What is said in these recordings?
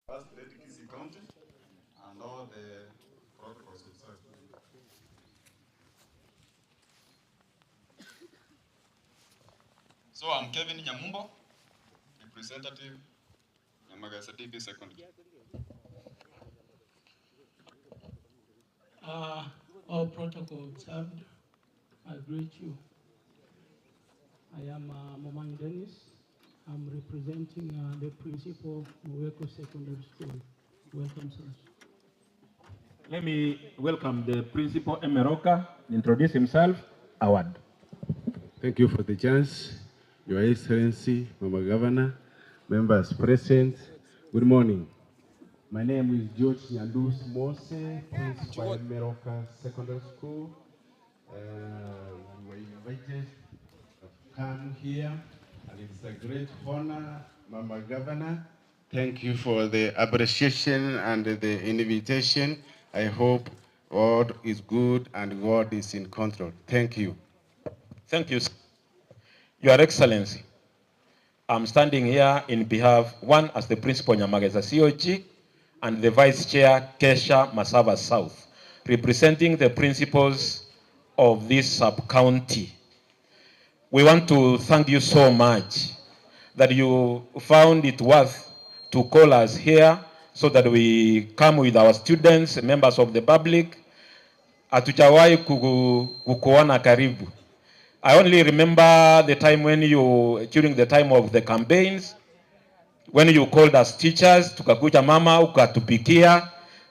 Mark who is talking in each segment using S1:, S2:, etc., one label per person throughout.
S1: First Lady Kisii County and all the protocols observed. So I'm Kevin Nyamumbo, representative Nyamagesa DB Secondary.
S2: Uh, all protocol observed. I greet you. I am uh, Momani Dennis. I'm representing uh, the principal Muweko Secondary School. Welcome, sir.
S3: Let me welcome the principal Emeroka, introduce himself, Award.
S4: Thank you for the chance, Your Excellency, Mama Governor, members present. Good morning. My name is George Nyandus Mose, principal at Meroka Secondary School. Uh, we were invited to come here, and it's a great honor, Mama Governor. Thank you for the appreciation and the invitation. I hope God is good and God is in control. Thank you.
S3: Thank you. Your Excellency, I'm standing here in behalf, one, as the principal Nyamagesa COG and the vice chair Kesha Masaba South, representing the principals of this sub-county. We want to thank you so much that you found it worth to call us here so that we come with our students, members of the public. Hatujawahi kukuona karibu. I only remember the time when you, during the time of the campaigns, when you called us teachers, tukakuja mama, ukatupikia.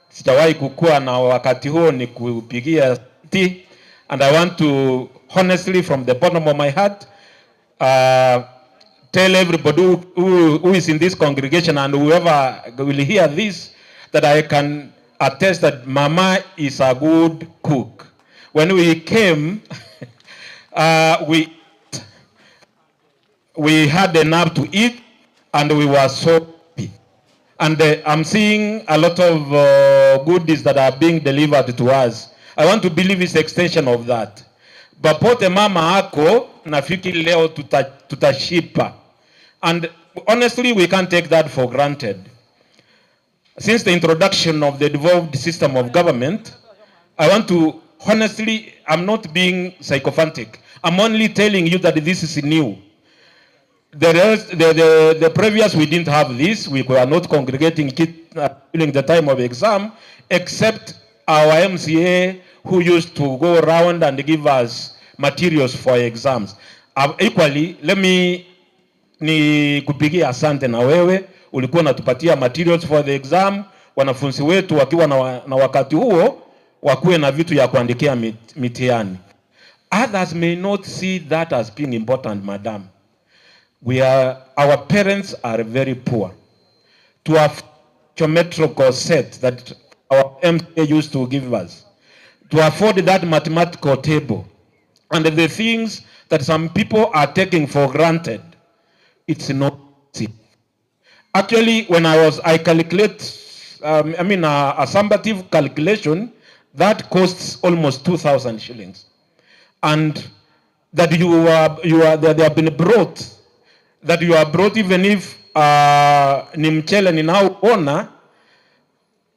S3: Sijawahi kukua na wakati huo ni kupigia ti. And I want to honestly from the bottom of my heart tell everybody who, who, who is in this congregation and whoever will hear this that I can attest that Mama is a good cook. When we came, we, we had enough to eat and we were so happy. And I'm seeing a lot of goodies that are being delivered to us. I want to believe it's extension of that. Popote mama ako, nafikiri leo tuta, tutashiba. And honestly, we can't take that for granted. Since the introduction of the devolved system of government, I want to honestly, I'm not being sycophantic. I'm only telling you that this is new. The, rest, the, the, the previous, we didn't have this. We were not congregating during the time of exam, except our MCA who used to go around and give us materials for exams. Equally, let me nikupigia asante na wewe ulikuwa unatupatia materials for the exam, wanafunzi wetu wakiwa na, na wakati huo wakuwe na vitu ya kuandikia mitihani. Others may not see that as being important, madam. We are, our parents are very poor. To have geometrical set that our MCA used to give us, to afford that mathematical table, and the things that some people are taking for granted, it's not easy. Actually, when I was, I calculate, I mean, a summative calculation that costs almost 2,000 shillings. And that you are, you are, that they have been brought, that you are brought even if ni mchele ninaoona,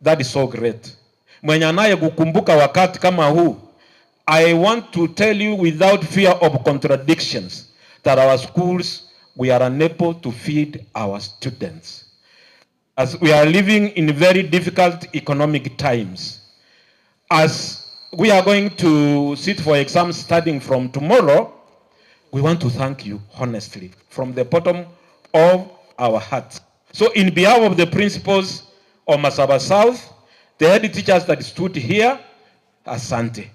S3: that is so great. Mwenye anaye kukumbuka wakati kama huu, I want to tell you without fear of contradictions that our schools, we are unable to feed our students. As we are living in very difficult economic times. As we are going to sit for exams starting from tomorrow, we want to thank you honestly from the bottom of our hearts. So in behalf of the principals of Masaba South, the head teachers that stood here, asante.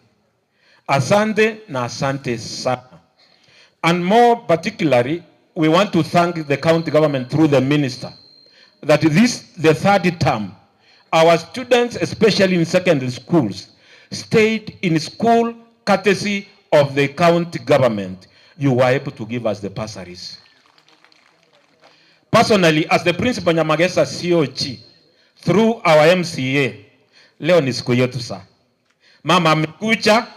S3: Asante na asante sana. And more particularly, we want to thank the county government through the minister that this, the third term, our students, especially in secondary schools, stayed in school courtesy of the county government. You were able to give us the bursaries. Personally, as the principal Nyamagesa COG, through our MCA, leo ni siku yetu saa. Mama amekuja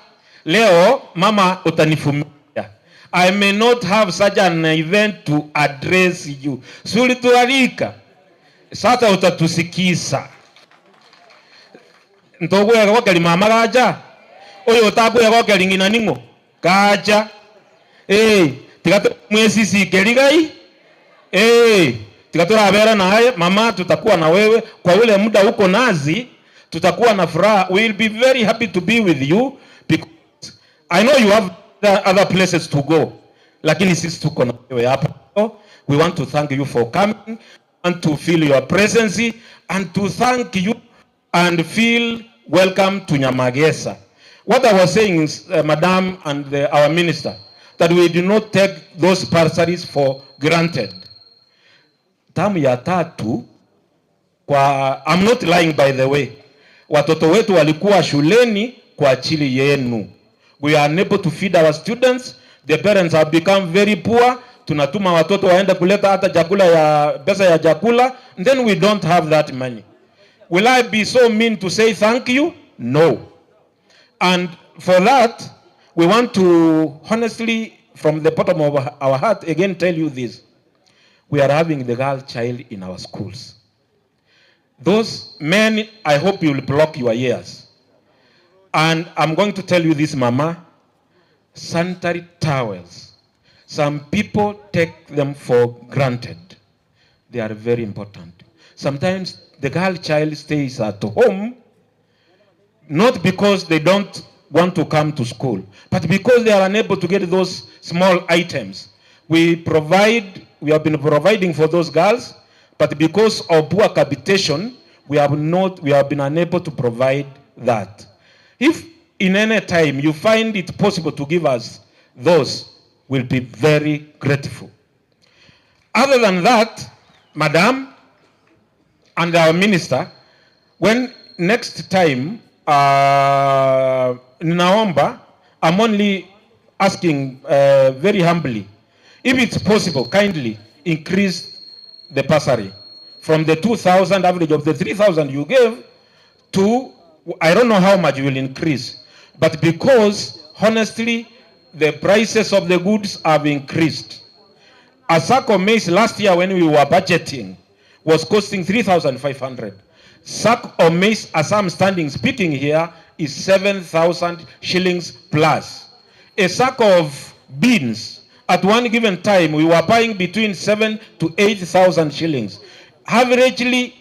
S3: leo, mama utanivumilia. I may not have such an event to address you. Si ulitualika. Sasa utatusikiza. Ntogwegokeri mama gacha? Oyo otakwegokeri ng'ina ning'o? Gacha. Ee, tiga tomwesisike rigai. Ee, tiga torabere naye mama, tutakuwa na wewe kwa ule muda uko nazi, tutakuwa na furaha. We will be very happy to be with you because I know you have other places to go, lakini sisi tuko na wewe hapa. We want to thank you for coming and to feel your presence and to thank you and feel welcome to Nyamagesa. What I was saying is, Madam and our minister, that we do not take those bursaries for granted. Term ya tatu kwa, I'm not lying by the way, watoto wetu walikuwa shuleni kwa ajili yenu. We are unable to feed our students, the parents have become very poor. Tunatuma watoto waende kuleta hata chakula ya pesa ya chakula, and then we don't have that money. Will I be so mean to say thank you? No. And for that, we want to honestly, from the bottom of our heart, again tell you this. We are having the girl child in our schools. Those men, I hope you will block your ears. And I'm going to tell you this, Mama, sanitary towels. Some people take them for granted. They are very important. Sometimes the girl child stays at home, not because they don't want to come to school, but because they are unable to get those small items. We provide, we have been providing for those girls, but because of poor capitation, we have not, we have been unable to provide that. If in any time you find it possible to give us those, we'll be very grateful. Other than that, Madam and our minister, when next time ninaomba, I'm only asking very humbly, if it's possible, kindly increase the bursary from the 2,000 average of the 3,000 you gave to, I don't know how much you will increase, but because honestly, the prices of the goods have increased. A sack of maize last year when we were budgeting was costing 3,500. Sack of maize, as I'm standing speaking here, is 7,000 shillings plus. A sack of beans, at one given time, we were buying between 7 to 8,000 shillings. Averagely,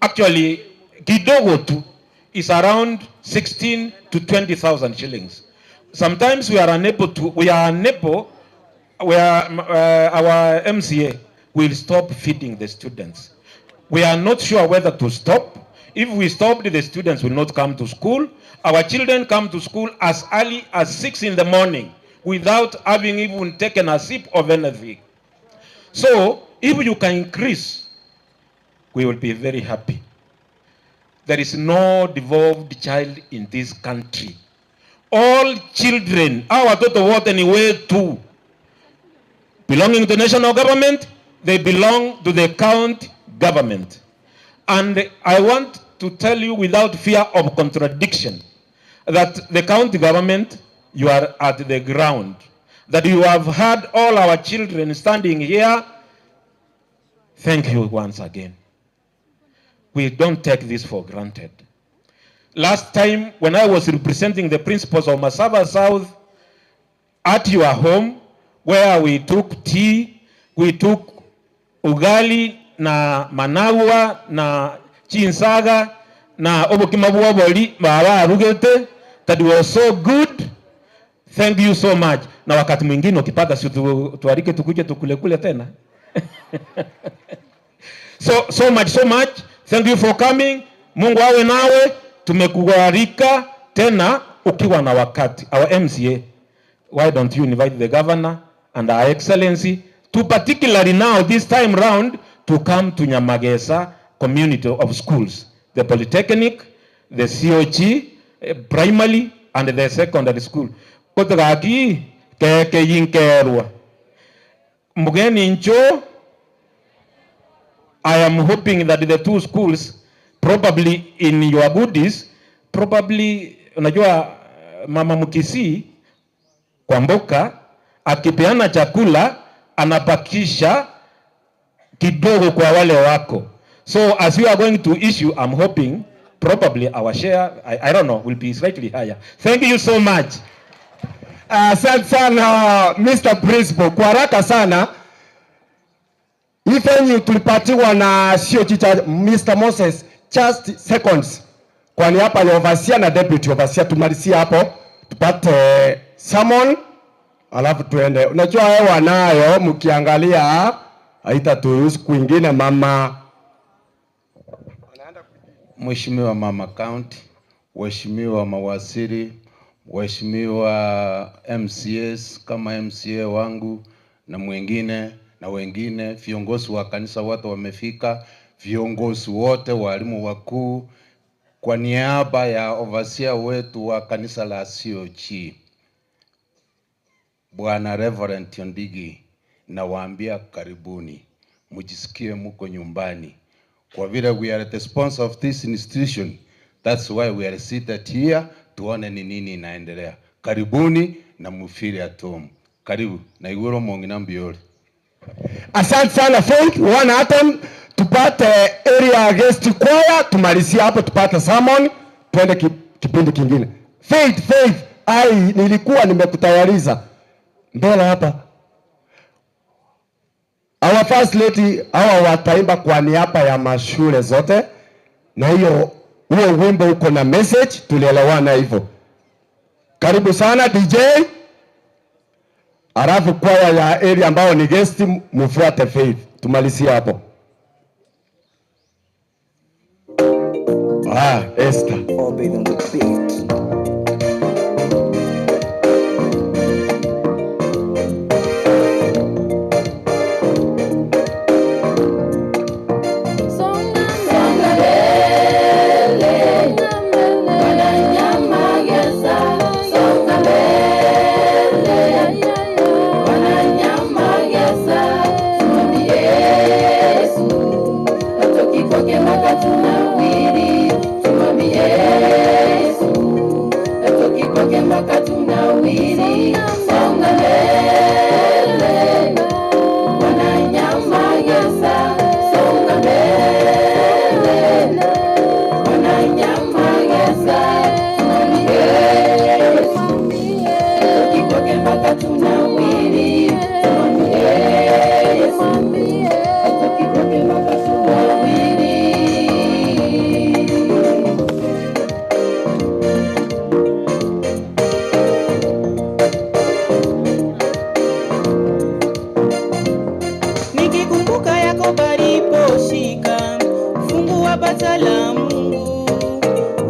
S3: actually, kidogo tu, is around 16 to 20,000 shillings. Sometimes we are unable to, we are unable, we are, our MCA will stop feeding the students. We are not sure whether to stop. If we stop, the students will not come to school. Our children come to school as early as 6 in the morning without having even taken a sip of anything. So, if you can increase, we will be very happy. There is no devolved child in this country. All children, hawa watoto wote ni wetu. Belonging to national government, they belong to the county government. And I want to tell you without fear of contradiction that the county government, you are at the ground. That you have had all our children standing here. Thank you once again. We don't take this for granted. Last time when I was representing the principals of Masaba South at your home, where we took tea, we took ugali na managwa na chinsaga na obokima bwa obori baba arugete that was so good. Thank you so much. Na wakati mwingine ukipata si tualike tukuje tukule kule tena. So, so much, so much. Thank you for coming. Mungu awe nawe. Tumekualika tena ukiwa na wakati. Our MCA, why don't you invite the governor and our excellency to particularly now this time round to come to Nyamagesa community of schools, the Polytechnic, the COG, primary and the secondary school. Kotogaki keke yinkerwa. Mugeni ncho, I am hoping that the two schools probably in your goodies, probably unajua mama Mkisii kwa mboka akipeana chakula anapakisha kidogo kwa wale wako. So as you are going to issue, I'm hoping probably our share, I don't know, will be slightly higher. Thank you so much.
S5: Asante sana Mr. Principal. Kwa haraka sana hii venue tulipatiwa na sio chicha Mr. Moses just seconds kwa niaba ya overseer na deputy overseer, tumalizie hapo tupate sermon alafu tuende. Unajua hewa nayo mkiangalia haitaturuhusu kwingine mama.
S6: Mheshimiwa Mama County, Waheshimiwa mawaziri, Waheshimiwa MCAs kama MCA wangu na mwingine na wengine, viongozi wa kanisa wote wamefika, viongozi wote, walimu wakuu, kwa niaba ya overseer wetu wa kanisa la COG Bwana Reverend Ondigi, nawaambia karibuni, mjisikie muko nyumbani. Kwa vile we are the sponsor of this institution, that's why we are seated here, tuone ni nini inaendelea. Karibuni na mufeel at home. Karibu na iguro mongina mbiori.
S5: Asante sana Faith, one item tupate area guest choir, tumalizie hapo tupate sermon, twende kipindi kingine. Faith, Faith, ai nilikuwa nimekutayariza mbele hapa. Our first lady hawa wataimba kwa niaba ya mashule zote, na hiyo huo wimbo uko na message, tulielewana hivyo. Karibu sana DJ. Alafu kwaya ya area ambao ni guest mfuate Faith. Tumalizie hapo. Ah, Esther.
S7: Obey on the beat.
S8: Songa mbele, Wananyamagesa, songa mbele, Wananyamagesa, tumwambie Yesu, hatoki kwake mpaka tunawiri, tumwambie Yesu, hatoki kwake mpaka tunawiri, songa mbele, Wananyamagesa, songa mbele, Wananyamagesa, tumwambie Yesu, hatoki kwake mpaka tunawiri, tumwambie Yesu, hatoki kwake mpaka tunawiri.
S9: Nikikumbuka Yakobo aliposhika fungu wa bata la Mungu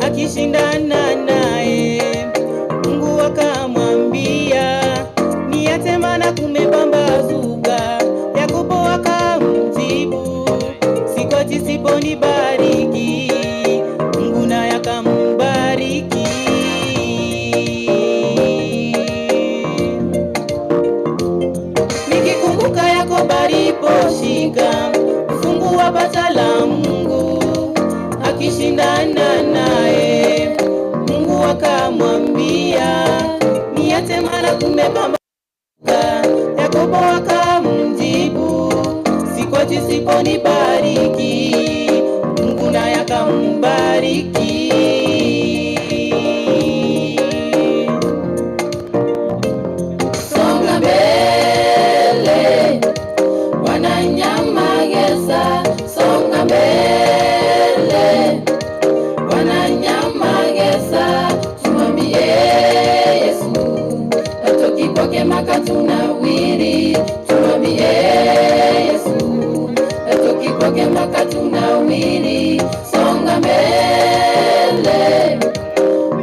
S9: akishindana naye, Mungu akamwambia niache, maana kumepambazuka. Yakobo akamjibu sikuachi usiponibariki. Mungu naye akambariki. Nikikumbuka Yakobo aliposhika fungu wa bata la Mungu akishindana naye, Mungu akamwambia niache, maana kumepambazuka. Yakobo akamjibu sikuachi usiponibariki. Mungu naye akambariki.
S8: Songa mbele, Wananyamagesa, songa mbele, Wananyamagesa, tumwambie Yesu, hatoki kwake mpaka tunawiri, tumwambie Yesu, hatoki kwake mpaka tunawiri, songa mbele,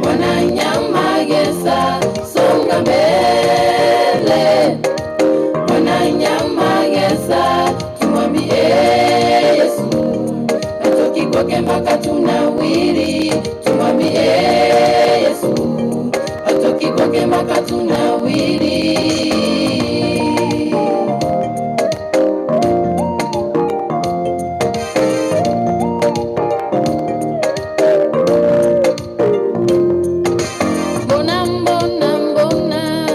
S8: Wananyamagesa, songa mbele, Wananyamagesa, tumwambie Yesu, hatoki kwake mpaka tunawiri, tumwambie Yesu, hatoki kwake mpaka tunawiri. Mbona mbona mbona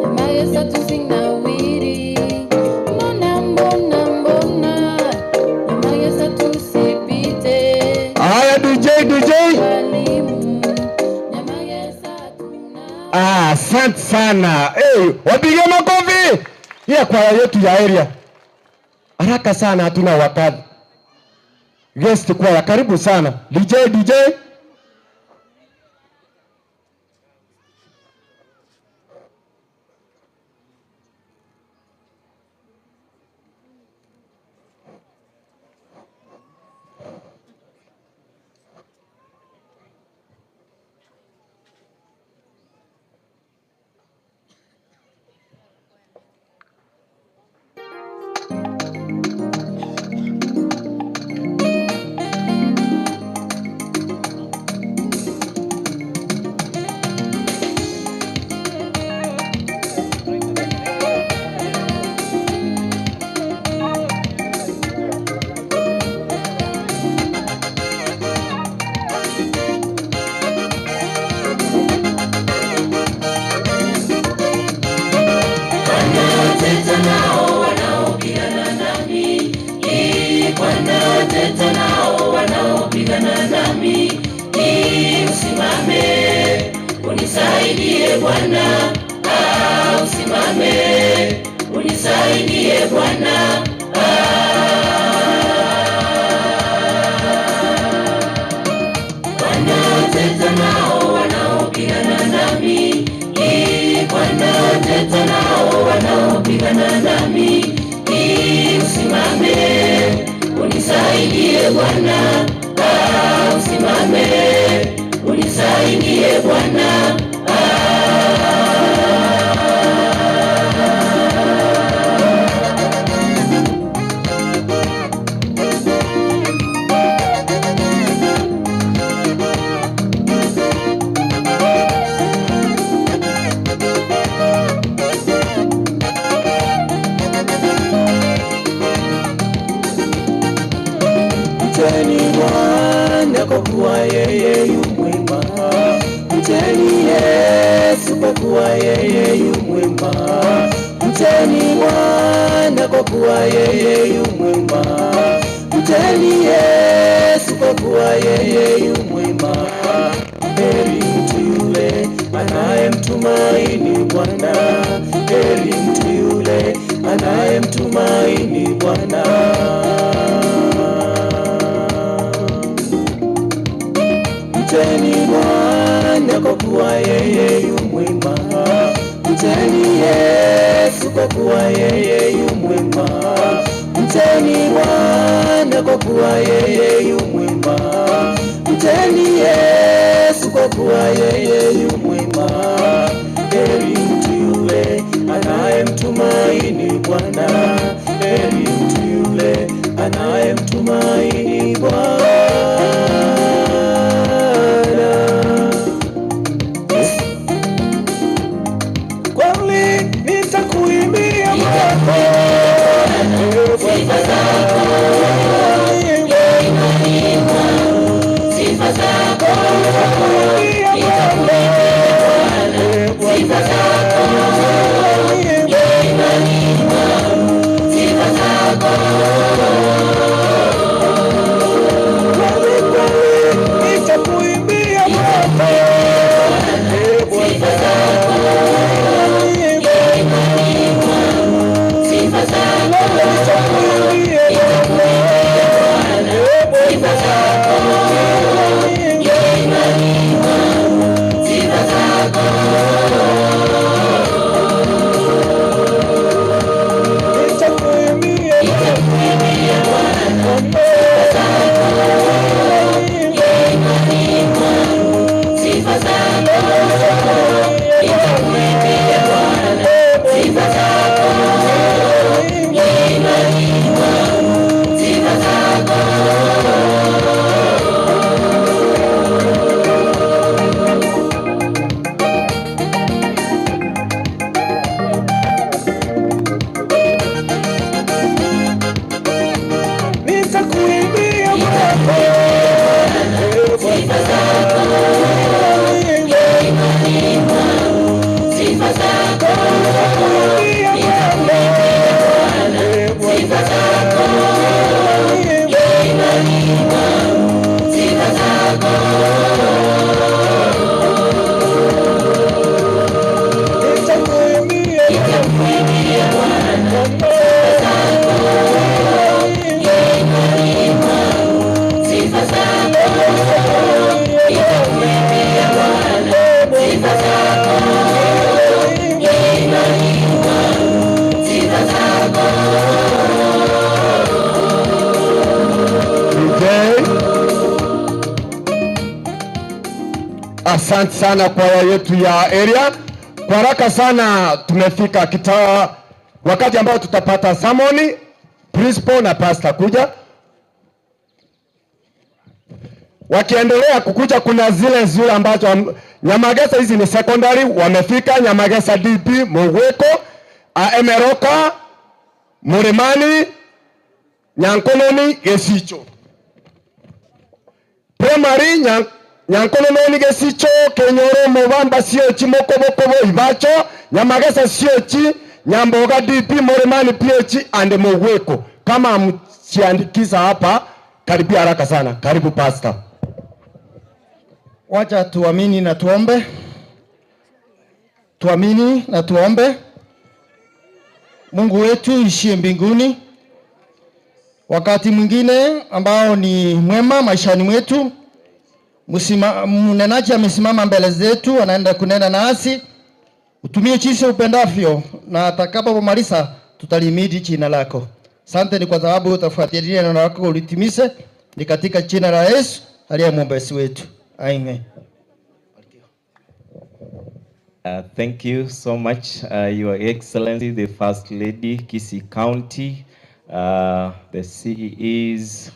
S8: Nyamagesa tusinawiri, mbona mbona mbona Nyamagesa tusi
S5: Ah, asante sana. Hey, wapige makofi. Ya kwaya yetu ya area. Haraka sana hatuna wakati. Guest kwaya karibu sana. DJ DJ.
S8: Teta nao wanaopigana nami, Ee Bwana, teta nao wanaopigana nami, Ee usimame unisaidie Bwana, ah, usimame unisaidie Bwana, Bwana, teta nao wanaopigana nami, Ee Bwana, teta nao wanaopigana nami, Ee usimame unisaidie Bwana, ah, usimame unisaidie Bwana.
S9: Mcheni Bwana kwa kuwa yeye yu mwema. Mcheni Yesu kwa kuwa yeye yu mwema. Mcheni Bwana kwa kuwa yeye yu mwema. Mcheni Yesu kwa kuwa yeye yu mwema. Heri mtu yule anayemtumaini Bwana. Heri mtu yule anayemtumaini Bwana. Mcheni Bwana kwa kuwa yeye yu mwema. Mcheni Yesu kwa kuwa yeye yu mwema. Mcheni Bwana kwa kuwa yeye yu mwema. Mcheni Yesu kwa kuwa yeye yu mwema. Heri mtu yule anayemtumaini Bwana. Heri mtu yule anayemtumaini Bwana. Kweli nitakuimbia
S8: Sifa zako sifa zako nitakuimbia Bwana, sifa zako sifa zako
S9: nitakuimbia
S8: sifa zako sifa zako nitakuimbia Bwana, sifa zako sifa zako nitakuimbia Bwana, sifa zako sifa zako nitakuimbia Bwana, sifa zako sifa zako
S9: nitakuimbia
S8: sifa zako sifa zako nitakuimbia Bwana, sifa zako sifa zako.
S5: Asante sana kwaya yetu ya area. Kwa haraka sana tumefika kita wakati ambao tutapata samoni principal na pastor kuja. Wakiendelea kukuja, kuna zile zile ambazo Nyamagesa hizi ni secondary wamefika Nyamagesa DP, Mugweko, Emeroka, Murimani, Nyankononi, Gesicho. Primary Nyankononi, Gesicho, Kenyoro, Mubamba, Siochi, Mokobokobo, Ibacho, Nyamagesa, Siochi, Nyamboga DP, Murimani, PH and Mugweko. Kama msiandikiza hapa, karibia haraka sana. Karibu pastor.
S7: Wacha tuamini na tuombe. Tuamini na tuombe. Mungu wetu ishie mbinguni, wakati mwingine ambao ni mwema maishani mwetu, mnenaji amesimama mbele zetu, anaenda kunena nasi. Utumie jinsi upendavyo, na atakapomaliza tutalihimidi jina lako. Asante ni kwa sababu utafuatilia neno lako ulitimize. Ni katika jina la Yesu aliye mwombezi wetu. Amen.
S10: Thank you so much, Your Excellency, the First Lady, Kisii County, the CEEs,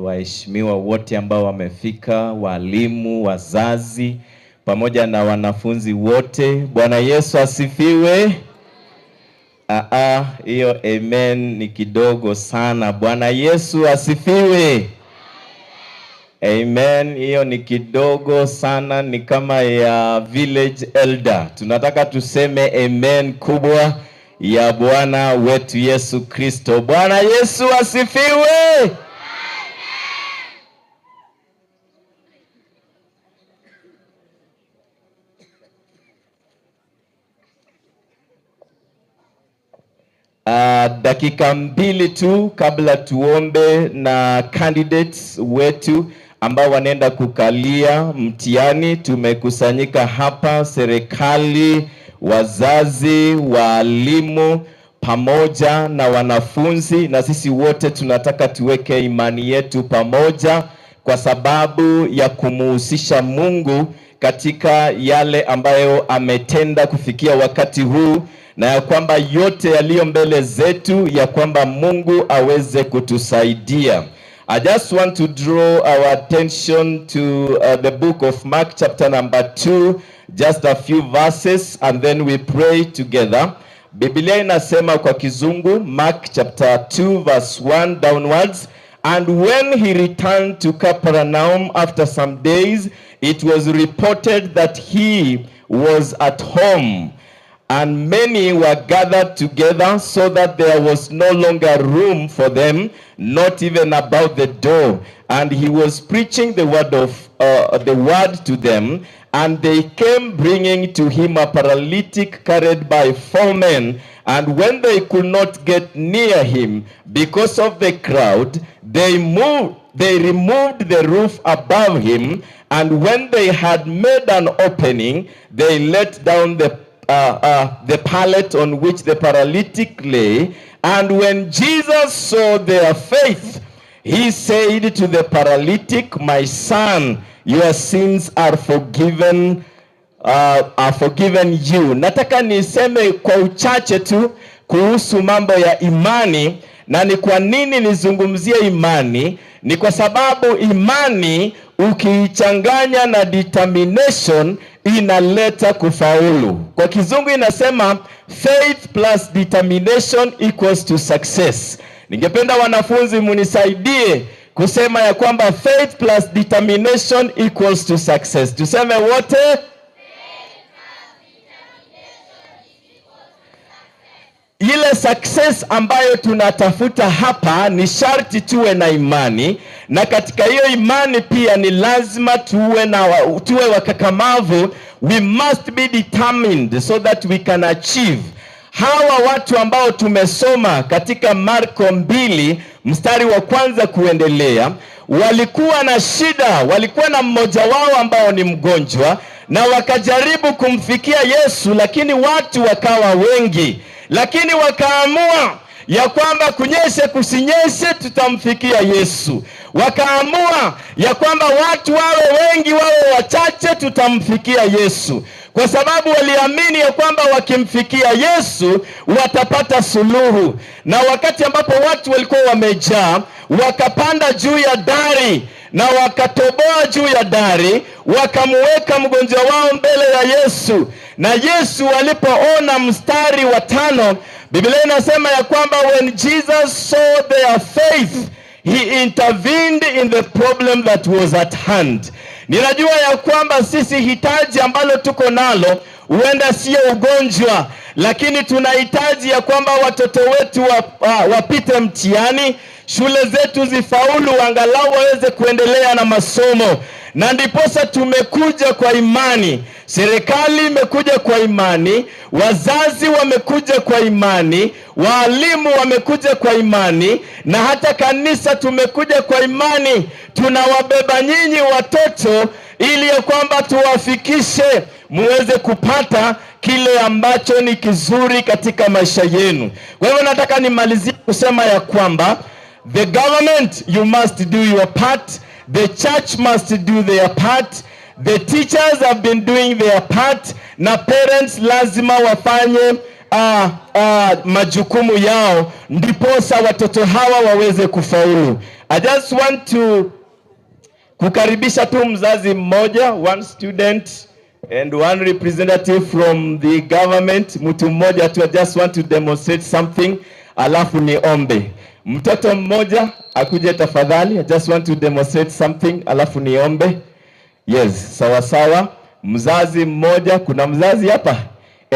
S10: waheshimiwa wote ambao wamefika, walimu, wazazi, pamoja na wanafunzi wote. Bwana Yesu asifiwe. Hiyo amen ni kidogo sana. Bwana Yesu asifiwe. Amen, hiyo ni kidogo sana, ni kama ya village elder. Tunataka tuseme amen kubwa ya Bwana wetu Yesu Kristo. Bwana Yesu asifiwe. Dakika mbili tu kabla tuombe na candidates wetu ambao wanaenda kukalia mtihani. Tumekusanyika hapa, serikali, wazazi, walimu pamoja na wanafunzi, na sisi wote tunataka tuweke imani yetu pamoja kwa sababu ya kumuhusisha Mungu katika yale ambayo ametenda kufikia wakati huu, na ya kwamba yote yaliyo mbele zetu, ya kwamba Mungu aweze kutusaidia. I just want to draw our attention to the book of Mark chapter number 2, just a few verses and then we pray together. Biblia inasema kwa kizungu, Mark chapter 2 verse 1 downwards, and when he returned to Capernaum after some days, it was reported that he was at home. And many were gathered together so that there was no longer room for them, not even about the door. And he was preaching the word of the word to them. And they came bringing to him a paralytic carried by 4 men. And when they could not get near him because of the crowd, they removed the roof above him. And when they had made an opening, they let down the pallet on which the paralytic lay. And when Jesus saw their faith, he said to the paralytic, My son, your sins are forgiven, are forgiven you. Nataka niseme kwa uchache tu kuhusu mambo ya imani, na ni kwa nini nizungumzie imani? Ni kwa sababu imani ukiichanganya na determination inaleta kufaulu. Kwa kizungu inasema faith plus determination equals to success. Ningependa wanafunzi munisaidie kusema ya kwamba faith plus determination equals to success. Tuseme wote. Ile success ambayo tunatafuta hapa ni sharti tuwe na imani, na katika hiyo imani pia ni lazima tuwe wakakamavu. We must be determined so that we can achieve. Hawa watu ambao tumesoma katika Marko 2 mstari wa kwanza kuendelea, walikuwa na shida, walikuwa na mmoja wao ambao ni mgonjwa, na wakajaribu kumfikia Yesu, lakini watu wakawa wengi. Lakini wakaamua ya kwamba kunyeshe kusinyeshe tutamfikia Yesu. Wakaamua ya kwamba watu wawe wengi wawe wachache, tutamfikia Yesu, kwa sababu waliamini ya kwamba wakimfikia Yesu watapata suluhu. Na wakati ambapo watu walikuwa wamejaa, wakapanda juu ya dari na wakatoboa juu ya dari, wakamuweka mgonjwa wao mbele ya Yesu. Na Yesu alipoona, mstari wa 5, Biblia inasema ya kwamba when Jesus saw their faith he intervened in the problem that was at hand. Ninajua ya kwamba sisi hitaji ambalo tuko nalo huenda sio ugonjwa, lakini tunahitaji ya kwamba watoto wetu wapite mtihani, shule zetu zifaulu, angalau waweze kuendelea na masomo, na ndiposa tumekuja kwa imani. Serikali imekuja kwa imani, wazazi wamekuja kwa imani, waalimu wamekuja kwa imani, na hata kanisa tumekuja kwa imani. Tunawabeba nyinyi watoto ili ya kwamba tuwafikishe muweze kupata kile ambacho ni kizuri katika maisha yenu. Kwa hivyo nataka nimalizie kusema ya kwamba the government, you must do your part, the church must do their part, the teachers have been doing their part, na parents lazima wafanye majukumu yao, ndiposa watoto hawa waweze kufaulu. I just want to kukaribisha tu mzazi mmoja, one student and one representative from the government, mtu mmoja tu. I just want to demonstrate something, alafu niombe. Mtoto mmoja akuje tafadhali. I just want to demonstrate something, alafu niombe. Yes, sawa sawa. Mzazi mmoja, kuna mzazi hapa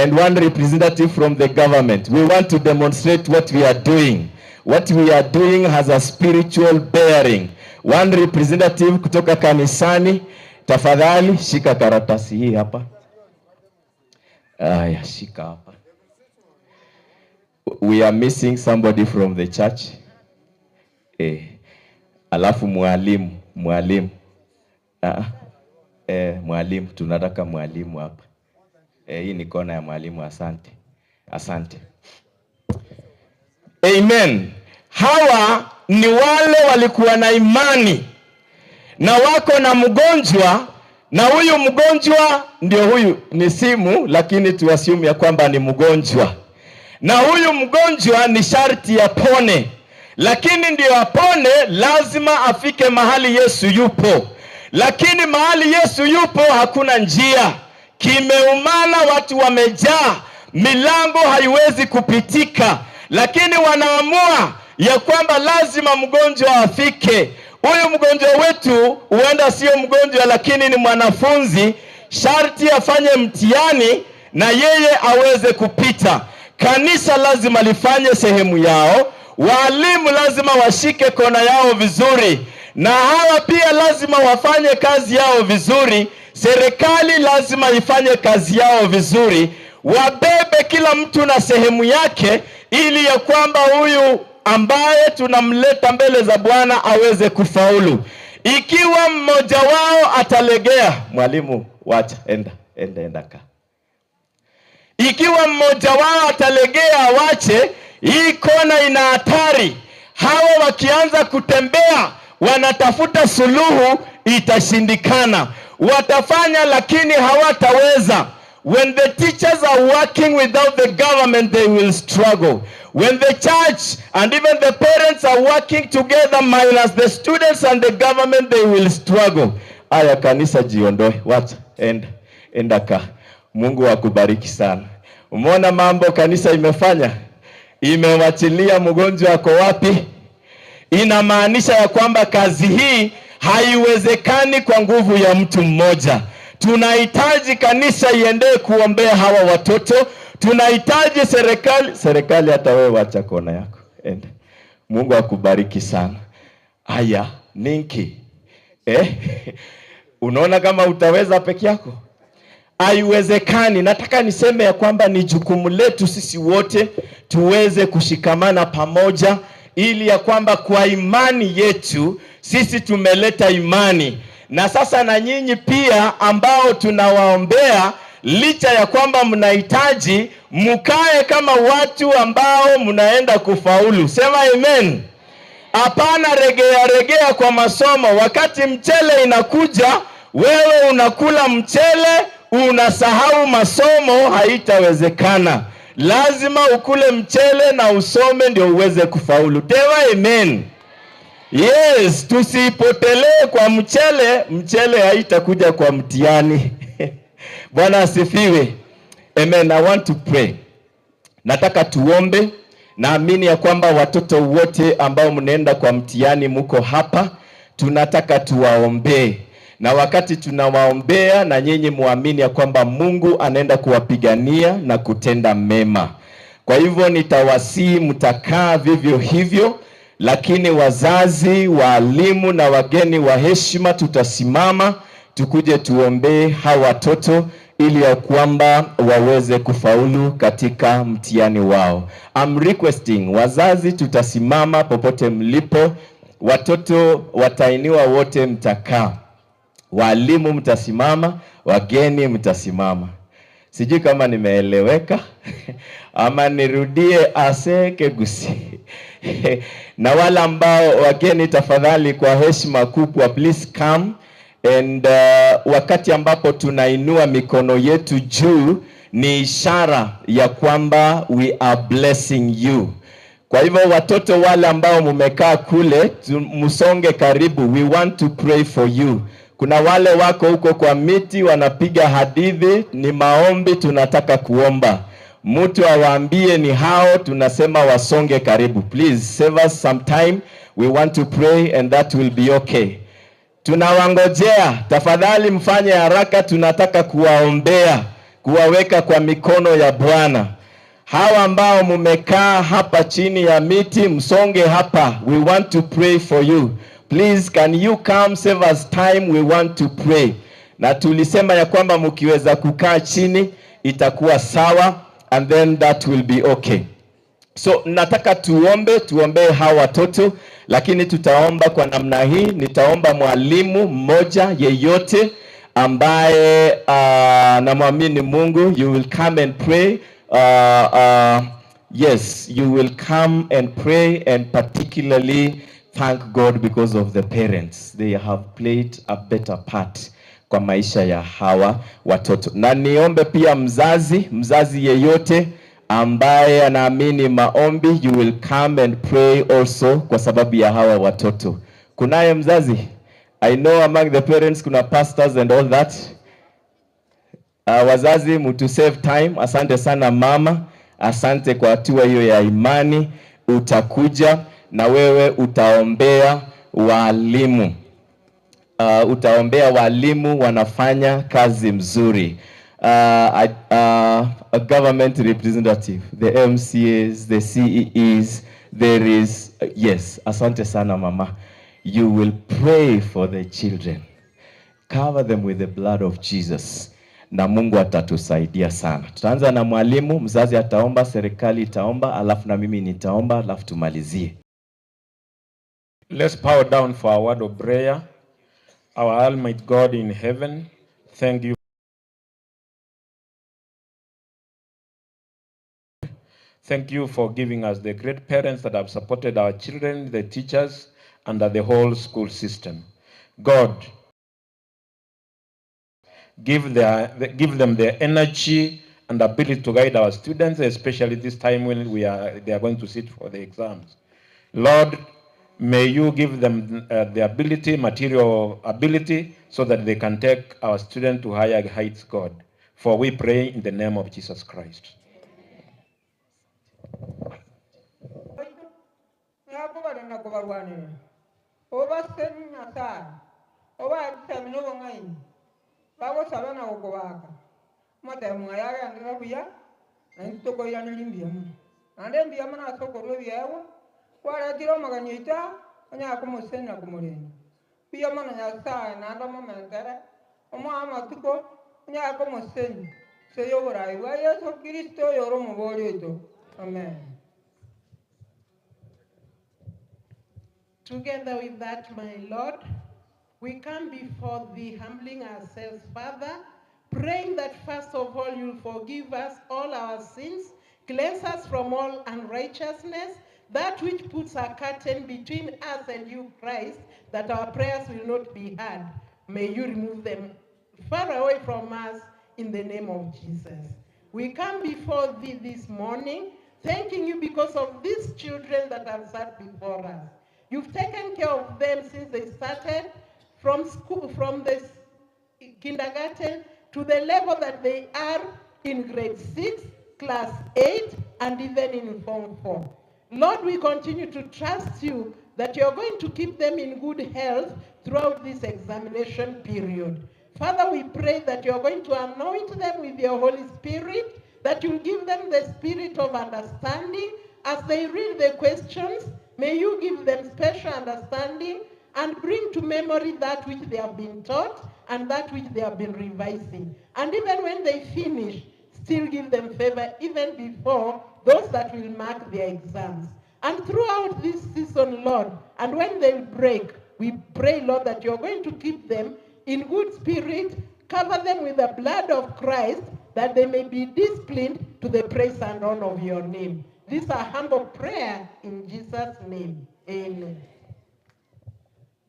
S10: and one representative from the government. We want to demonstrate what we are doing. What we are doing has a spiritual bearing. One representative kutoka kanisani, tafadhali shika karatasi hii hapa. Aya, shika hapa. We are missing somebody from the church. Eh, alafu mwalimu, mwalimu. Ah, eh, mwalimu, tunataka mwalimu hapa. Eh, hii ni kona ya mwalimu. Asante, asante. Amen. Hawa ni wale walikuwa na imani na wako na mgonjwa, na huyu mgonjwa ndio huyu, ni simu, lakini tuassume ya kwamba ni mgonjwa, na huyu mgonjwa ni sharti apone, lakini ndio apone lazima afike mahali Yesu yupo, lakini mahali Yesu yupo hakuna njia, kimeumana, watu wamejaa, milango haiwezi kupitika, lakini wanaamua ya kwamba lazima mgonjwa afike. Huyu mgonjwa wetu huenda sio mgonjwa, lakini ni mwanafunzi, sharti afanye mtihani na yeye aweze kupita. Kanisa lazima lifanye sehemu yao, walimu lazima washike kona yao vizuri, na hawa pia lazima wafanye kazi yao vizuri. Serikali lazima ifanye kazi yao vizuri, wabebe kila mtu na sehemu yake, ili ya kwamba huyu ambaye tunamleta mbele za Bwana aweze kufaulu. Ikiwa mmoja wao atalegea, mwalimu, wacha, enda, enda, enda ka. Ikiwa mmoja wao atalegea, awache, hii kona ina hatari. Hawa wakianza kutembea wanatafuta suluhu, itashindikana. Watafanya lakini hawataweza. When the teachers are working without the government, they will struggle. When the church and even the parents are working together minus the students and the government, they will struggle. Aya, kanisa jiondoe, wacha, enda, enda ka. Mungu akubariki sana. Umeona mambo kanisa imefanya? Imewachilia mgonjwa ako wapi? Inamaanisha ya kwamba kazi hii haiwezekani kwa nguvu ya mtu mmoja. Tunahitaji kanisa iendee kuombea hawa watoto. Tunahitaji serikali. Serikali, hata wewe wacha kona yako, enda. Mungu akubariki sana. Aya, ninki eh? Unaona kama utaweza peke yako? Haiwezekani. Nataka niseme ya kwamba ni jukumu letu sisi wote tuweze kushikamana pamoja, ili ya kwamba kwa imani yetu sisi tumeleta imani, na sasa na nyinyi pia ambao tunawaombea, licha ya kwamba mnahitaji, mkae kama watu ambao mnaenda kufaulu. Sema amen. Hapana regea regea kwa masomo. Wakati mchele inakuja, wewe unakula mchele, unasahau masomo, haitawezekana. Lazima ukule mchele na usome ndio uweze kufaulu. Tewa amen. Yes, tusipotelee kwa mchele, mchele haitakuja kwa mtihani. Bwana asifiwe. Amen. I want to pray. Nataka tuombe. Naamini ya kwamba watoto wote ambao mnaenda kwa mtihani muko hapa, tunataka tuwaombee, na wakati tunawaombea, na nyinyi muamini ya kwamba Mungu anaenda kuwapigania na kutenda mema. Kwa hivyo nitawasihi mtakaa vivyo hivyo, lakini wazazi, waalimu na wageni wa heshima tutasimama tukuje tuombee hawa watoto ili ya kwamba waweze kufaulu katika mtihani wao. I'm requesting wazazi, tutasimama popote mlipo, watoto watainiwa wote mtakaa, walimu mtasimama, wageni mtasimama. Sijui kama nimeeleweka ama nirudie asekegusi. Na wale ambao wageni, tafadhali kwa heshima kubwa, please come and wakati ambapo tunainua mikono yetu juu ni ishara ya kwamba we are blessing you. Kwa hivyo watoto wale ambao mumekaa kule, msonge karibu, we want to pray for you. Kuna wale wako huko kwa miti wanapiga hadithi, ni maombi tunataka kuomba. Mtu awaambie ni hao, tunasema wasonge karibu. Please save us some time, we want to pray and that will be okay. Tunawangojea, tafadhali mfanye haraka, tunataka kuwaombea, kuwaweka kwa mikono ya Bwana. Hawa ambao mumekaa hapa chini ya miti, msonge hapa, we want to pray for you. Please can you come save us time, we want to pray. Na tulisema ya kwamba mkiweza kukaa chini itakuwa sawa, and then that will be okay. So nataka tuombe, tuombee hawa watoto, lakini tutaomba kwa namna hii. Nitaomba mwalimu mmoja yeyote ambaye namwamini Mungu, you will come and pray. Yes, you will come and pray and particularly thank God because of the parents. They have played a better part kwa maisha ya hawa watoto. Na niombe pia mzazi, mzazi yeyote ambaye anaamini maombi, you will come and pray also kwa sababu ya hawa watoto. Kunaye mzazi? I know among the parents kuna pastors and all that. Wazazi mtu save time. Asante sana mama, asante kwa hatua hiyo ya imani. Utakuja na wewe utaombea walimu. Utaombea walimu wanafanya kazi mzuri. A government representative, the MCAs, the CEEs, there is, yes, asante sana mama. You will pray for the children. Cover them with the blood of Jesus. Na Mungu atatusaidia sana. Tutaanza na mwalimu, mzazi ataomba, serikali itaomba, alafu na mimi nitaomba, alafu tumalizie.
S3: Let's bow down for a word of prayer. Our Almighty God in heaven, thank you. Thank you for giving us the great parents that have supported our children, the teachers, and the whole school system. God, give them the energy and ability to guide our students, especially this time when they are going to sit for the exams. Lord, may you give them the ability, material ability, so that they can take our students to higher heights, God. For we pray in the name of Jesus Christ.
S11: Amen.
S12: Together with that, my Lord, we come before thee, humbling ourselves, Father, praying that first of all you'll forgive us all our sins, cleanse us from all unrighteousness, that which puts a curtain between us and you, Christ, that our prayers will not be heard. May you remove them far away from us in the name of Jesus. We come before thee this morning, thanking you because of these children that have sat before us. You've taken care of them since they started from school, from the kindergarten to the level that they are in grade 6, class 8, and even in Form 4. Lord, we continue to trust you that you're going to keep them in good health throughout this examination period. Father, we pray that you're going to anoint them with your Holy Spirit, that you'll give them the spirit of understanding as they read the questions. May you give them special understanding and bring to memory that which they have been taught and that which they have been revising. And even when they finish, still give them favor even before those that will mark their exams. And throughout this season, Lord, and when they break, we pray, Lord, that you're going to keep them in good spirit, cover them with the blood of Christ, that they may be disciplined to the praise and honor of your name. This is our humble prayer in Jesus' name. Amen.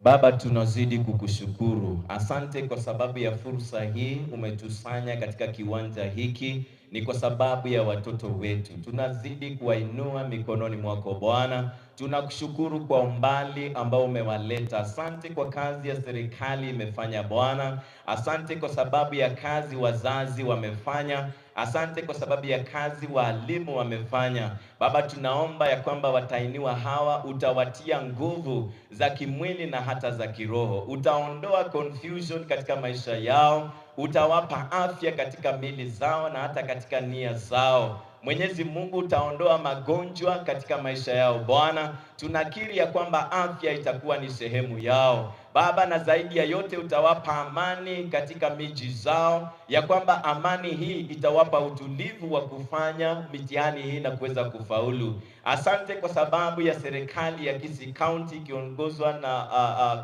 S10: Baba, tunazidi kukushukuru. Asante kwa sababu ya fursa hii umetusanya katika kiwanja hiki, ni kwa sababu ya watoto wetu. Tunazidi kuwainua mikononi mwako Bwana. Tunakushukuru kwa umbali ambao umewaleta. Asante kwa kazi ya serikali imefanya Bwana. Asante kwa sababu ya kazi wazazi wamefanya. Asante kwa sababu ya kazi waalimu wamefanya. Baba, tunaomba ya kwamba watainiwa hawa utawatia nguvu za kimwili na hata za kiroho. Utaondoa confusion katika maisha yao, utawapa afya katika mili zao na hata katika nia zao. Mwenyezi Mungu utaondoa magonjwa katika maisha yao Bwana. Tunakiri ya kwamba afya itakuwa ni sehemu yao Baba, na zaidi ya yote utawapa amani katika miji zao, ya kwamba amani hii itawapa utulivu wa kufanya mitihani hii na kuweza kufaulu. Asante kwa sababu ya serikali ya Kisii County ikiongozwa na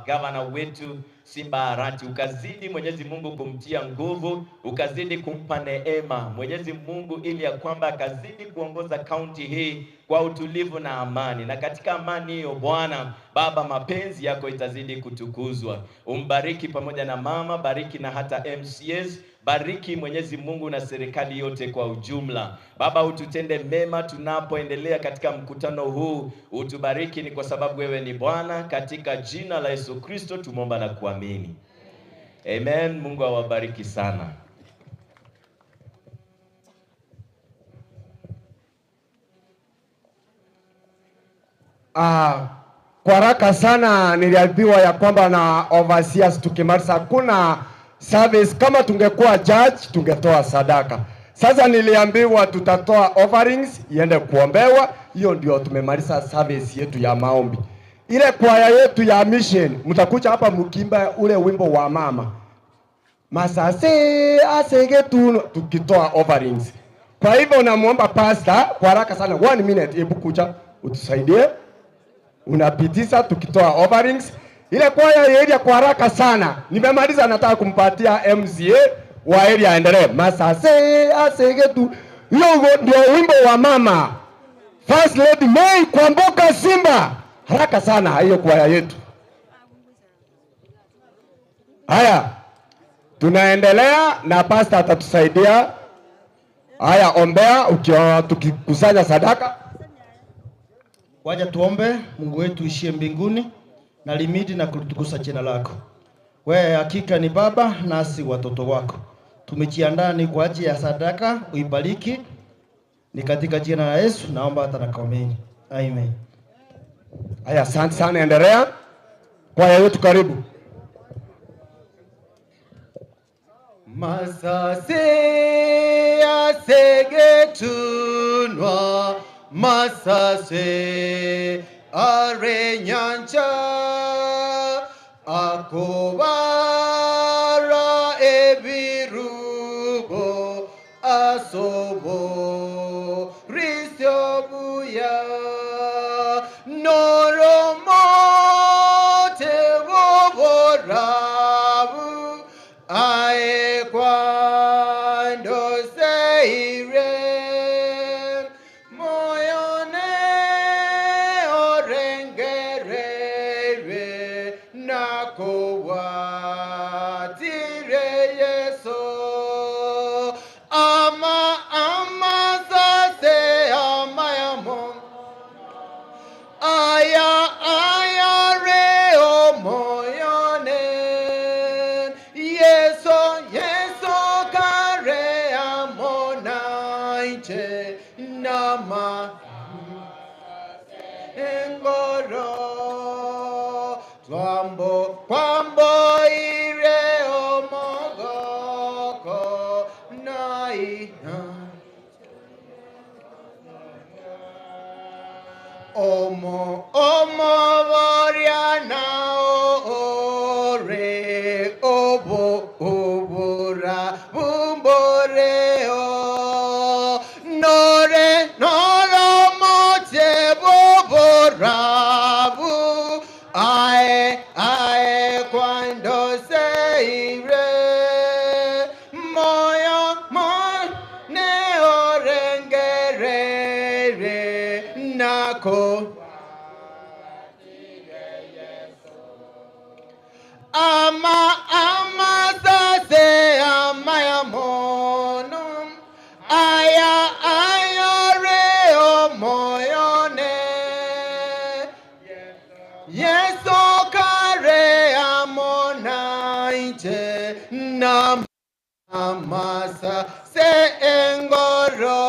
S10: gavana wetu Simba Arati, ukazidi Mwenyezi Mungu kumtia nguvu, ukazidi kumpa neema Mwenyezi Mungu, ili ya kwamba akazidi kuongoza kaunti hii kwa utulivu na amani, na katika amani hiyo Bwana Baba, mapenzi yako itazidi kutukuzwa. Umbariki pamoja na mama, bariki na hata MCAs, bariki Mwenyezi Mungu na serikali yote kwa ujumla. Baba, ututende mema tunapoendelea katika mkutano huu, utubariki ni kwa sababu wewe ni Bwana. Katika jina la Yesu Kristo tumeomba na kuamini, amen. Mungu awabariki sana.
S5: Ah, kwa haraka sana niliambiwa ya kwamba na overseers tukimaliza hakuna service. Kama tungekuwa judge tungetoa sadaka. Sasa niliambiwa tutatoa offerings iende kuombewa. Hiyo ndio tumemaliza service yetu ya maombi. Ile kwaya yetu ya mission, mtakuja hapa mkimba ule wimbo wa mama masase asegetu, tukitoa offerings. Kwa hivyo namuomba pastor kwa haraka sana, one minute, hebu kuja utusaidie unapitisha tukitoa offerings. Ile kwaya ya area kwa haraka sana, nimemaliza, nataka kumpatia MCA wa area aendelee. Masase asegetu, hiyo ndio wimbo wa mama First Lady May Kwamboka Simba. Haraka sana hiyo kwaya yetu. Haya, tunaendelea na pastor atatusaidia. Haya, ombea ukiwa tukikusanya sadaka.
S7: Waja tuombe. Mungu wetu ishie mbinguni na limidi na kulitukuza jina lako. Wewe hakika ni Baba nasi watoto wako. Tumejiandaa ni kwa ajili ya sadaka, uibariki. Ni katika jina la Yesu naomba hata na kuamini. Amen.
S5: Haya, asante sana, endelea. Kwaya yetu karibu.
S13: Masase asegetunwa masase are nyancha akobara ebirubo asobo risiobuya noromo teboborabu aekwando seire moyone inche nama engoro twambo kwamboire omogoko naina omo omoboria na ore obo obora bumboreo nore noromoche boborabu ae ae kwando seire moyo mone orengerere nako ama amasase amayamono aya ayore omoyone Yesu kare amona inche na amasa se engoro.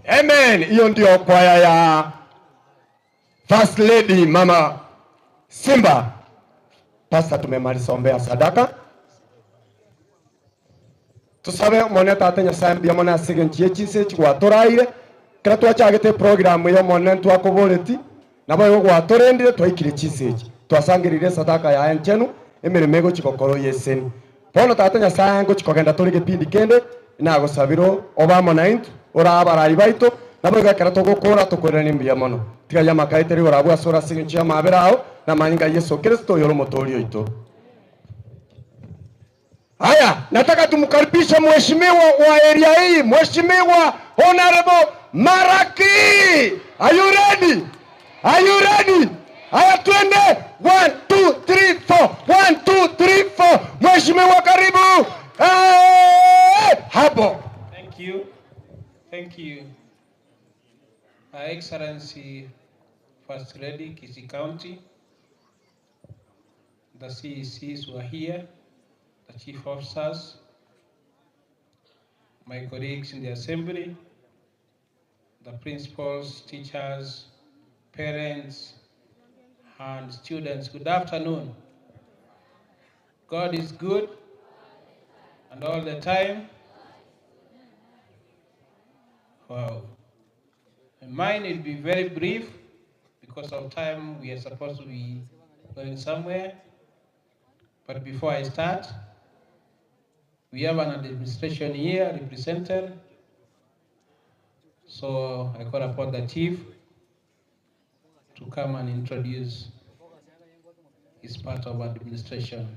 S5: Amen. Hiyo ndio kwaya ya First Lady Mama Simba. Pastor, tumemaliza ombea sadaka. Tusabe mone tata Nyasaye mbuya mono ase egencho ye chinse echi gwatoraire. Ekero twachagete eprogram eye Omonene ntwakoboreti, naboigo gwatorendire twaikire chinse echi. Twasangereire esadaka yaye enchenu, emeremo egochi gokorwa y'eseni. Bono tata Nyasaye ngochi kogenda tore gepindi kende, nagosabire obe amo naintwe, ore abarai baito, naboigo ekero togokora tokoiranie mbuya mono. Tiga ayio amakaete rigoro abwo asore ase engencho y'amabera ao, na amanyinga a Yeso Kristo oyore Omotooria oito. Haya, nataka tumkaribishe mheshimiwa wa area hii, Mheshimiwa Honorable Maraki. Are you ready? Are you ready? Haya, twende 1 2 3 4 1 2 3 4. Mheshimiwa karibu. Hey, hapo.
S14: Thank you. Thank you. Her Excellency First Lady Kisii County, the CECs who are here, the chief officers, my colleagues in the assembly, the principals, teachers, parents, and students. Good afternoon. God is good and all the time. Wow. Mine will be very brief because of time. We are supposed to be going somewhere. But before I start, we have an administration here represented. So I call upon the chief to come and introduce his part of administration.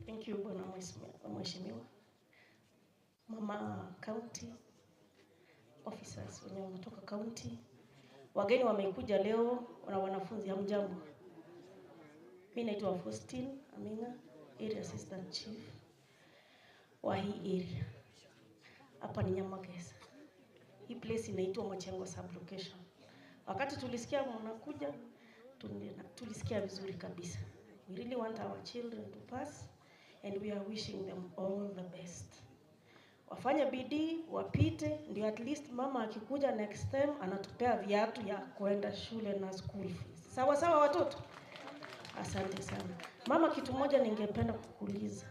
S15: Thank you, Bwana Mheshimiwa. Mama County officers wenye wanatoka county, wageni wamekuja leo na wanafunzi, hamjambo. Mimi naitwa Faustin Aminga, area assistant chief wa hii area. Hapa ni Nyamagesa. Hii place inaitwa Machengo sub-location. Wakati tulisikia mnakuja, tulisikia vizuri kabisa. We really want our children to pass and we are wishing them all the best. Wafanye bidii, wapite, ndio at least mama akikuja next time anatupea viatu ya kwenda shule na school fees. Sawa sawa watoto? Asante sana. Mama, kitu moja ningependa kukuuliza.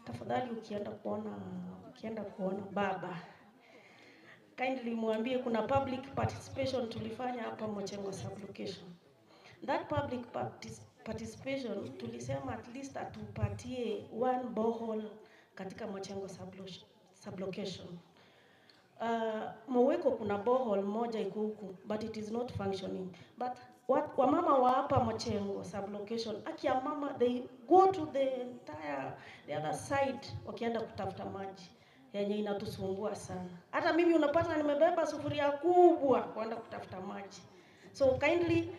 S15: Tafadhali ukienda kuona baba, kindly mwambie kuna public participation tulifanya hapa Mochengo sub-location. That public participation tulisema at least atupatie one borehole katika Mochengo sub-location. Moweko kuna borehole moja iko huku but it is not functioning. But what, wamama wa hapa Mochengo sub-location, aki ya mama they go to the entire the other side wakienda kutafuta maji yenye inatusumbua sana. Hata mimi unapata nimebeba sufuria kubwa kwenda kutafuta maji. So kindly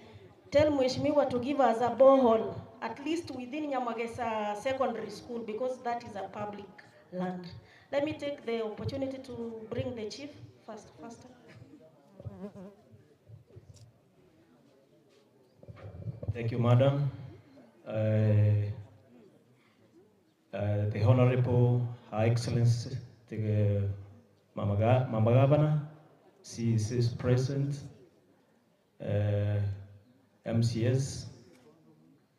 S15: tell Mheshimiwa to give us a borehole at least within Nyamagesa Secondary School because that is a public land. Let me take the opportunity to bring the chief first. Faster.
S16: Thank you, madam. Uh, uh, the Honorable Her Excellency, the uh, Mama, Ga Mama Governor, CEC is present, uh, MCS,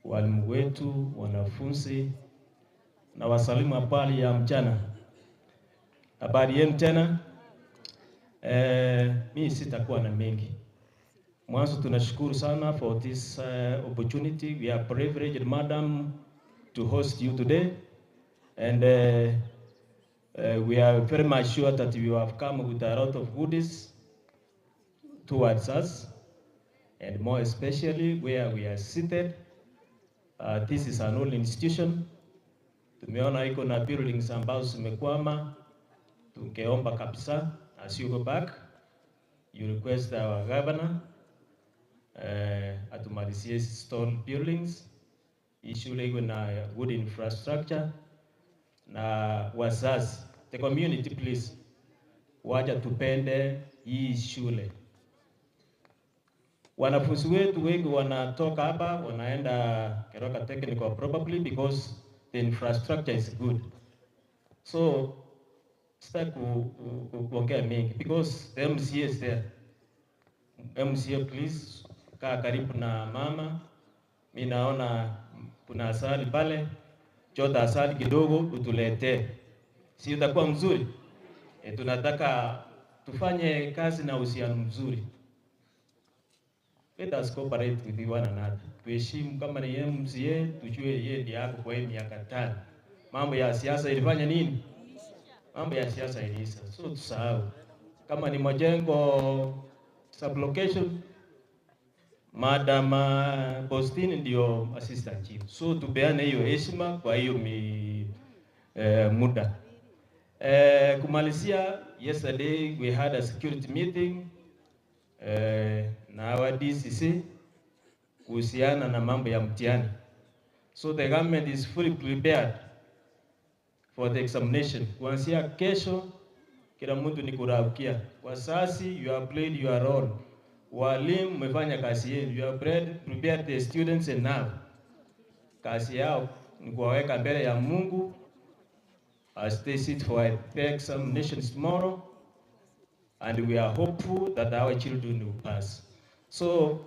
S16: walimu wetu, wanafunzi na wasalimu habari ya mchana. Habari yenu tena. Eh, mi sitakuwa na mengi. Mwanzo tunashukuru sana for this opportunity. We are privileged, madam, to host you today. And we are very much sure that you have come with a lot of goodies towards us, and more especially where we are seated. This is an old institution. Tumeona iko na buildings ambazo zimekwama, tungeomba kabisa as you go back you request our governor atumalizie stone buildings, hii shule iko na good infrastructure, na wazazi, the community please, wacha tupende hii shule. Wanafunzi wetu wengi wanatoka hapa wanaenda Keroka Technical probably because the infrastructure is good. So sitaki kuongea mingi because the MCA is there. MCA please, kaa karibu na mama. Mi naona kuna asali pale, chota asali kidogo utuletee, si utakuwa mzuri? E, tunataka tufanye kazi na uhusiano mzuri. Let us cooperate with one another. Tuheshimu kama ni MCA, tujue yeye ndiye yako kwa hii miaka tano. Mambo ya siasa ilifanya nini? Mambo ya siasa iliisha, so tusahau. Kama ni majengo sublocation, Madam Bostini ndio assistant chief, so tupeane hiyo heshima kwa hiyo mi, muda. Kumalizia, yesterday we had a security meeting na our DCC kuhusiana na mambo ya mtihani. So the government is fully prepared for the examination. Kuanzia kesho kila mtu ni kuraukia. Wazazi, you have played your role. Walimu mmefanya kazi yenu. You have prepared the students enough. Kazi yao ni kuwaweka mbele ya Mungu as they sit for the examinations tomorrow, and we are hopeful that our children will pass. So,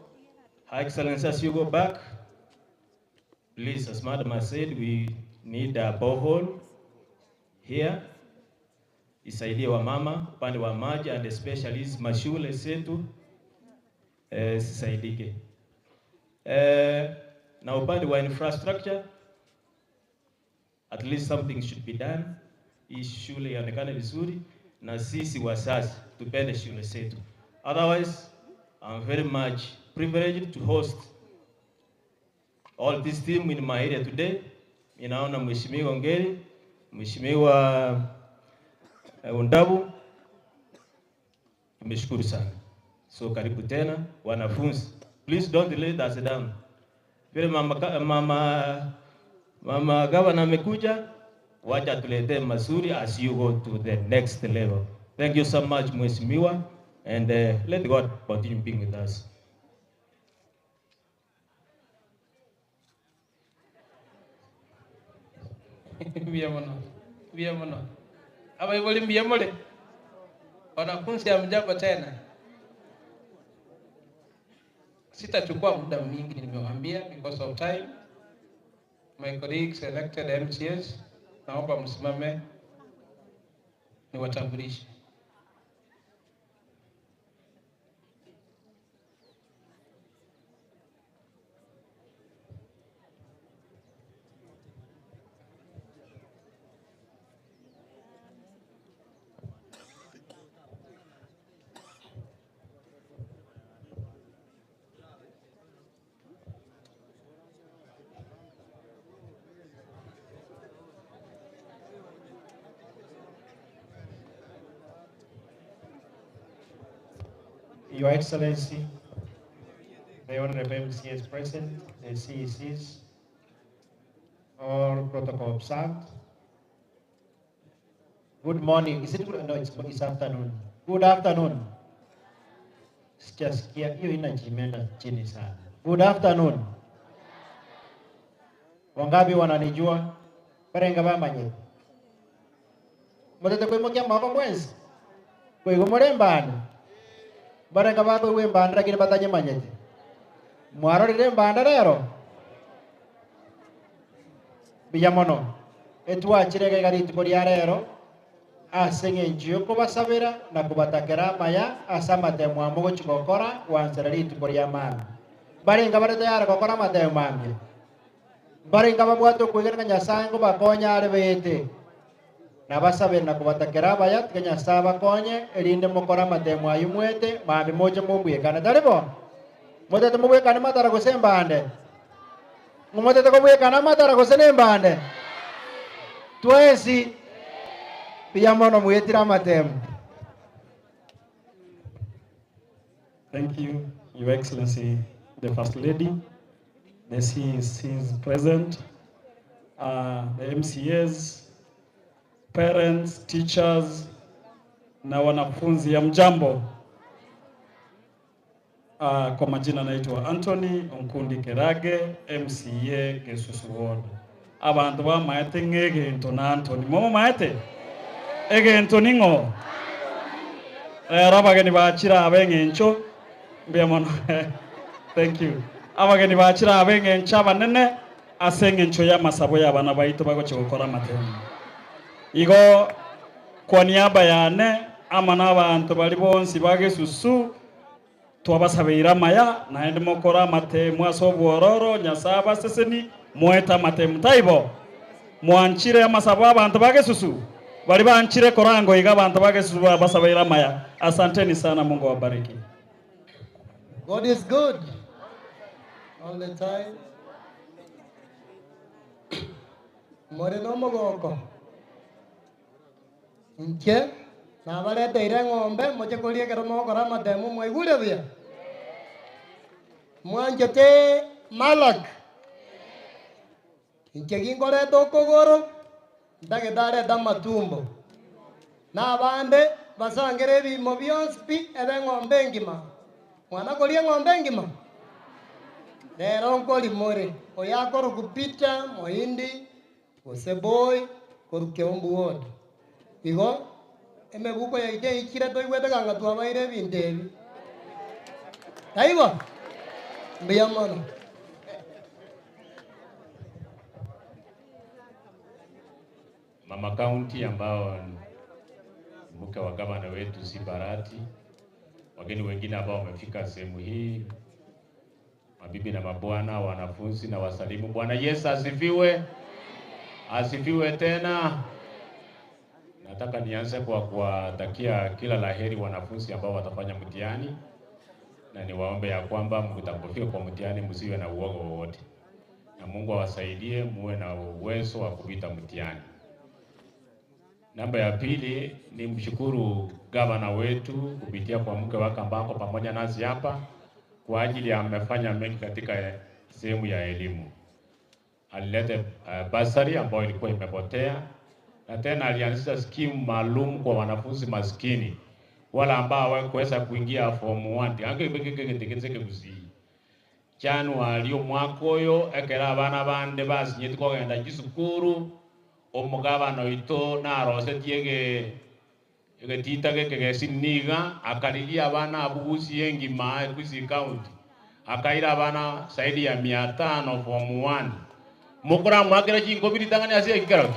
S16: Her Excellency, as you go back, please, as Madam has said, we need a borehole here isaidie wamama upande wa maji and especially hizi mashule zetu zisaidike. Na upande wa infrastructure at least something should be done. Hii shule ionekane vizuri na sisi wazazi tupende shule zetu. Otherwise, I'm very much privileged to host all this team in my area today. Ninaona Mheshimiwa Ngeri, Mheshimiwa Ondabu, tumeshukuru sana. So karibu tena wanafunzi. Please don't let us down. Vile mama gavana amekuja, wacha tuletee mazuri as you go to the next level. Thank you so much Mheshimiwa, and let God continue being with us.
S14: Mbuya mono, mbuya mono. Abaibori mbuya more? Wanafunzi hamjambo tena. Sitachukua muda mwingi, nimewaambia because of time. My colleagues elected MCAs, naomba msimame niwatambulishe.
S17: Your Excellency, the Honorable MCAs present, the CECs, all protocol observed. Good morning. Is it good? No, it's afternoon. Good afternoon. Sijasikia hiyo energy imeenda chini sana. Good afternoon. Wangapi wananijua? Barenga bamanyete? Motete koimokia amaboko mwensi? Koigwa more embande? Mbarenga bakoigwa embande lakini batanyemanyete? Mwarorire embande rero? Mbuya mono. Etwachire iga iga rituko ria rero ase eng'encho y'okobasabera na kobatakera amaya ase amatemo amo gochia gokora gwansera rituko ria maambia. Mbarenga bare tayari gokora amatemo maambia? Mbarenga babwate okwegena ng'a Nyasae ngobakonya are bete? Nabasabere na kobatakera abaya, tiga Nyasae abakonye, erinde mokore amatemo ayio mwete, mambia moche mombwekane. Tari bo? Motete mobwekane matara gose embande? Ng'o motete kobwekana amatara gose nembande? Twensi mbuya mono mwetire amatemo.
S16: Thank you, Your Excellency, the First Lady, the CECs present, the MCAs, parents, teachers na wanafunzi hamjambo. Kwa majina naitwa Anthony Onkundi Kerage, MCA Gesusu Ward. Abanto bamaete ng'a egento na Anthony. Momomaete? Egento ning'o? Rero abageni bachire aba eng'encho mbuya mono. Thank you. Abageni bachire aba eng'encho abanene ase eng'encho y'amasabo y'abana baito bagochia gokora amatemo. Igo kwa niaba yane amo nabanto baria bonsi ba Gesusu Twabasabeire amaya, naende mokore amatemu ase obwororo, Nyasae abaseseni, moete amatemu, taibo? Mwanchire amasabo 'abanto ba gesusu? Baria banchire korango iga abanto ba gesusu babasabeire amaya. Asanteni sana, Mungu awabariki.
S7: God is good all the time. More nomogoko. Inche nabareteire eng'ombe moche koria ekero mogokora amatemo, mwaigure buya? Mwanchete Malak? Inche ginkoreta okogoro, ntagete arete amatumbo, na abande basangere ebiimo bionsi pi ebe eng'ombe engima. Mwana koria eng'ombe engima? Rero nkori more, oyo akorokwa Peter Moindi, Gose boy korwa Keumbu ward. Igo emebuko yaito eichire toigwete ng'a twabaire ebinto ebi. Taibo? Mbuya mono.
S18: Mama County ambao ni mke wa gavana wetu si Barati, wageni wengine ambao wamefika sehemu hii, mabibi na mabwana, wanafunzi na wasalimu. Bwana Yesu asifiwe, asifiwe tena. Nataka nianze kwa kuwatakia kila laheri wanafunzi ambao watafanya mtihani, na niwaombe ya kwamba mtakapofika kwa mtihani msiwe na uoga wowote, na Mungu awasaidie muwe na uwezo wa kupita mtihani. Namba ya pili ni mshukuru gavana wetu kupitia kwa mke wake ambako pamoja nasi hapa kwa ajili ya amefanya mengi katika sehemu ya elimu. Alileta basari ambayo ilikuwa imepotea, na tena alianzisha skimu maalum kwa wanafunzi maskini wala ambao hawakuweza kuingia form 1 ange January omwaka oyo ekero abana bande basinyeti kogenda chisukuru omogabana oito narosetie ege egetita geke gesini iga akarigia abana abwo Gusii engima Gusii county akaira abana zaidi ya mia tano form 1 mokoramwakera chinkobi ritang'ani ase ekero ki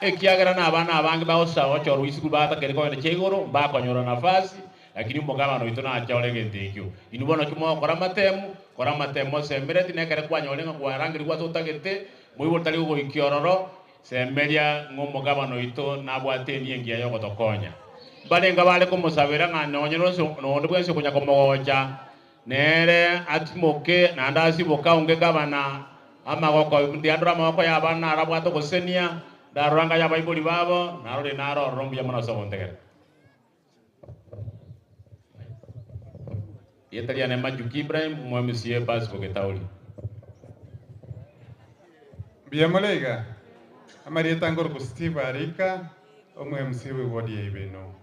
S18: ekiagera na abana abange bagosa gochorwa isukuru batakeri kogenda chia igoro mbakonyora nafasi lakini omogabana oito nachore egento ekio. Inwe bono ki mogokora amatemu, kora amatemu osemereti na ekere kwanyorire ng'a kwarangerigwe ase otagete, moibori tari gogoikia ororo, semeria ng'a omogabana oito nabwate enia engiya y'ogotokonya. Mbarenge abare komosabera ng'a nonye nonsi nonde bwensi okonya komogocha, nere atimoke naende asiboke aunge gavana amagoko, ndiandore amagoko y'abana narabwate ogosesenia, ndarora ng'a y'abaibori babo, narore naro ororo mbuya mono ase ogontegerera. Rieta riane Majuki Ibrahim, omo MCA Basi Bogetauri.
S1: Mbuya more iga? Amarieta nkorokwa Steve Arika, omo MCA bwe ward ya Ibeno.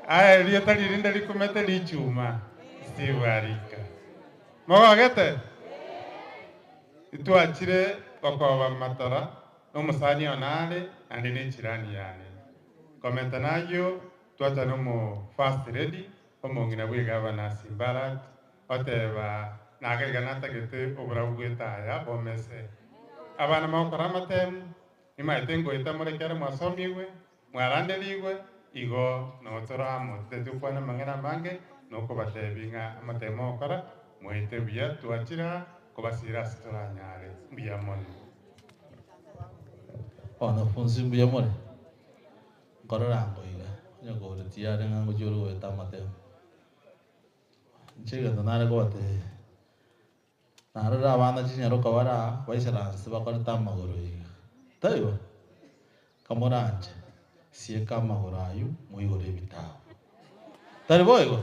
S1: Aye erieta ririnde rikumete richuma, Steve Arika. Mogogete? Ntwachire gokoba matora nomosani one are naende nechirani yane. Komenta nayio twacha nomo first lady omong'ina bw'egavana Simbarat oteba naga iga natagete oborabu bw'etaya bomese. Abana mogokora amatemu nimaete ngoeta more ekero mwasomigwe Mwaranderigwe, igo notore amo, titeti gokwana amang'ana amange, nokobatebia ng'a amatemo ogokora, moete buya, twachire aa kobasiira ase toranyare. Mbuya mono.
S19: Wanafunzi mbuya more? Nkorora ango iga, onye kore tiyare ng'a ngochia ore goeta amatemo. Inche egento nare kobatebia, narorire abana chinyaroka bare aa, baisaransete bakorete amagoro iga, taibo? Kamoranche, sieka amagoro ayio moigore ebitabu. Tari boigo?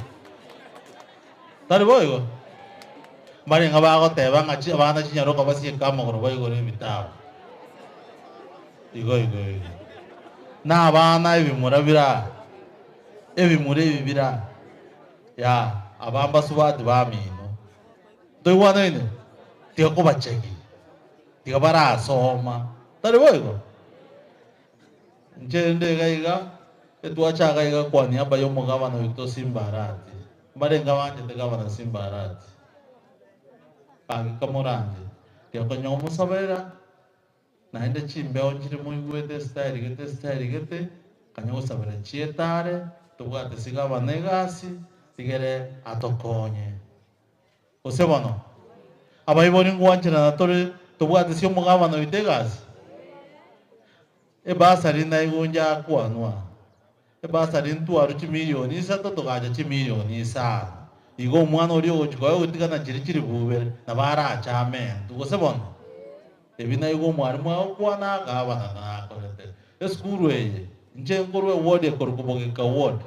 S19: Tari boigo? Mbarenge bagoteba ng'a chi abana chinyaroka basieke amagoro baigore ebitabu. Igo igo igo. Na abana ebimura bire aa, ebimura ebi bire aa, yaa, aba mbasubati bamino. Ntoigwanaine? Tiga kobachagia. Tiga barasoma, tari boigo? Inche rende iga iga, etwachaga iga kwa niaba y'omogabana oito Simba Arati. Mbarenge abanchete gabana Simba Arati. Gaki kamoranche, tiga konya komosabera, naende chimbeo nchire moigwete estyle gete estyle gete, kanya gosabera chietare, tobwate ase gabana egasi, rigere atokonye. Gose bono, abaibori ngwancherana tore tobwate omogabana oito egasi? Ebasari naiguncha akwanwa, ebasari ntwarwe chimilioni isato togacha chimilioni isano. Igo omwana oria ogochia koa ogotigana chiria chilifu ibere nabo arache amentwe. Gose bono, ebi naigwe omwalimu agokwana agabana nakorete. Esukuru eye, inche nkorwa eward ekorokwa Bogeka ward.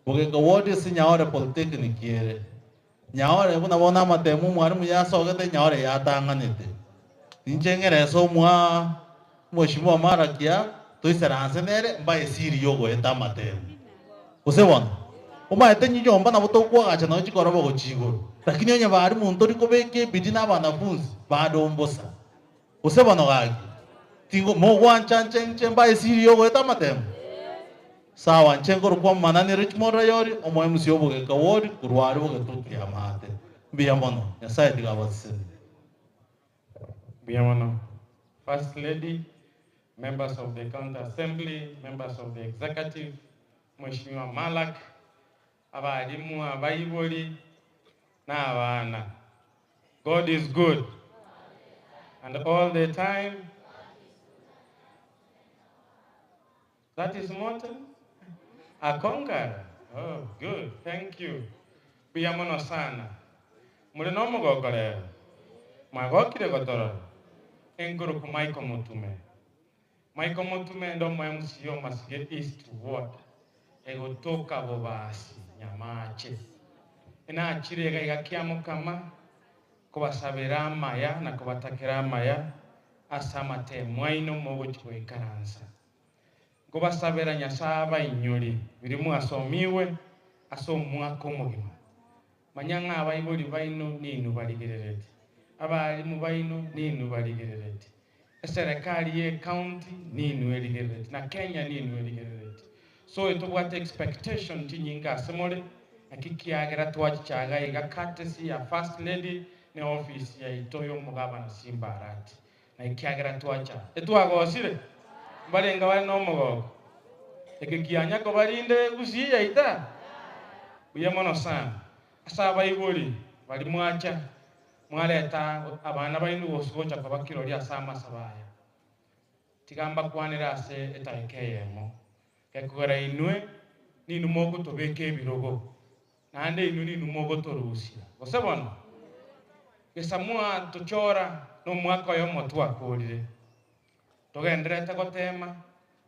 S19: Bogeka ward ase Nyaore Polytechnic ere. Nyaore buna bono amatemo omwalimu yasogete nyaore yatang'anete. Inche ng'ere ase omwa Mweshimiwa Marakia toisaranse nere mbae esiri yogoeta amatemo. Gose bono, omaete nyomba nabo tokoagacha nonye chikoroba gochia igoro, lakini onye barimu ntori kobeka ebidii na abanafunzi bado mbosa. Gose bono gaki, tingo mogwancha nche nche mbae esiri yogoeta amatemo? Sawa, nche nkorokwa Manani Richmond Rayori, omo MC o Bogeka Ward, korwa aria Bogetutu ya Maate. Mbuya mono, Nyasaye tiga abasesenie.
S20: Mbuya mono. First Lady, members of the County Assembly, members of the Executive, Mheshimiwa Malak, abalimu, abaibori, na abana. God is good. And all the time. That is Morton? A conqueror? Oh, good. Thank you. Mbuya mono sana. More nomogoko rero? Mwagokire gotorora? Enkorokwa Michael Motume. Michael Motume ndo omo MC o Masige East Ward egotoka Bobasi Nyamache. Enachire iga iga Kiamokama kobasabera amaya na kobatakera amaya ase amatemo aino mogochia goikaransa. Nkobasabera Nyasae abainyore biria mwasomiwe ase omwaka omogima. Manya ng'a abaibori baino ninwe barigerereti, abalimu baino ninwe barigerereti, eserekari y'ecounty ninwe erigerereti, na Kenya ninwe erigerereti. So etobwate expectation chinyinge ase more, naki kiagera twachicha iga iga courtesy ya First Lady ne office yaito y'omogabana Simba Arati. Na ekiagera twacha, etwagosire, mbarenge bare nomogoko. Eke kianya koba rinde gusii yaita? Buya mono sana. Ase abaibori baria mwacha, mwareta abana baino gose gocha koba kirori ase amasabo aya. Tiga mbakwanere ase etareka eyemo. Gekogera inwe ninwe mogotobeka ebirogo, naende inwe ninwe mogotorusia. Gose bono, gesamwa tochora nomwaka oyomo twakorire, togendererete gotema,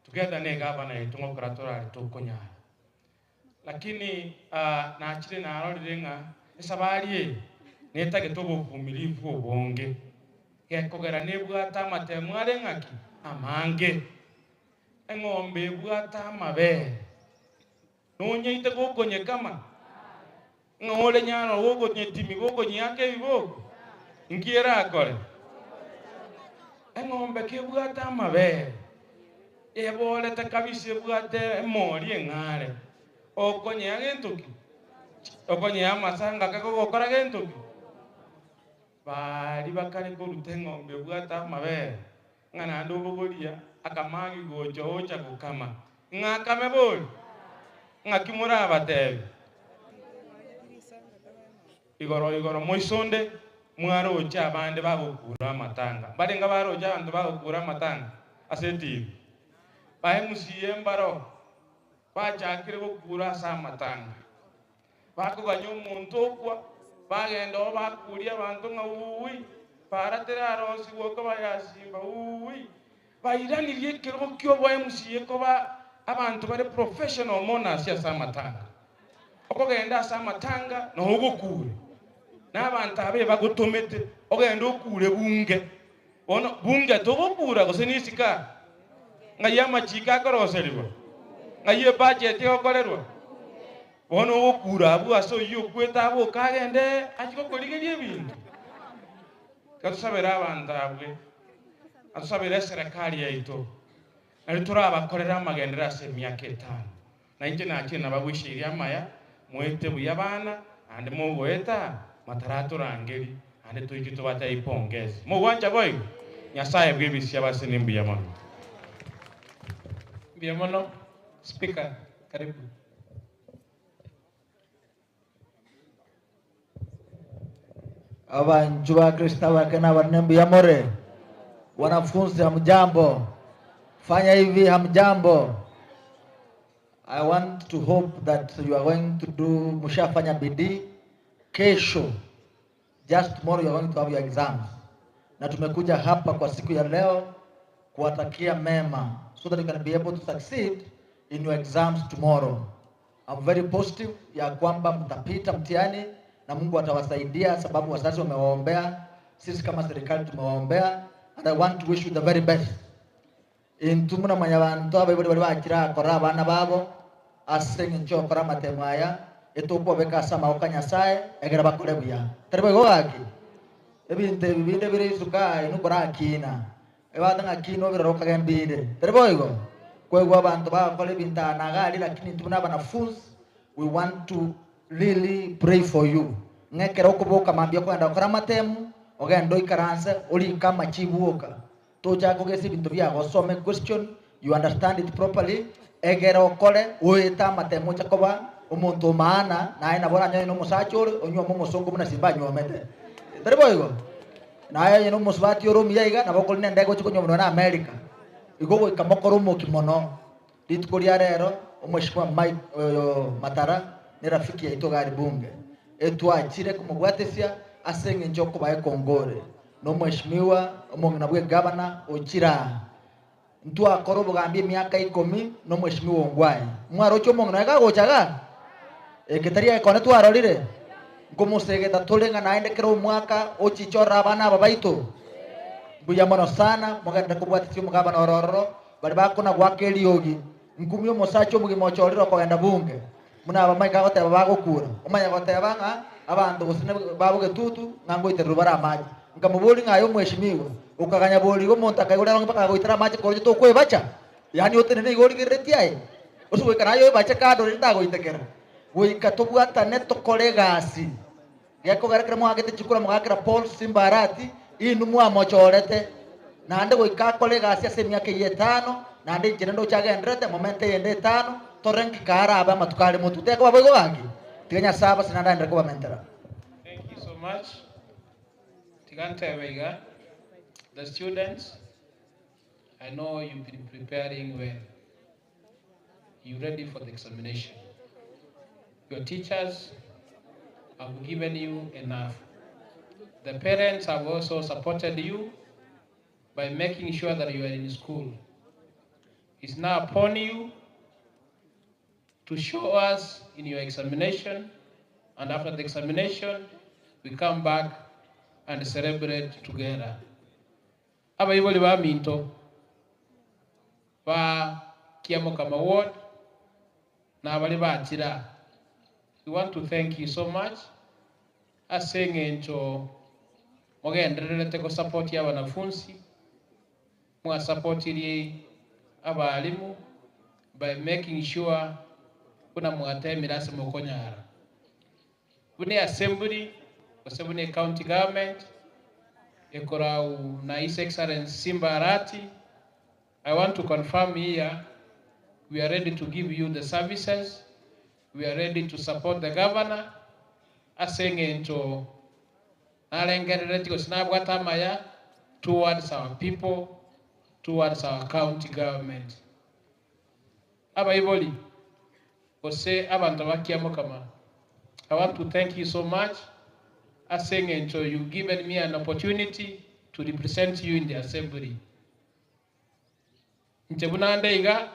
S20: together na egavana yaito ngokora torare tokonyara. Lakini nachire narorire ng'a esabari eye netagete obovumilivu obonge, gekogera nebwate amatemo are ng'aki? Amange. Eng'ombe ebwate amabere. Nonyeite gokonyekama? Ng'a ore nyaro gokonyetimi gokonyiaka ebiboko? Inki erakore? Eng'ombe kebwate amabere, eborete kabisa ebwate emori eng'are, okonyea gento ki? Okonyea amasanga ake kogokora gento ki? Baria bakare koruta eng'ombe ebwate amabere, ng'a naende obogoria akamagi gocha ocha gokama, ng'a akame bori? Ng'aki morabatebi? Igoro igoro moisonde mwaroche abande bagokura amatanga. Mbarenge abaroche abanto bagokura amatanga ase etibi? Bae MCA mbaro bachakire gokura ase amatanga. Bakoganya omonto okwa, bagenda oo bakuria abanto ng'a Uuwi, para terarosigwa okoba yasimba, uuwi. Bairanirie ekerogo ki'oboa MCA koba abanto bare professional mourners ase amatanga. Okogenda ase amatanga noo ogokure, na abanto aba ebagotomete ogende okure bunge. Bono bunge togokura gose nisiko aa? Ng'ai amachiko akoroserigwa? Ng'ai ebudget egokorerwa? Bono ogokura abwo ase oyio okwete aboke agende achie gokorigeria ebinto. Tiga tosabere abanto abwe, na tosabere eserekari yaito, nario torabakorere amagenderero ase emiaka etano. Na inche nachire nabagwisheirie amaya, moete buya abana, naende mogoeta mataratorangeri, naende toiche tobatebie pongezi. Mogwancha boigo? Nyasae bw'ebisia abaseni mbuya mono.
S14: Mbuya mono Speaker, karibu.
S21: Abanchu ba Kristo abake na abanene mbuya more? Wanafunzi hamjambo? Fanya hivi hamjambo? I want to hope that you are going to do mushafanya bidii kesho just tomorrow you are going to have your exams na tumekuja hapa kwa siku ya leo kuwatakia mema so that you can be able to succeed in your exams tomorrow. I'm very positive ya kwamba mtapita mtihani na Mungu atawasaidia, sababu wazazi wamewaombea, sisi kama serikali tumewaombea, and I want to wish you the very best. Intwe buna mwanyabanto abaibori baria bachire akora abana babo ase engencho y'ogokora amatemo aya, etokobabeka ase amaboko a Nyasae egere bakore buya. Tari boigo gaki? Ebinto ebi binde bire isiko aa inwe korakina, ebate ng'a kina obirore okage mbinde. Tari boigo? Kwaigwa abanto bagokora ebinto aa na iga aria lakini intwe buna abanafunzi we want to really pray for you ng'a ekero okoboka mambia okogenda gokora amatemu, ogende oikaranse orike amachibu oka. Tochake kogesa ebinto biago osome question you understand it properly egere okore oete amatemo oche koba omonto o maana naye nabo oranyore na omosacha ore onyuome omosongo buna Simba anywomete tari boigo? Naye onye na omosubati ore omuya iga nabo okorina endege oche konyuomwa nonya na America igo goika mokore omokia mono. Rituko ria rero omweshimiwa Mike oyo Matara ne rafiki yaito iga ari bunge etwachire komobwatesia ase eng'encho okoba ekongore. Nomweshimiwa omong'ina bw'egavana ochire aa. Ntwakora obogambi emiaka ikomi nomweshimiwa Ongwae. Mwaroche omong'ina oye kagocha igaa? Eke tari egekone twarorire? Nkomosegeta tore ng'a naende kera omwaka ochiche orore abana aba baito? Mbuya mono sana, mogenderere kobwatisia omogabana ore ororo, baria bakona goaka eriogi. Nkumia omosacha omogima ochorire okogenda bunge. Buna abamaika agoteba bagokura, omanye goteba ng'a abanto gose babogetutu ng'a ngoitererwa bare amache. Nkamoboria ng'a aye omweshimiwa, okaganya bori iga omonto akaigora erong'i mpaka agoitera amache koroche tokwebacha? Yaani otenene iga origereretie aye? Gose goika naye oebache kando rende tagoitekera? Goika tobwatane tokore egasi. Gekogera ekero mwaagete chikura mogaakera Paul Simba Arati, inwe mwamochorete, naende goika akore egasi ase emiaka eyio etano, naende inche ndoche agendererete, momente eyende etano, torore nki karabe amatuko are motwe. Tekoba boigo gaki? Tiga Nyasae abasesenie naende aenderere kobamentera.
S14: Thank you so much. Tiga ntebe iga, the students, I know you've been preparing well. You ready for the examination. Your teachers have given you enough. The parents have also supported you by making sure that you are in school. It's now upon you to show us in your examination, and after the examination, we come back and celebrate together. Abaibori baminto ba Kiamokama Ward. Na baria bachire aa, we want to thank you so much ase eng'encho mogendererete go support abanafunsi, mwasapotirie abalimu by making sure buna mwatemire ase mokonyara. Buna eassembly gose buna ecounty government ekorau na His Excellency Simba Arati, I want to confirm here we are ready to give you the services, we are ready to support the governor ase eng'encho narengereretie gose nabwate amaya towards our people, towards our county government. Abaibori gose abanto ba Kiamokama, I want to thank you so much ase eng'encho you given me an opportunity to represent you in the assembly. Inche buna nde iga,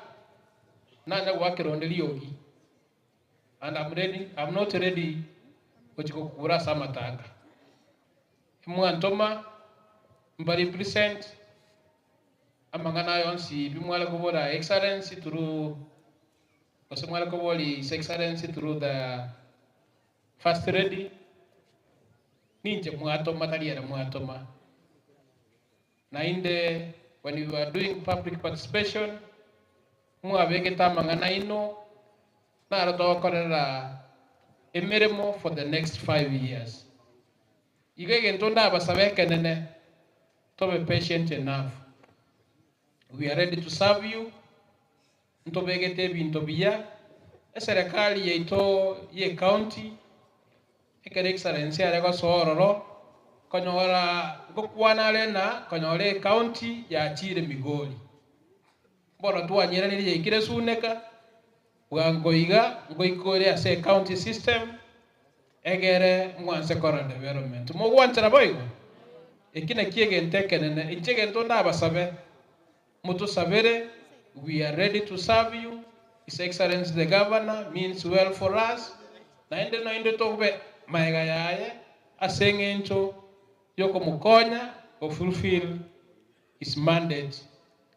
S14: nanya goakera onde riogi, and I'm ready, I'm not ready gochia gokura ase amatanga. Mwantoma mba represent amang'ana aya onsi bi mware kobora Excellency through gose mware koboria His Excellency through the First Lady, ninche mwatoma tari ere mwatoma. Naende when we were doing public participation, mwabegete amang'ana aino, naro togokorera emeremo for the next five years. Igo egento ndabasabe ekenene, tobe patient enough. We are ready to serve you, ntobegete ebinto buya, eserekari yaito ye ecounty, Ekero Excellency are gosoa ororo, konyora ngokwana are na konyora ecounty yachiire Migori. Bono twanyeranirie yaikire Suneka, bwango iga ngoika ore ase ecounty system, egere mwanse korora development. Mogwanchera boigo? Eki nakio egento ekenene. Inche egento ndabasabe, motosabere, we are ready to serve you, His Excellency the Governor means well for us, naende noinde tobe maega yaye ase eng'encho yokomokonya go fulfill his mandate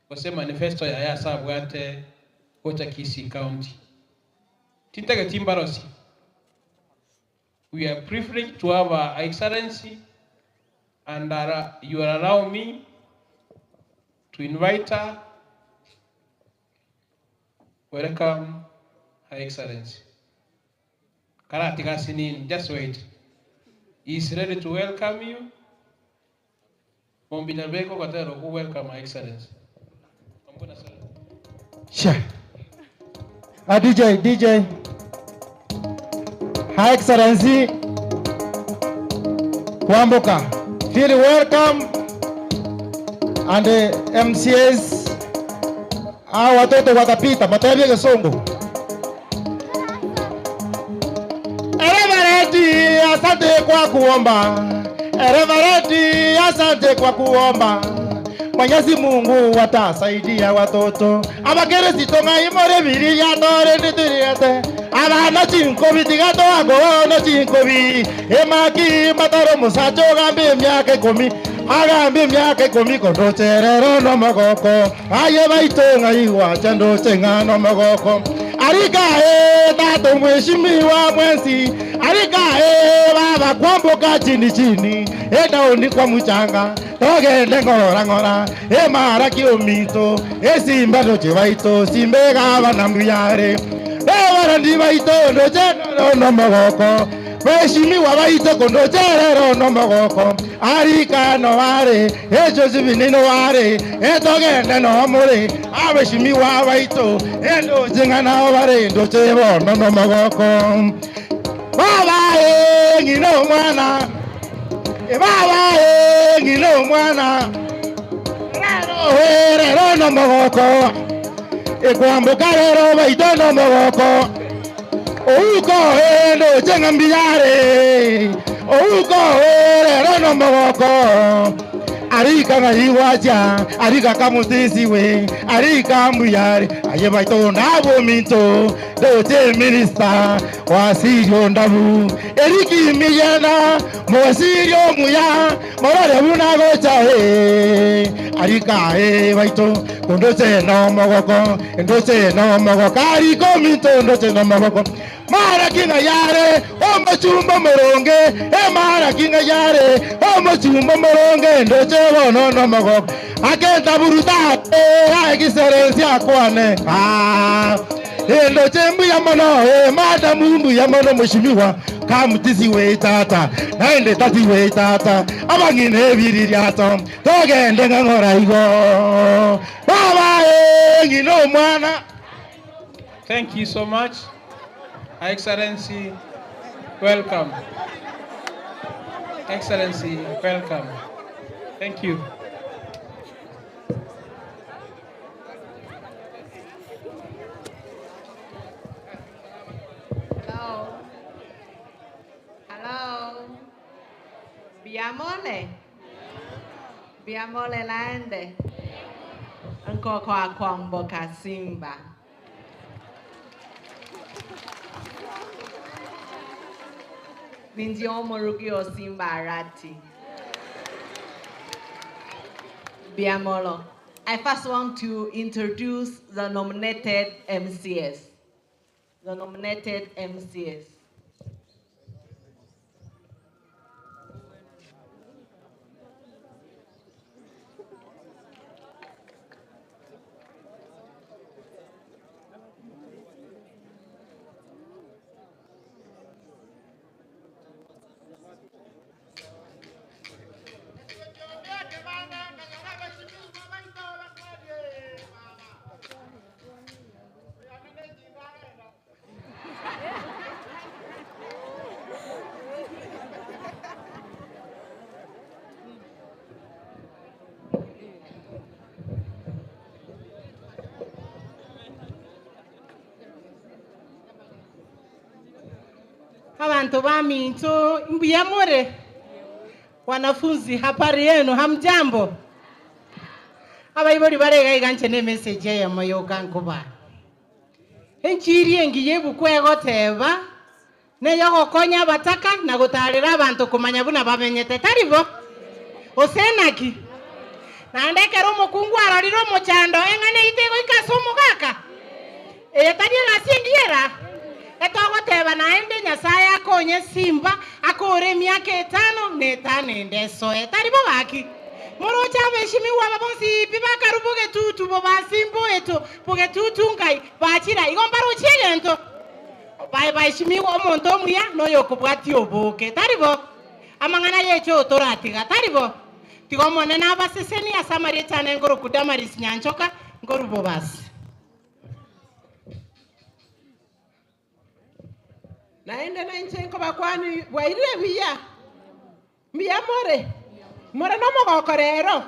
S14: gose manifesto yaye ase abwate gocha Kisii County. Tintageti mbarosie. We are privileged to have Her Excellency and you will allow me to invite her. Welcome, Her Excellency. Karatiga asinini, just wait. He is ready to welcome you. Mombi Nyabeko ogotera okwo welcome Her Excellency. Ombuna sir.
S7: Sha. Ah, DJ, DJ. Her Excellency Kwamboka, feel welcome and the MCAs hao watoto watapita matebie gesongo. Reverend, asante kwa kuomba. Reverend, asante kwa kuomba. Mwenyezi Mungu atasaidia watoto abakeresito ng'aimore biri yatore nditiriete abana chinkobi tigatoakoona chinkobi emaki mataro musacha ogambe emiaka ikomi agambe emiaka ikomi kondocherero nomogoko aye baito ng'aigwacha ndoche ng'a nomogoko arikae tato mheshimiwa mwensi arikae baba kwamboka chini chini edaoni kwa muchanga togende ng'ora ng'ora emara kiomito esimba ndoche baito simba egabana mbuyare ebarandi baito ndoche nomogoko Mheshimiwa baito kondocherero nomogoko arikano bare echo sibinino bare etogende nomore abeshimiwa baito endoche ng'ana bare ndoche bono nomogoko baba e ng'ina omwana e baba e ng'ina omwana rero e rero nomogoko ekwamboka rero baito nomogoko ouko e ndoche ng'ambiyare ouko e rero nomogoko
S2: Arika ng'ai gwacha, arika kamotisiwe, arika mbuyare, aye baito nabominto, ndoche minister, wasirio ndabu, eriki miyana, mosirio omuya, morore buna gocha eh, arika eh baito, kondoche nomogoko, ndoche nomogoko, arika ominto ndoche nomogoko. Mara ki ng'a yare omochumba omoronge, e mara ki ng'a yare omochumba omoronge, ndoche bono nomogoko. Akentaburuta aye egiserensi akwane, ah, endoche mbuya mono, e madamu mbuya mono mweshimiwa, kamutisiwe tata, naende tatiwe tata, abang'ina ebiririato, togende ng'a ng'ora igo. Baba e ng'ina omwana.
S14: Thank you so much. Her Excellency, welcome. Excellency, welcome. Thank you.
S22: Hello. Hello. Biamole. Biamole naende. Nkoko akwamboka Simba. Ninji omorugi o Simba Arati. Biamolo. I first want to introduce the nominated MCS. The nominated MCS.
S12: Abanto baminto mbuya more? Wanafunzi habari yenu hamjambo? Abaibori bare iga iga inche ne emessage eyemo yoka nkobaa. Enchiri engiya ebuku egoteba, neyogokonya abataka na gotarera abanto komanya buna bamenyete, tari bo? Gose naki? Naende ekero omokungu arorire omochando, eng'ana eyio tegoika ase omogaka? Eye tari egasi engiya era? Etogoteba naende, Nyasae akonye simba akore emiaka etano na etano ende esoe. Tari bo gaki? Moroche abeshimigwa aba bonsi pi bakarwa bogetutu bobasimboeto bogetutu nkai bachira igo mbaroche egento. Baye baeshimigwa omonto omuya noyokobwatia oboke. Tari bo? Amang'ana y'echoo toratiga. Tari bo? Tiga Omonene abasesenie ase amarieta ane nkorokwa Damaris Nyanchoka nkorwa Bobasi. Naende nainche nkobakwania bwairire buya? Mbuya more? More nomogoko rero?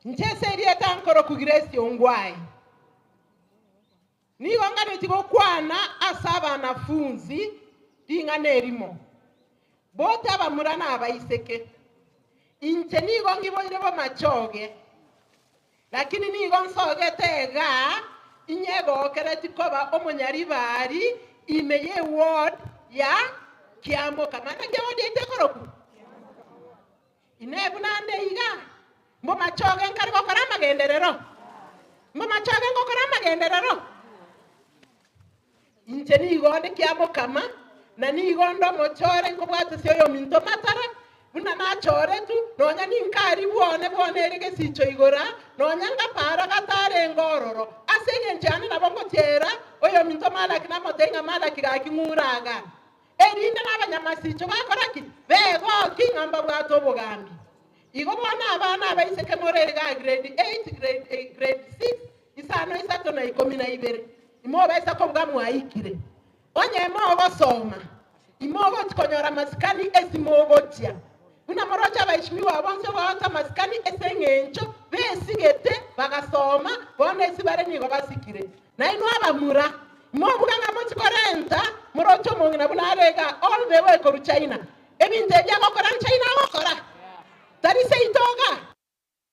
S12: Inche ase erieta nkorokwa Grace Ongwae. Nigo nganeti gokwana ase abanafunzi ring'ana erimo, bote abamura na abaiseke. Inche nigo ngiboire bomachoge, Lakini nigo nsogete igaa inyegokereti koba omonyaribari ime y'eward ya Kiamboka. Mana nki eward yaito ekorokwa? Inee buna nde iga, mbomachoge nkare gokora amagenderero? Mbomachoge ngokora amagenderero? Inche nigo nde Kiamokama, na nigo nde omochore nkobwatisia oyominto matara, buna nachoretwe, nonya ninkarigwe one bono ere gesicho igoro, nonya ngapara gatarenge ororo. Ase engencho yane nabo ngotiera oyominto Malaki namotebie ng'a Malaki gaki ng'ure aga, erinde nabanyamasicho bakora ki? Begoki ng'a mbabwate obogambi. Igo bono abana abaiseke more iga grade 8, grade, grade 6, isano isato na ikomi na ibere, imobaisa kobuga mwaikire. Onye mogosoma, imogochi konyora amasikani ase mogochia. Buna moroche abaishimiwa bonsi ogocha amasikani ase eng'encho besigete bagasoma, bono ase bare nigo basikire. Nainwe abamura, imobuga ng'a mochi korenta moroche omong'ina buna are iga all the way korwa China. Ebinto ebi agokora nChina agokora? Tari seito iga?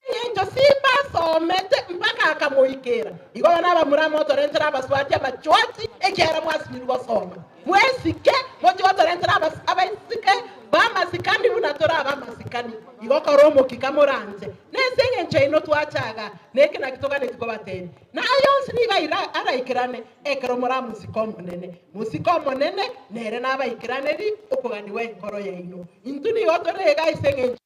S12: Engencho Simba asomete mpaka akamoikera. Igo bono abamura motorentere abasubati abachwati, ekiagera mwasinyirwe gosoma. Mwesike, mochie gotorentera abaiseke b'amasikani buna tore ab'amasikani. Igo kora omokika moranche. Nese engencho yaino twacha iga, neke naki toganetie kobatebia. Na aya onsi nigo araikerane ekero moramosike Omonene. Mosike Omonene, nere nabaikeraneri okoganigwa enkoro yaino. Intwe nigo tore iga ase engencho.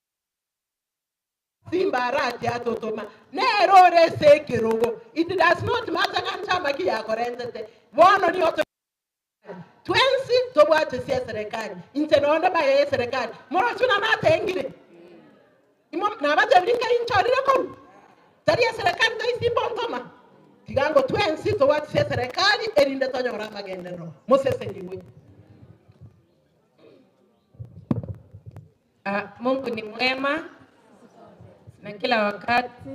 S12: Simba arati atotoma, nere ore ase ekerogo. It does not matter ng'a nchama ki yakorentete, bono nigo tore twensi tobwate ase eserekari. Inche nonde mbaye eserekari, moroche buna natengire? Imo nabatebirie nkai nchorire korwa? Tari eserekari tari Simba ontoma? Tiga ngo twensi tobwate ase eserekari erinde tonyore amagenderero. Mosesenigwe.
S4: Mungu ni mwema na kila wakati.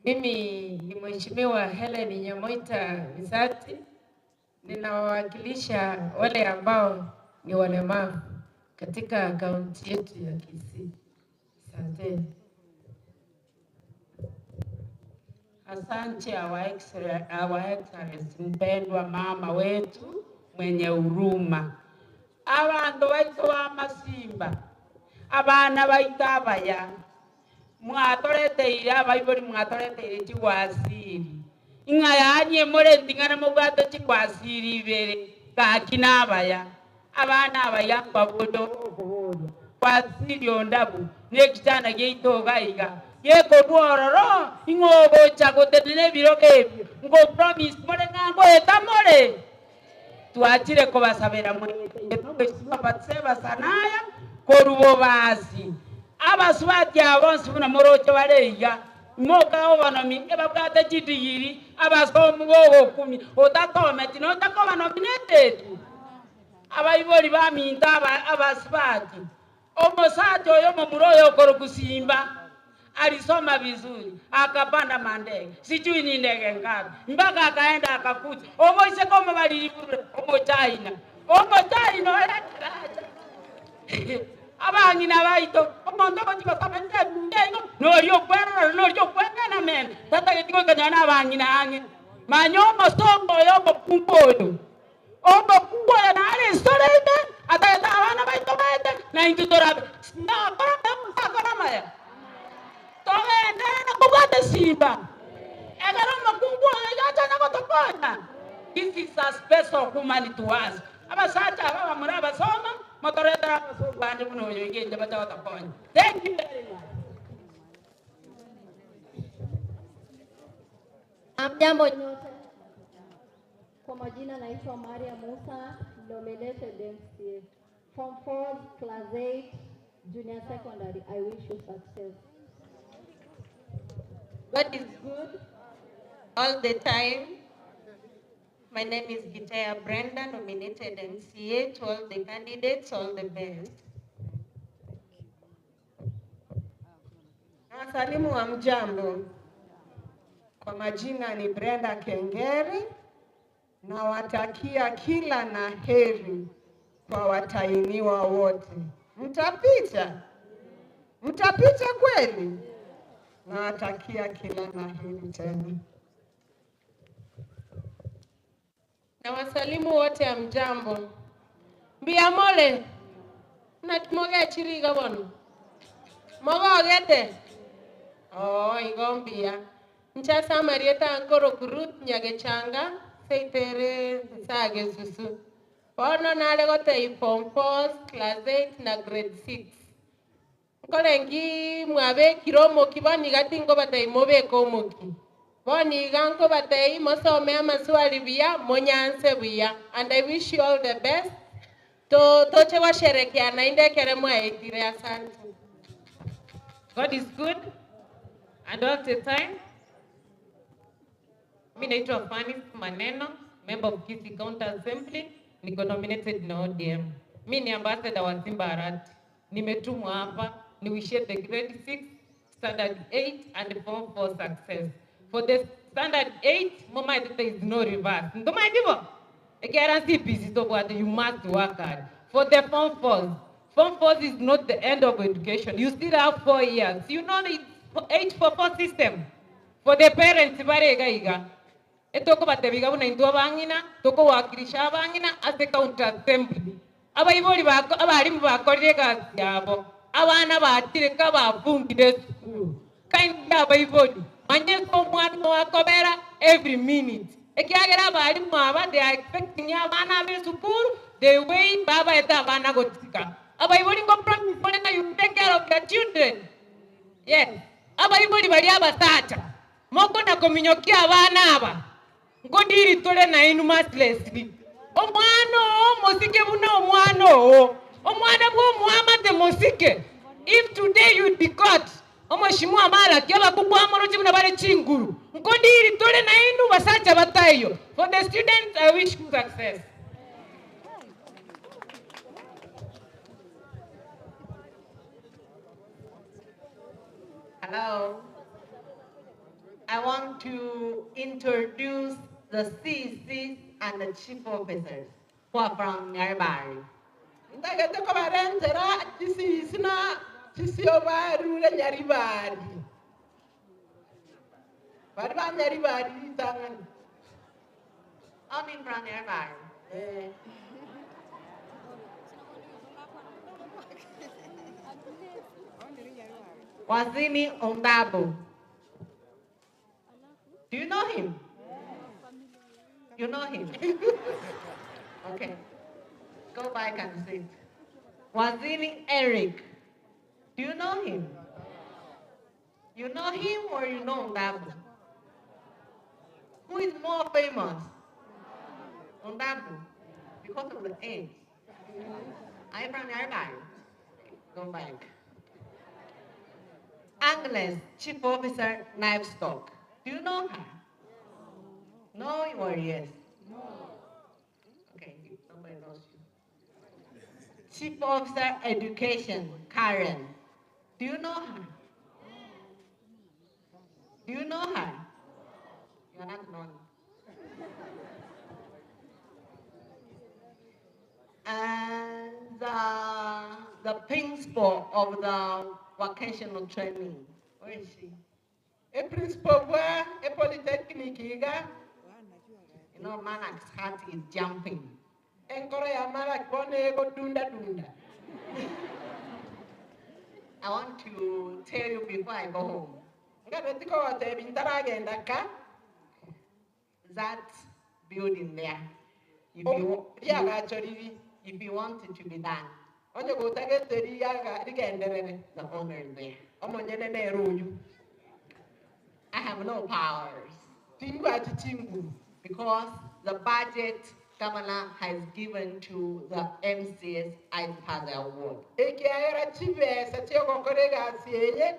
S4: Mimi ni Mheshimiwa Helen Nyamoita Misati, ninawawakilisha wale ambao ni walemavu katika kaunti yetu ya Kisii. Asante.
S6: Asante Our Excellency, mpendwa mama wetu mwenye huruma. Abandu baito ba Masimba, abana baito abaya, mwatoreteire abaibori mwatoreteire chigwasiri. Ing'a yaani emore nting'ana mobwate chigwasiri ibere, gaki na abaya. Abana abaya mbabodo okoboria. Gwasiri ondabu, nekichana giaito iga iga. Gekorwa ororo, ing'o ogocha gotenena ebirogo ebio. Ngo promise more ng'a ngoeta more. Twachire kobasabera mwete mheshimiwa Batseba Sanaya korwa bobasi. Abasubati abo bonsi buna moroche bare iga. Moka obanomi ebabwate chidigiri abasomu bogokumi otatometi notakoba nominated. Abaibori baminto abasubati. Omosacha oyo momura oyo okorokusimba alisoma vizuri akapanda mandege sijui ni ndege ngapi mpaka akaenda akakuja omoise koma balili bure omochaina omochaina oyataracha abang'ina baito omonto ogochigosaba ndengo nori okwerora nori okweng'ena mena tata getigoikanyana na abang'ina ang'e manya omosongo oyo omokungu oyo omokungu oyo nare esorete atagete abana baito baete na intwe torabe nakora akora maya togendere kobwate simba ekero omokungu oyo yachanya gotokonya. This is a special woman to us. Abasacha aba bamura abasoma motoretera abasongo bande buna oyo igenje bacha gotokonya. Thank you very much.
S23: Hamjambo nyote. Kwa majina naitwa Maria Musa, nominated MCA. Form 4, class 8, junior secondary. I wish you success.
S24: God is good all the time. My name is Gitea Brenda, nominated MCA. To all the candidates, all the best.
S25: Nawasalimu wa mjambo. Kwa majina ni Brenda Kengeri. Nawatakia kila na heri kwa watainiwa wote. Mtapita? Mtapita kweli? Nawatakia kila na heri tena.
S26: Na wasalimu wote hamjambo. Mbiyamole nakimoge chiriga bono mogogete oo igo mbuya nchasa amarieta nkoroku Ruth Nyagechanga seitere nsage susu bono nare gotei form 4 class 8 na grade 6 nkorengi mwabekire omoki bono iga tinkobatei mobeke omoki bono iga nkobatei mosome amaswali buya monyanse buya and I wish you all the best to toche gosherekea nainde ekere mwaetire asante.
S27: God is good and all the time. Mi naitwa Fanis Maneno, member of Kisii County Assembly, niko nominated na ODM. Mi ni ambassador wa Simba Arati. Nimetumwa hapa niwishie the grade 6, standard 8 and form 4 success. For the standard 8, mama there is no reverse. Ndoma ndivyo? Ekiara CPC tobwate you must work hard. For the form 4s, Form 4 is not the end of education. You still have 4 years. You know it's 844 system. For the parents bare iga iga. Etokobatebi iga buna intwe abang'ina, tokowakilisha abang'ina ase county assembly. Abaibori bako abarimu bakorire egasi yabo, abana bachire ka bafungire esukuru. Kindly abaibori, manya ase omwana oo akobera every minute. Ekiagera abarimu aba they are expecting abana abe esukuru, the way babaete abana gotika. Abaibori ngo promise ore ng'a you will take care of your children. Yes. Abaibori baria abasacha, mokona kominyokia abana aba, nkodiri tore nainwe mercilessly. Omwana oo mosike buna omwana oo. Omwana bwa omoamate mosike. If today you be caught, omweshimiwa Malaki abakungu amoroche buna bare chinguru. Nkodiri tore nainwe basacha bataiyo. For the students, I wish you success.
S22: Hello. I want to introduce the CCs and the chief officers who are from Nyaribari.
S12: Ndagete kobarentera chisisi na chisio barure Nyaribari. Bari ba Nyaribari ritang'ani.
S22: I'm in from Nyaribari.
S12: Eh.
S22: Wazini Ondabo. Do you know him? You know him? Okay. Go back and sit. Wazini Eric. Do you know him? You know him or you know Ondabu? Who is more famous? Ondabu. Because of the age. I'm from Nyaribari. Go back. Agnes, Chief Officer, Livestock. Do you know her? No or yes? No. Okay, nobody knows you. Chief Officer, Education, Karen. Do you know her? Do you know her? You are not known. And the principal of the vocational training, where is she?
S12: A principal bwa a polytechnic iga.
S22: You know, Malak's heart is jumping.
S12: Enkoro ya Malak bono ego dunda dunda.
S22: I want to tell you before I go home
S12: Ngabeti kogotebi ntaragenda ka.
S22: That building there, if you,
S12: riagacho riri.
S22: If you want it to be done,
S12: Onye gotagete riaga rigenderere.
S22: The owner is there.
S12: Omonyene nere oyu.
S22: I have no powers.
S12: Tingwachi chinguru.
S22: Because the budget governor has given to the MCS as per the award.
S12: Ekiagera chibesa chiogokora egasi eye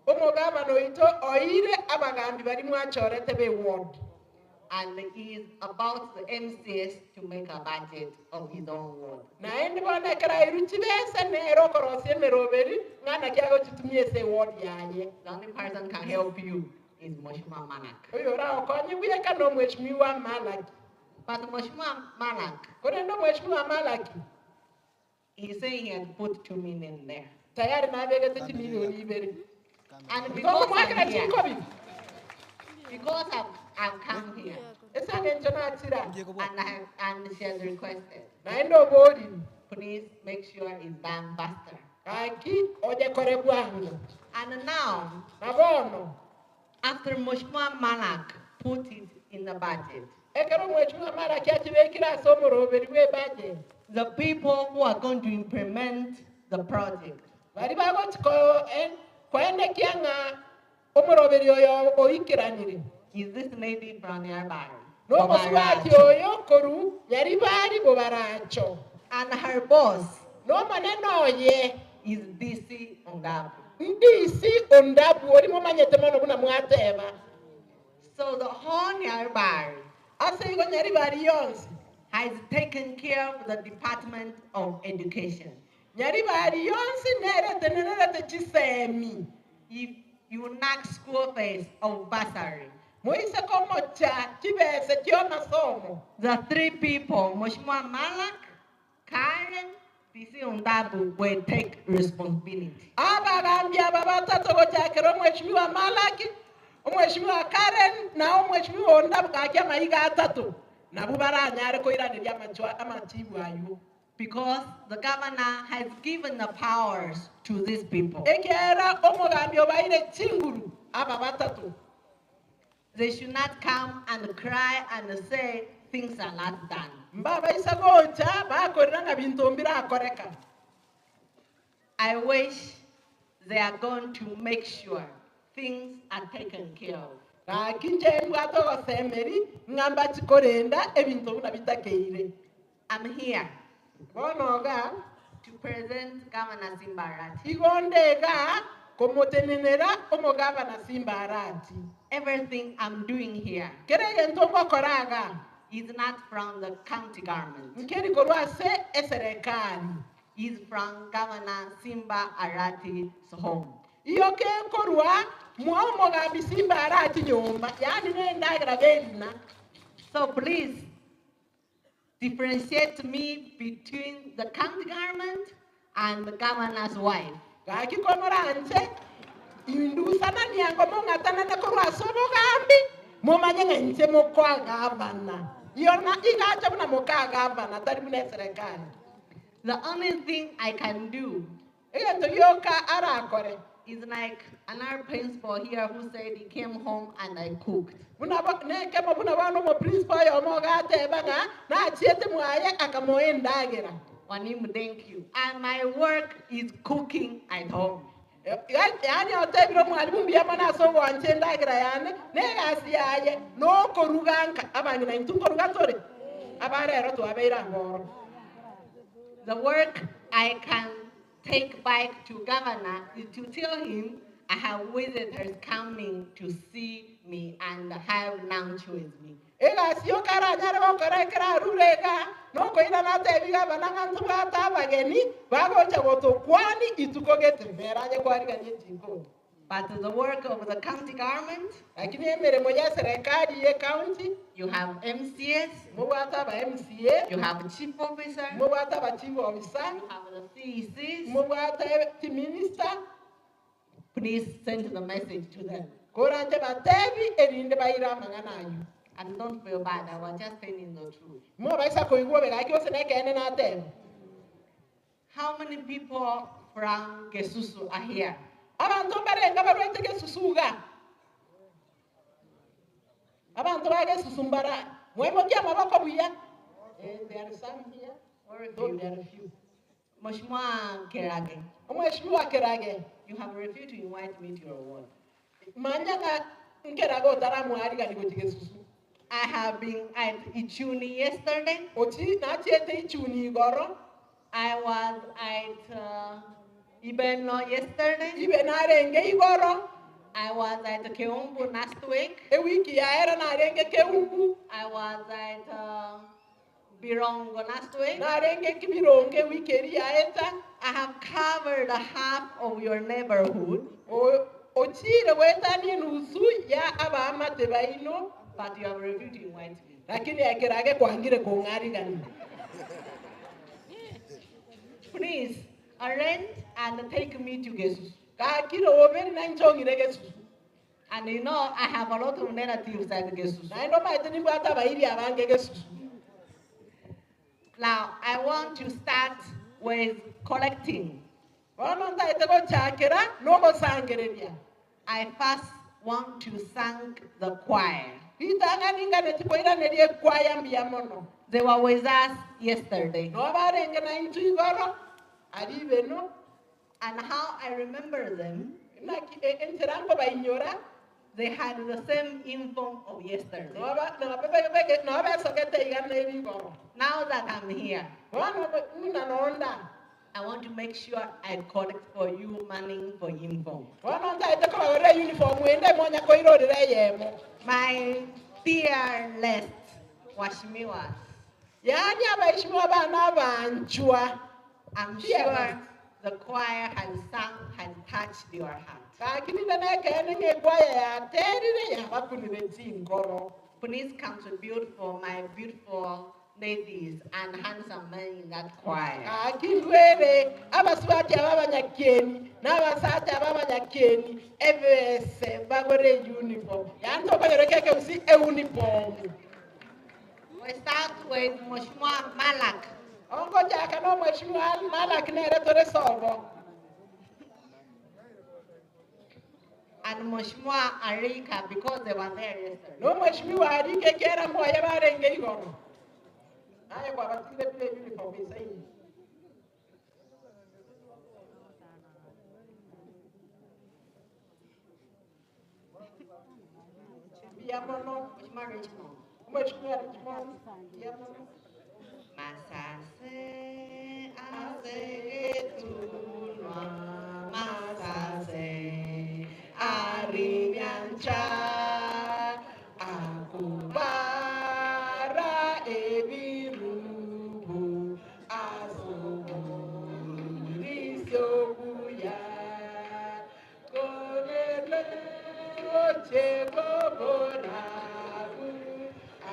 S12: omogabana oito oire abagambi bari mwachorete be ward.
S22: And he is about the MCS to make a budget of his own ward.
S12: Naende bono ekero airu chibesa nere okorosia emeroberi ng'ana kiagochitumia ase ward yaye.
S22: The only person can help you is Mheshimiwa Malak.
S12: Oyo oragokonye bweka na omweshimiwa Malaki.
S22: But Mheshimiwa Malak,
S12: Korende omweshimiwa Malaki,
S22: he's saying he had put 2 million there.
S12: Tayari nabegete chimilioni ibere.
S22: And because
S12: Mwakira
S22: I'm here,
S12: chinkobi.
S22: Because I've come here,
S12: Esang'encho nachira.
S22: and she has requested,
S12: Naende obori.
S22: Please make sure it's done faster.
S12: Gaki onyekore bwango.
S22: And now,
S12: Na bono,
S22: after Mheshimiwa Malak put it in the budget,
S12: ekero omweshimiwa Malaki achibekire ase omoroberi bwe budget,
S22: the people who are going to implement the project
S12: bari bagochi koenekia ng'a omoroberi oyo oikiranire
S22: is this lady from Nyaribari.
S12: N'omosubati oyo koru Nyaribari Bobaracho.
S22: And her boss
S12: n'omonene oye
S22: is DC Ondabu.
S12: Ndisi Ondabu ori momanyete mono buna mwateba.
S22: So the whole Nyaribari
S12: ase igo Nyaribari yonsi
S22: has taken care of the Department of Education.
S12: Nyaribari yonsi neretenererete chisemi.
S22: If you knock school fees of bursary,
S12: moise komocha chibese chio masomo,
S22: the three people, Mheshimiwa Malak, Karen, PC Ondabu will take responsibility.
S12: Abagambi aba batato gochakera omweshimiwa Malaki, omweshimiwa Karen na omweshimiwa Ondabu gaki amaiga atato nabo baranyare koiraneria amachwa amachibu ayo.
S22: Because the governor has given the powers to these people.
S12: Ekiara omogambi obaire chinguru aba batato.
S22: They should not come and cry and say things are not done.
S12: Mbabaisa gocha bakorera ng'a binto mbirakoreka.
S22: I wish they are going to make sure things are taken care of.
S12: Gaki nche mbwate ogosemeri ng'a mbachikorenda ebinto buna bitakeire.
S22: I'm here
S12: Bono iga
S22: to present Governor Simba Arati.
S12: igo ndega komotenenera omogavana Simba Arati.
S22: Everything I'm doing here
S12: Kere egento ngokora iga
S22: is not from the county government.
S12: nkeri korwa ase eserekari.
S22: Is from Governor Simba Arati's home.
S12: Iyo kekorwa mwa omogambi Simba Arati nyomba, yaani nendagera berina.
S22: So please differentiate me between the county government and the governor's wife.
S12: Gaki komoranche indusanania ngo mong'atanane korwa ase obogambi momanye ng'a inche mokoa gavana. Yona igacha buna moka gavana tari buna eserekari.
S22: The only thing I can do
S12: Egento gioka arakore
S22: is like another principal here who said he came home and I cooked.
S12: buna nekemo buna bono omoprincipo oyomo ogateba ng'a nachiete mwaye akamoa endagera.
S22: Wanimu, thank you. And my work is cooking at home.
S12: Yaani otebire omwalimu mbuya mono ase ogwancha endagera yane negasi yaye nokoruga nka abang'ina intwe nkoruga tore abarero twabeire aboro.
S22: The work I can take back to governor is to tell him I have visitors coming to see me and have lunch with me.
S12: Egasi yoka aranyare gokora ekero arure iga nokoira natebi gavana ng'a ntobwate abageni bagocha gotokwani ituko gete beranye kwarigania echikoni.
S22: But the work of the county government,
S12: Lakini emeremo ya serikali ye county,
S22: you have MCS,
S12: mobwate aba MCA,
S22: you have chief officer,
S12: mobwate aba chief officer,
S22: you have the CECs.
S12: mobwate minister.
S22: Please send the message to them.
S12: Koranje batebi erinde baire amang'ana ayo.
S22: And don't feel bad, I was just telling the truth.
S12: Mobaisa koigwa gaki gose nekene nateba.
S22: How many people from Gesusu are here?
S12: Abanto mbarenga barwete Gesusu iga. Abanto ba Gesusu mbara mwaimokia amaboko buya. There are some here. Though there are few.
S22: Mheshimiwa Kerage.
S12: Mheshimiwa Kerage.
S22: You have refused to invite me to your ward.
S12: Manya ng'a nkerage otaramwarigani gochi Gesusu.
S22: I have been at Ichuni yesterday.
S12: Ochi nachiete Ichuni igoro.
S22: I was at Ibeno yesterday.
S12: Ibe narenge igoro.
S22: I was at Keumbu last week.
S12: Ewiki yaera narenge Keumbu.
S22: I was at Birongo last week.
S12: Narenge Kibirongo wiki eri yaeta.
S22: I have covered half of your neighborhood.
S12: Ochire wetanie nusu ya abamate baino.
S22: But you have refused to invite me.
S12: Lakini ekerage kwangire kong'arigani.
S22: Please arrange and take me to Gesusu.
S12: Gakire oberi na nchong'ire Gesusu.
S22: And you know, I have a lot of relatives at Gesusu.
S12: Naende omanyete nimbwate abairi abange Gesusu.
S22: Now, I want to start with collecting.
S12: Bono ntaete gochakera nogosangereria.
S22: I first want to thank the choir.
S12: Ritang'ani nganeti koiraneria ekwaya mbuya mono.
S22: They were with us yesterday.
S12: No barenge na intwe igoro, ari ibeno.
S22: And how I remember them,
S12: Naki enchera nkobainyora,
S22: they had the same uniform of yesterday.
S12: No besogete iga na ebigoro.
S22: Now that I'm here,
S12: Bono buna nonda.
S22: I want to make sure I collect for you money for uniform.
S12: Bono ntaete kobagorera uniform ende monya koirorera eyemo.
S22: My dearest waheshimiwas,
S12: Yaani abaheshimiwa bana abanchwa.
S22: I'm
S12: Dearest.
S22: sure the choir has sung has touched your heart.
S12: Lakini nekeene ng'ekwaya yaterire yabakunire chingoro.
S22: Please contribute for my beautiful ladies and handsome men in that choir.
S12: Akindwere abasubati aba abanyakieni n'abasacha aba abanyakieni ebese bagore uniform yani tokonyoreka ekeusi euniform.
S22: We start with Mheshimiwa Malak.
S12: Ongochaka no Mheshimiwa Malak nere tore sobo.
S22: And Mheshimiwa Arika because they were there yesterday.
S12: No Mheshimiwa Arika kera moya barenge igoro. Naye kwabatire bile uniform isaini. Mbiya mono.
S22: Mheshimiwa Richmond.
S12: Mheshimiwa Richmond. Mbiya mono.
S22: Masase asegetunwa masase
S12: arinyancha akubara ebirubu asuburisobuya korele ocheboborabu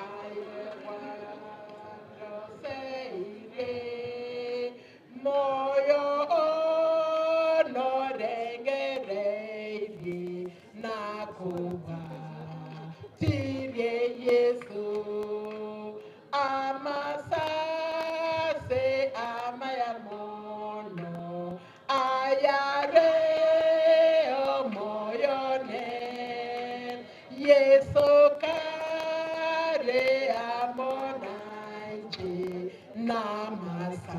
S12: ayekwaroseire moyo onorengereirie nakuba tirie Yesu amasase amayamono ayare omoyone Yesu kare amonanje namasa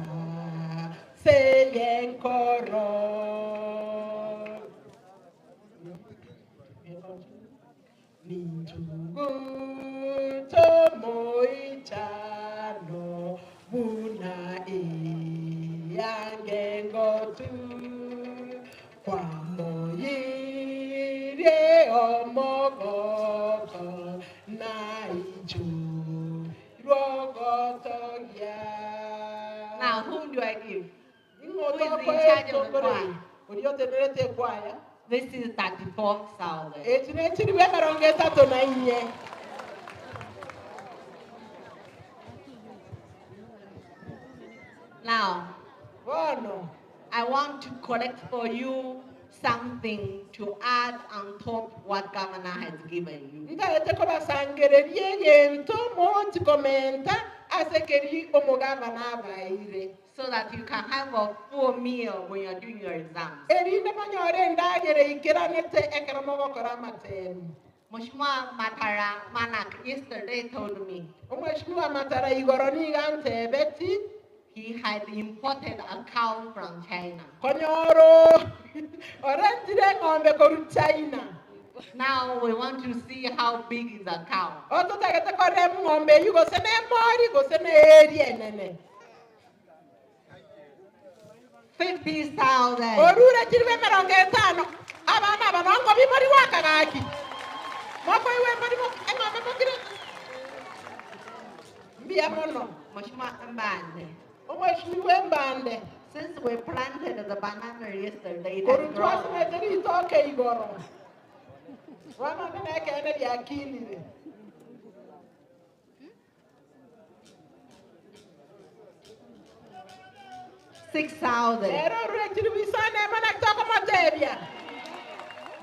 S12: seyenkoro. Ninjugu tomoichano buna iyangengotu kwamoyirie omogoko naichu rwogotogia.
S22: Now, whom do I give? Who is in charge of the choir?
S12: Uliotenerete kwaya.
S22: This is 34,000.
S12: Eki nekirimu emirongo esatu na inye.
S22: Now,
S12: Bono.
S22: I want to collect for you something to add on top what governor has given you.
S12: Ntaete kobasangereria egento mochikomenta ase keri omogavana abaire.
S22: So that you can have a full meal when you're doing your exams.
S12: Erinde monyore endagera ikiranete ekero mogokora amatemu.
S22: Mheshimiwa Matara Manak yesterday told me
S12: Omheshimiwa Matara igoro niga ntebeti
S22: he had imported a cow from China.
S12: Konyoro orentire eng'ombe koru China.
S22: Now we want to see how big is the cow.
S12: Ototagete kore ng'ombe eyu gose ne emori gose ne eri enene.
S22: 50,000.
S12: Orure chiribe emirongo etano. Abana aba nongo bimori wakagaki. Moko iwe mori eng'ombe mokire. Mbiya mono.
S22: Mheshimiwa Mbande.
S12: Omheshimiwa Mbande.
S22: Since we planted the banana yesterday, it has
S12: Koru
S22: grown.
S12: twasimete ritoke igoro. Bono nekene riakinire.
S22: 6,000.
S12: Ero orure chiribu isano emo nakitoko motebia.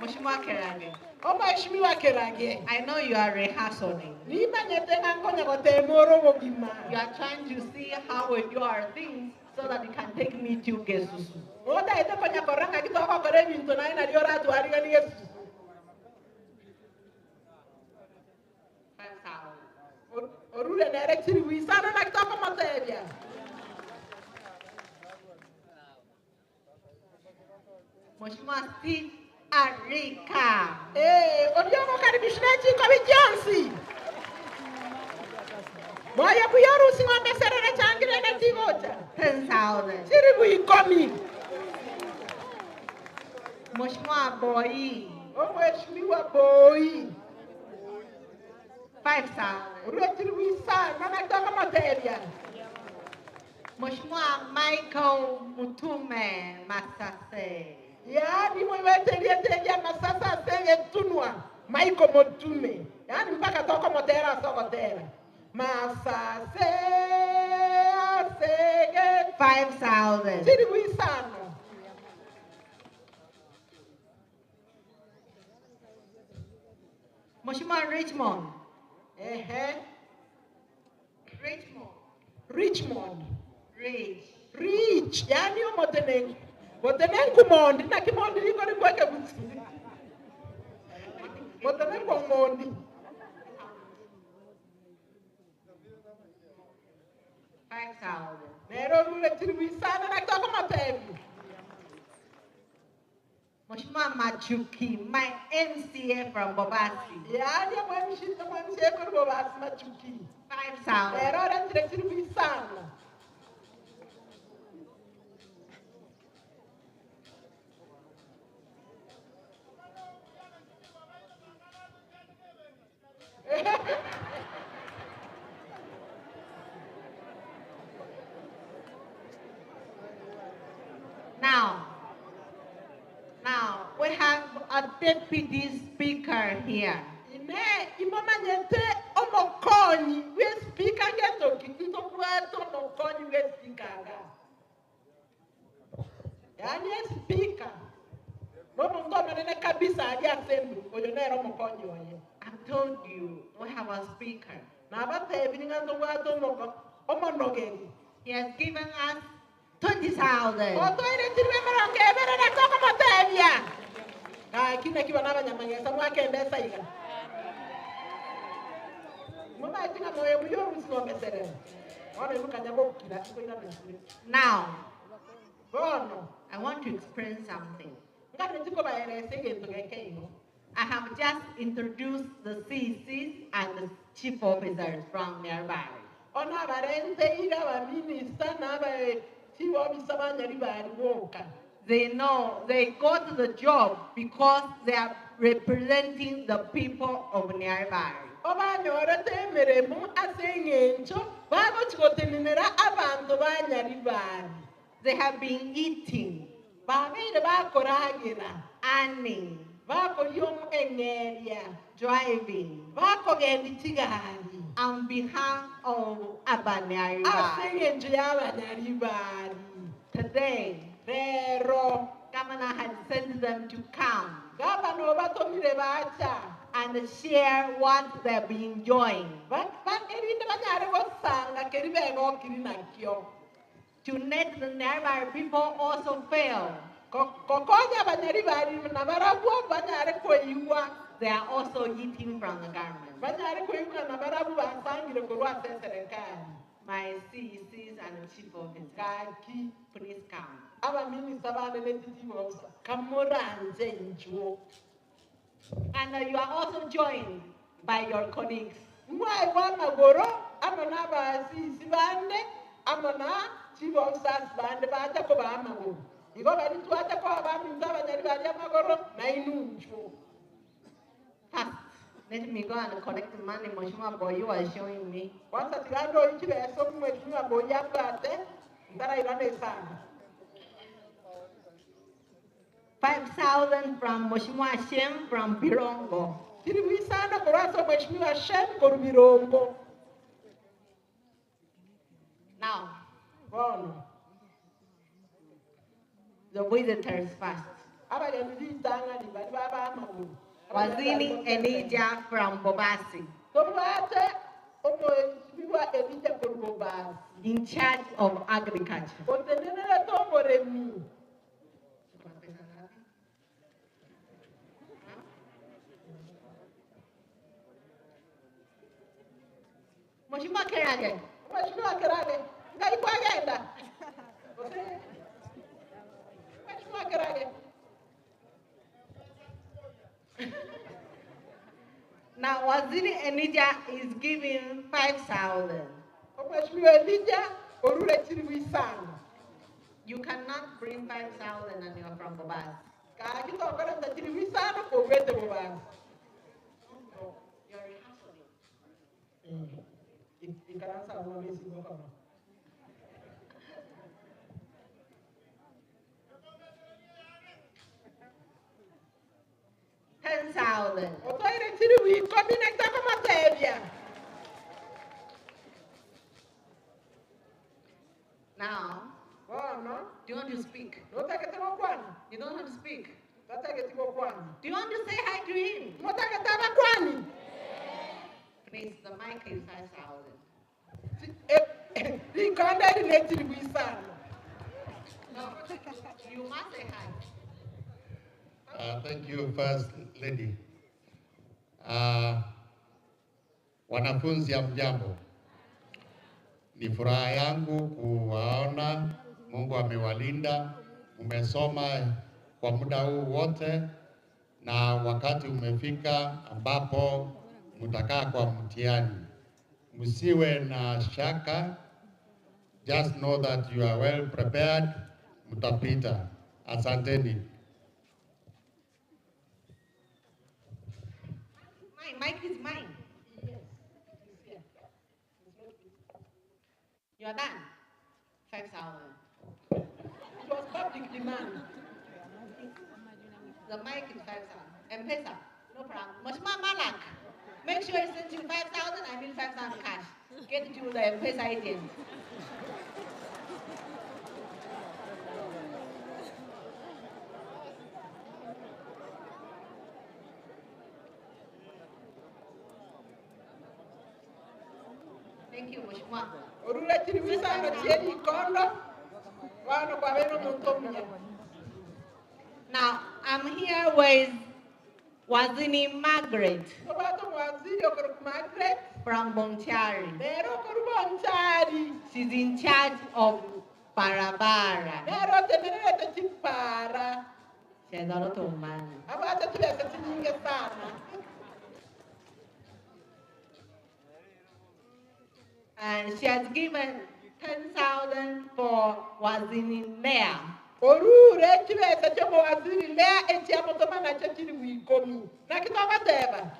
S22: Mheshimiwa Kerage.
S12: Omheshimiwa Kerage.
S22: I know you are rehearsing.
S12: Nimanyete ng'a nkonya gotema ore obogima.
S22: You are trying to see how we do our things so that you can take me to Gesusu.
S12: Otaete konya korora ng'aki togokora ebinto naye nario oratwarigani Gesusu.
S22: 5,000.
S12: Orure nere chiribu isano naki tokomotebia.
S22: Mheshimiwa Steve Arika.
S12: Eh, oriogokaribishire chikobi chionsi. Moyo buya orusi ng'ombe serere changire na chigocha.
S22: 10,000.
S12: Chiribu ikomi.
S22: Mheshimiwa Boyi.
S12: Omheshimiwa Boyi.
S22: 5,000.
S12: Orure chiribu isano naki tokomotebia.
S22: Mheshimiwa Michael Mutume Masase.
S12: Yaani mwiweterie masasa ase etunwa Michael Mutume. Yaani mpaka tokomotera asogotera. Masase asege
S22: 5,000.
S12: Chiribu isano.
S22: Mheshimiwa Richmond.
S12: Ehe.
S22: Richmond.
S12: Richmond.
S22: Rich.
S12: Rich. Yani omotenengu. Motenengu mondi na kimondi liko likweke buti. Motenengu mondi.
S22: 5,000.
S12: Nero rule chiribu isano na kitoko matebi.
S22: Mheshimiwa Machuki, my MCA from Bobasi.
S12: Yani mwe MCA kuri Bobasi Machuki.
S22: 5,000.
S12: Nero rentire chiribu isano.
S22: Now we have a deputy speaker here.
S12: Ine imomanyete omokonyi we speaker ngeto kikito omokonyi we speaker ga. Yani speaker. Nomuntu omenene kabisa ali assembly oyo nero omokonyi oye.
S22: I've told you we have a speaker.
S12: Nabatebi ninganzo bwato omoko omonogeri.
S22: He has given us 20,000.
S12: Otoire chiribe mirongo ebere na toko motebia. Gaki naki bana abanyamagesa mwakendesa iga. Mumatinga moyo muyo rusinombeserera. Wana ibukanya bokira ikoina besire.
S22: Now,
S12: Bono,
S22: I want to explain something.
S12: Ngane tiko baerese gento geke igo.
S22: I have just introduced the CCs and the chief officers from nearby.
S12: Ona barente ira ba minister na ba chief officer banyari bari boka.
S22: They know they got the job because they are representing the people of nearby.
S12: Obanyorete emeremo ase eng'encho bagochigotenenera abanto banyari bari.
S22: They have been eating,
S12: Babeire bakoragira,
S22: earning,
S12: bakoria eng'eria,
S22: driving
S12: bakogenda chigari
S22: on behalf of Abanyaribari.
S12: ase eng'encho y'abanyari bari.
S22: Today,
S12: Rero,
S22: Governor has sent them to come
S12: gavana obatomire bacha
S22: and share what they've been enjoying.
S12: Erinde banyare gosanga keri begokiri nakio.
S22: To let the nearby people also fail.
S12: Kokonya abanyari bari nabarabwo banyare koigwa.
S22: They are also eating from the government.
S12: Banyare koigwa nabarabwo basangire korwa ase serikali.
S22: My CECs and chief officers,
S12: Gaki
S22: please come.
S12: abaminista banene chief officer kamoranje inchuo.
S22: And you are also joined by your colleagues.
S12: Mwae bwa magoro amo n'abasisi bande amo na chief officers bande bacha koba amagoro. Igo bari twacha koba baminto abanyari bari amagoro na inunchuo.
S22: First, let me go and collect the money Mheshimiwa Boy you are showing me.
S12: Kwanza tigando ichibeso mheshimiwa Boy abate ndarairane sana.
S22: 5,000 from Mheshimiwa Shem from Birongo.
S12: Chiribu isano korwaso Mheshimiwa Shem koru Birongo.
S22: Now,
S12: Bono.
S22: the visitors first.
S12: Abageni ritang'ani bari baba amaguru.
S22: Waziri Elijah from Bobasi.
S12: Tobwate omheshimiwa Elijah koru Bobasi.
S22: In charge of agriculture.
S12: Otenenere tomoremi.
S22: Mheshimiwa Kerage.
S12: Mheshimiwa Kerage, ngai kwagenda. Mheshimiwa Kerage.
S22: Now, Waziri Elijah is giving 5,000.
S12: Mheshimiwa Elijah orure chiribu isano.
S22: You cannot bring 5,000 and you're from Bobasi.
S12: Kaki tokorenta chiribu isano kogwete Bobasi.
S22: You're rehearsing.
S12: Ikaransa ng'ombe kama.
S22: 10,000.
S12: Otoire chiribu ikomi na kitako matebia.
S22: to speak?
S12: Notakete gokwana?
S22: You don't want to speak?
S12: Tatageti gokwana.
S22: Do you want to say hi to him?
S12: Motakete abakwani?
S22: Please, the mic is 5,000.
S12: Rikonda eri nechiri bwisano.
S22: No, you must say hi.
S1: Thank you, First Lady. Wanafunzi hamjambo. Ni furaha yangu kuwaona. Mungu amewalinda, mmesoma kwa muda huu wote, na wakati umefika ambapo mtakaa kwa mtihani. Msiwe na shaka, just know that you are well prepared, mtapita. Asanteni.
S22: My mic is mine.
S12: Yes.
S22: You are done. 5,000.
S12: It was public demand.
S22: The mic is 5,000. M-Pesa, no problem. Mheshimiwa Malak, make sure he sends you 5,000. I need 5,000 cash. Get to the M-Pesa agent. Thank you, Mheshimiwa.
S12: Orure chiri bwisano chie rikondo. Bano kwabera omuntu omuya.
S22: Now, I'm here with Wazini Margaret.
S12: Tobato mwaziri okoro Margaret.
S22: From Bonchari.
S12: Nero okoro Bonchari.
S22: She's in charge of Barabara.
S12: Nero tenerete chipara.
S22: She has a lot of money.
S12: Abacha chibesa chinyinge sana.
S22: And she has given 10,000 for Wazini Lea.
S12: Orure chibesa chio mwaziri lea echiamotoma nacho chiri wikomi. Nakitobateba.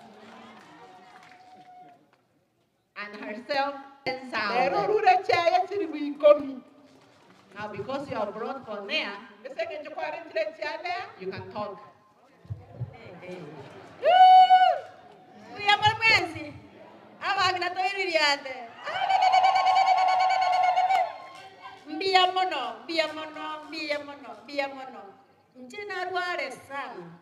S22: And herself 10,000.
S12: Nero orure chiaye chiri wikomi.
S22: Now, because you are brought for Lea,
S12: Esenge chikwarentire chia lea.
S22: you can talk.
S3: Mbuya mwenzi abang'ina toiririate mbuya mono mbuya mono mbuya mono mbuya mono nche narware sana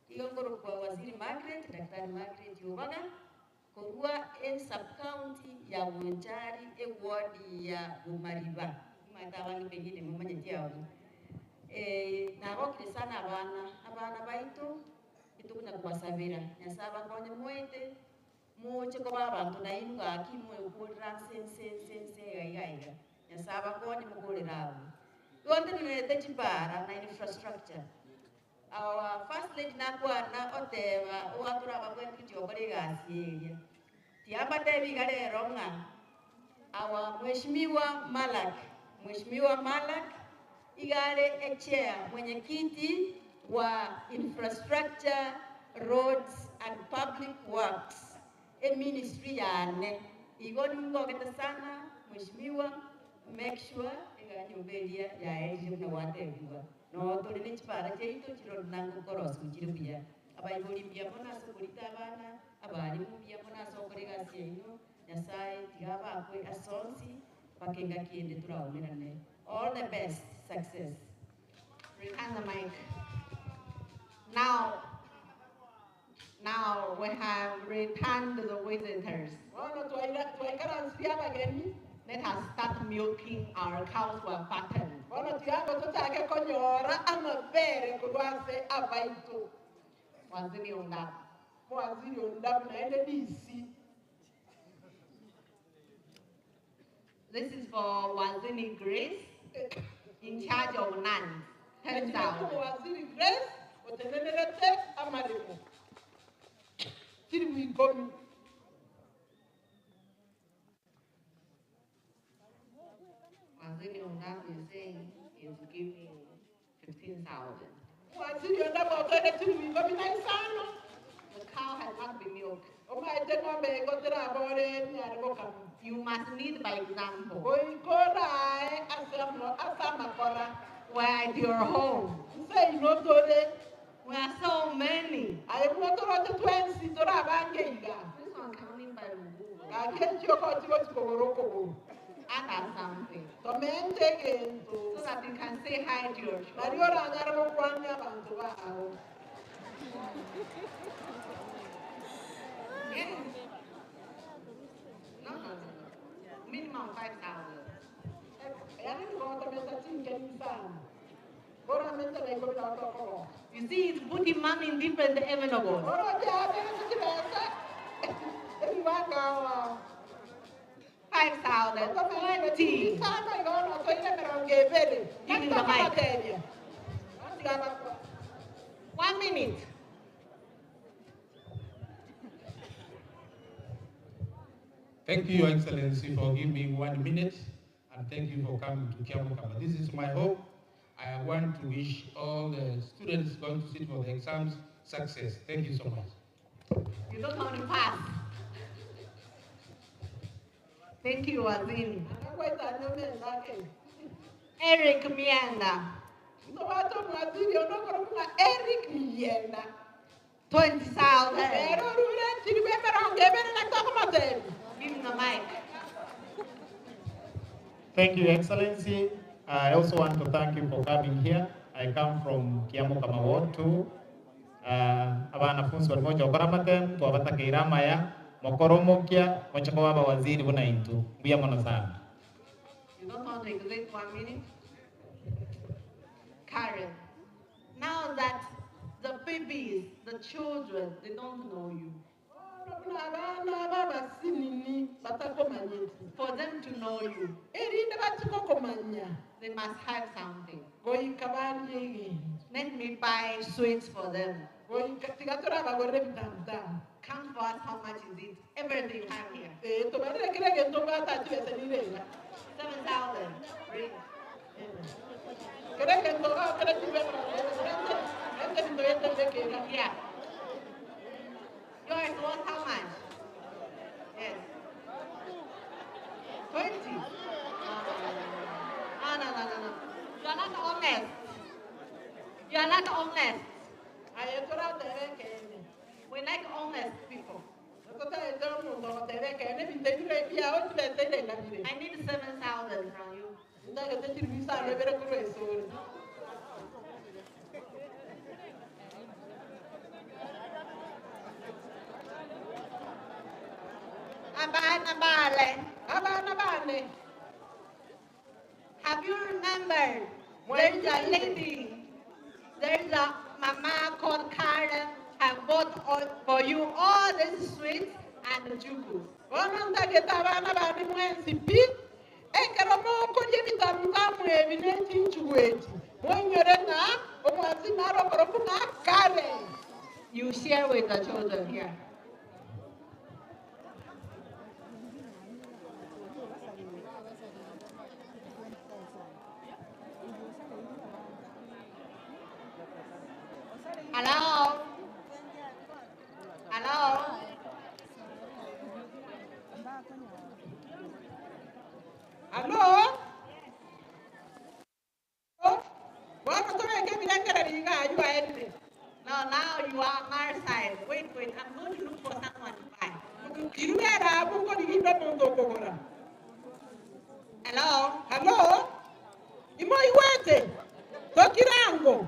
S3: igo nkorokwa waziri Margaret Daktari Margaret Yubaga korwa e sub county ya Bonchari e ward ya Bomariba maeta abange pengine mumanyeti abo nagokire sana abana abana baito itukunya kubasabira nyasaye abakonye mwete moche koba abanto nainu gaki moyokurira nse nse nse nse iga iga iga nyasaye abakonye mukurira abo igo ntenenete chipara na infrastructure our first lady nakwana oteba ogatura ababwenti chiokora egasi eria tiambatebi iga rero ng'a our mheshimiwa Malak, Mheshimiwa Malak igare e chair mwenyekiti wa infrastructure roads and public works e ministry yane igo ningogete sana mheshimiwa make sure eganyumba eria yaerire buna gwatebiwa no turi ne chipara chiaito chiro nangokorosi chiri buya abaibori mbuya mono ase okorita abana abarimu mbuya mono ase okora egasi yaino nyasaye tiga abakwe ase onsi mpaka engaki ende turaumerane. All the best, success.
S22: Return the mic. Now we have returned the visitors.
S12: Bono twaikaransia abageni.
S22: Let us start milking our cows were fattened.
S12: Bono tiago tochake konyora amabere korwa ase abaito.
S22: Waziri Ondabu.
S12: Mwaziri Ondabu naende DC.
S22: This is for Waziri Grace, in charge of nuns. 10,000.
S12: Waziri Grace, otenenerete amaremo. Chiri wikomi.
S22: Waziri Ondabu is saying he's giving 15,000.
S12: Waziri Ondabu otoere chiri wikomi na isano.
S22: The cow has not been milked.
S12: Omaete ng'ombe egotera abore nyare gokamu.
S22: You must lead by example.
S12: Oikorae ase ase amakora.
S22: We're at your home.
S12: Nse inotore.
S22: We are so many.
S12: Aye motorote twensi tora abange iga.
S22: This one counting by mguu.
S12: Gake chioko chigo chikogoro kogoro.
S22: Add us something.
S12: Tomente egento.
S22: So that you can say hi to your
S12: Nari
S22: children.
S12: oranyare gokwania abanto bao.
S22: Yes. No, no, no, no. Minimum 5,000.
S12: Yani nigotometa chinkeni sana. Bora menta na ikobira otokoro.
S22: You see, it's putting money in different envelopes.
S12: Oro jabe chibesa. Ebibanga.
S22: 5,000. 20.
S12: Isano igono toire mirongo ebere.
S22: Give him the mic.
S12: mic.
S22: 1 minute.
S14: Thank you, Your Excellency, for giving me 1 minute, and thank you for coming to Kiamokama. This is my hope. I want to wish all the students going to sit for the exams success. Thank you so much.
S22: You don't want to pass. Thank you, Waziri. Eric Mienda.
S12: Eric Mienda.
S22: 20,000.
S12: Pero rure chiribe mirongo ebere na tokomotebi.
S22: Give him the mic.
S5: Thank you, Excellency. I also want to thank you for coming here. I come from Kiamokama Ward 2. Abanafunzi walimoja okoramate twabatakeire amaya mokoromokia mochoko baba waziri buna intu mbuya mono sana.
S22: You don't want to exit 1 minute? Karen, now that the babies, the children, they don't know you.
S12: Abana babasinini batakomanyeti.
S22: For them to know you,
S12: Erinde batikokomanya.
S22: they must have something.
S12: Goika barye egento.
S22: Let me buy sweets for them.
S12: Goika tiga torabagorere ebitamutamu.
S22: Count for us how much is it? Everything you have here.
S12: Eh, tobarire kire gento bwata chibese nirega.
S22: 7,000. Bring.
S12: Kire gento ga kire chibe mirongo ebere. Rente bintu yete bekera.
S22: Yeah. Yours was how much? Yes. 20. No, no, no, no, no. You are not honest. You are not honest.
S12: Aye toratere kene.
S22: We like honest people.
S12: Totaete omonto ogotere kene bintu ebire biao chibese irenga bire.
S22: I need 7,000 from you.
S12: Ndagete chiribu isano ebere korwa esore.
S22: Abana bale.
S12: Abana bane.
S22: Have you remembered? There's a lady, there's a mama called Karen, have bought all, for you all these sweets and jugu.
S12: Bono ndagete abana bane mwensi pi. Ekero mokoria ebitamutamu ebi n'echinchugu eki. Mwenyore ng'a omwasi narokoroku ng'a Karen.
S22: You share with the children here. Hello? Hello?
S12: Hello? Bono tobeke ebirengereri iga aywo aerire.
S22: No, now you are on our side. Wait, wait, I'm going to look for someone to buy.
S12: Kirubera abu nkoriginda omonto okogora.
S22: Hello?
S12: Hello? Imo iwete? Tokirango.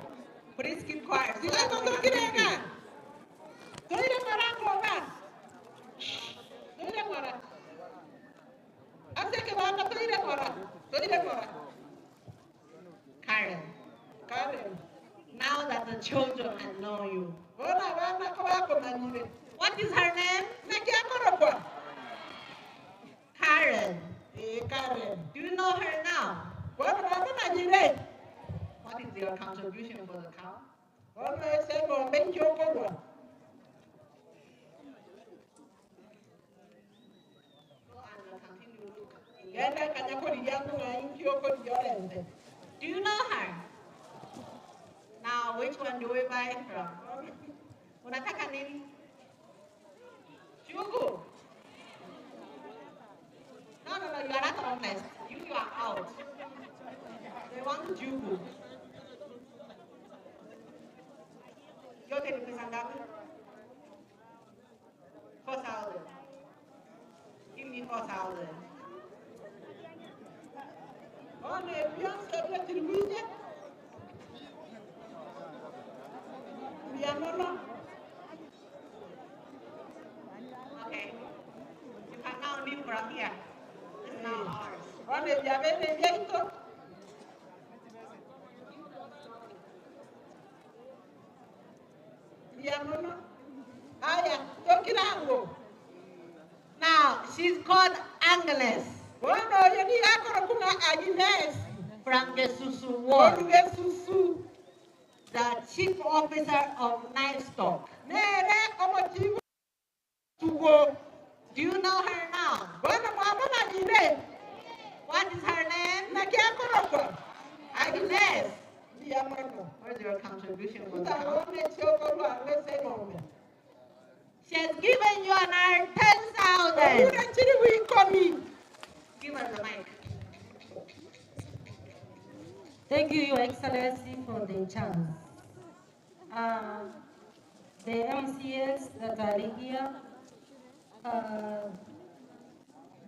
S22: Please keep quiet.
S12: Tiga tokirenga. Toire marango ga. Toire mara. Ase ke bana toire mara. Toire mara.
S22: Karen,
S12: Karen.
S22: now that the children know you.
S12: Bono abana ko bakomanyire.
S22: What is her name?
S12: Naki akorokwa?
S22: Karen.
S12: Eh, Karen.
S22: Do you know her now?
S12: Bono bamumanyire.
S22: What is your contribution for the cow?
S12: Bono ese ng'ombe njokorwa.
S22: Go and continue look.
S12: Genda kanya korigia ng'ai njokoria orente.
S22: Do you know her? Now, which one do we buy from? Unataka nini? Jugu. No, no, no, you are not honest. You are out. They want jugu. Yote ni pesa ngapi? 4,000. Give me 4,000.
S12: chiriwinye. Mbuya mono.
S22: Okay. You can now leave from here. It's now ours.
S12: Bono ebiabere ebiaito. Mbuya mono. Aya, tokirango.
S22: Now, she's called Agnes.
S12: Bono oyo nigo akorokwa Agnes.
S22: From Gesusu Ward.
S12: Koru Gesusu.
S22: The chief officer of livestock.
S12: Nere omochifu tugo.
S22: Do you know her now?
S12: Bono mwamomanyire.
S22: What is her name?
S12: Naki akorokwa? Agnes. Mbuya mono.
S22: Where's your contribution? going to come?
S12: Utabone chioko rwangwe se ng'ombe.
S22: She has given you an hour 10,000.
S12: Orure chiribu ikomi.
S22: Give her the mic.
S8: Thank you, Your Excellency, for the chance. The MCAs that are here,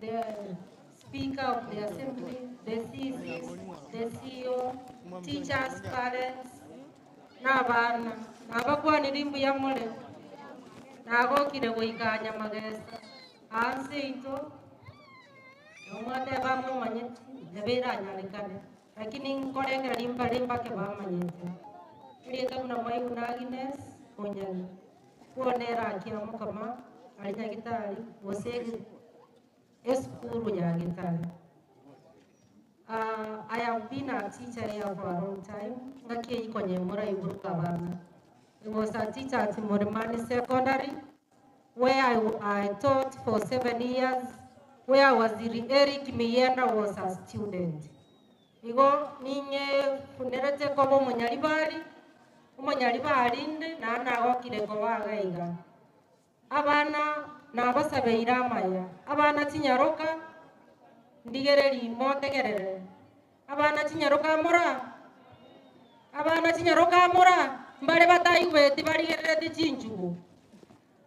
S8: the Speaker of the Assembly, the CCs, the CEO, teachers, parents, n'abana, nabakwanira imbuya mure, nagokire goika Nyamagesa, hansi into, omwana bamumanyete, ebiranyarikane, lakini nkorengera rimba mpaka bamanyete. Uriete buna mwaigu na Agnes Onyani, kuonera akia mukama, ari nyagitari, gose esukuru nyagitari. I have been a teacher here for a long time. Ngakie ikonye mura iburuka bana. I was a teacher at Morimani Secondary, where I taught for 7 years, where Waziri Eric Miyenda was a student. Igo ninye funerete kobo munyalibali, umunyalibali ndi na nagokire kobaga iga. Abana nabasabeire amaya, abana chinyaroka ndigereri motegerere. Abana chinyaroka mora, abana chinyaroka mora, mbare bataigweti barigererete chinchugu.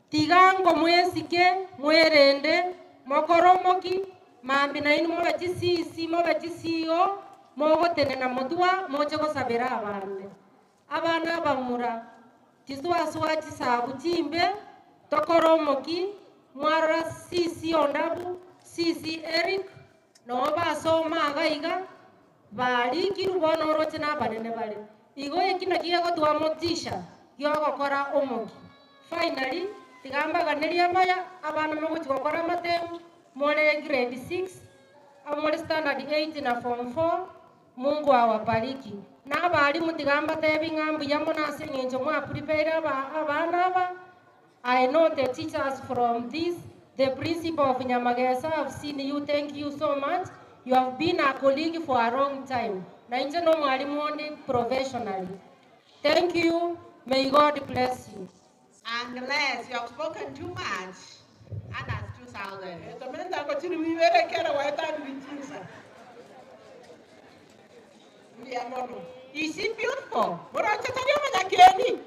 S8: Tiga ngo mwesike mwerende mokoromoki mambi nainu mobe chisisi mobe chisio mogotenena motua moche gosabera abande. Abana abamura tiswaswa chisabu chimbe tokoromoki mwarora sisi ondabu sisi Eric no basoma agaiga barikiru bono oroche na abanene bare. Igo eki nakio gegotwa motisha giogokora omoki. Finally tigambaganiria maya abana mogochi gokora amatemu more grade 6 amore standard 8 na form 4. Mungu awabariki. Na abarimu tigambatebi ng'a mbuya mono ase eng'encho mwaprepare abana aba. I know the teachers from this, the principal of Nyamagesa, I've seen you, thank you so much. You have been a colleague for a long time. Na inche no mwalimu onde professionally. Thank you. May God bless you.
S22: Unless you have spoken too much, and that's 2,000.
S12: Tomenda ko chiri wibere kera waetani vichinsa. Mbuya mono.
S22: Is she beautiful?
S12: Moroche tari omonyakeni.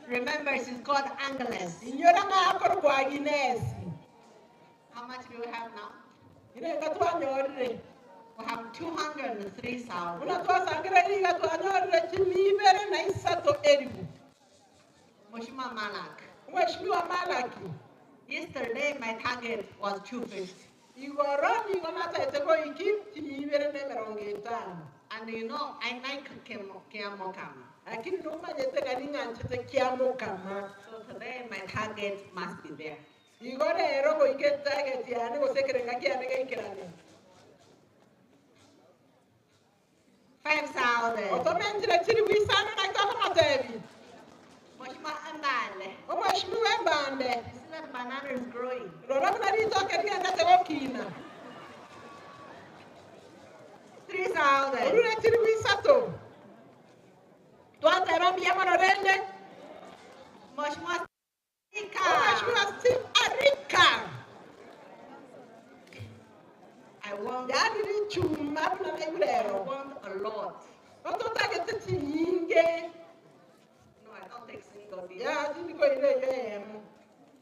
S22: Remember, she's called Agnes.
S12: Inyora ng'a akorokwa Agnes.
S22: How much do we have now?
S12: Irenga twanyorire.
S22: We have 203,000.
S12: Buna twasangira riga twanyorire chimibere na isato eribu.
S22: Mheshimiwa Malak.
S12: Mheshimiwa Malaki.
S22: Yesterday, my target was 250.
S12: Igoro nigo nataete goiki chimibere na emerongo etano.
S22: And you know, I like Kiamokama.
S12: Lakini numanyete ng'a ning'anchete Kiamokama.
S22: So today, my target must be there.
S12: Igo rero goika target yane gose ekerenga kiane gaikerane.
S22: 5,000.
S12: Otomenjire chiri wisano na itokomotebi.
S22: Mheshimiwa Mbande.
S12: Omheshimiwa Mbande.
S22: You see that banana is growing.
S12: Rora buna ritoke riendete gokina.
S22: 3,000.
S12: Orure chiri wisato. Twateba mbuya mono rende.
S22: Mheshimiwa Arika.
S12: Mheshimiwa Steve Arika.
S22: I want.
S12: Yaani richuma buna naigurero.
S22: I want a lot.
S12: Ototagete chinyinge.
S22: No, I don't take single digit.
S12: Ya tindiko ire yo emo.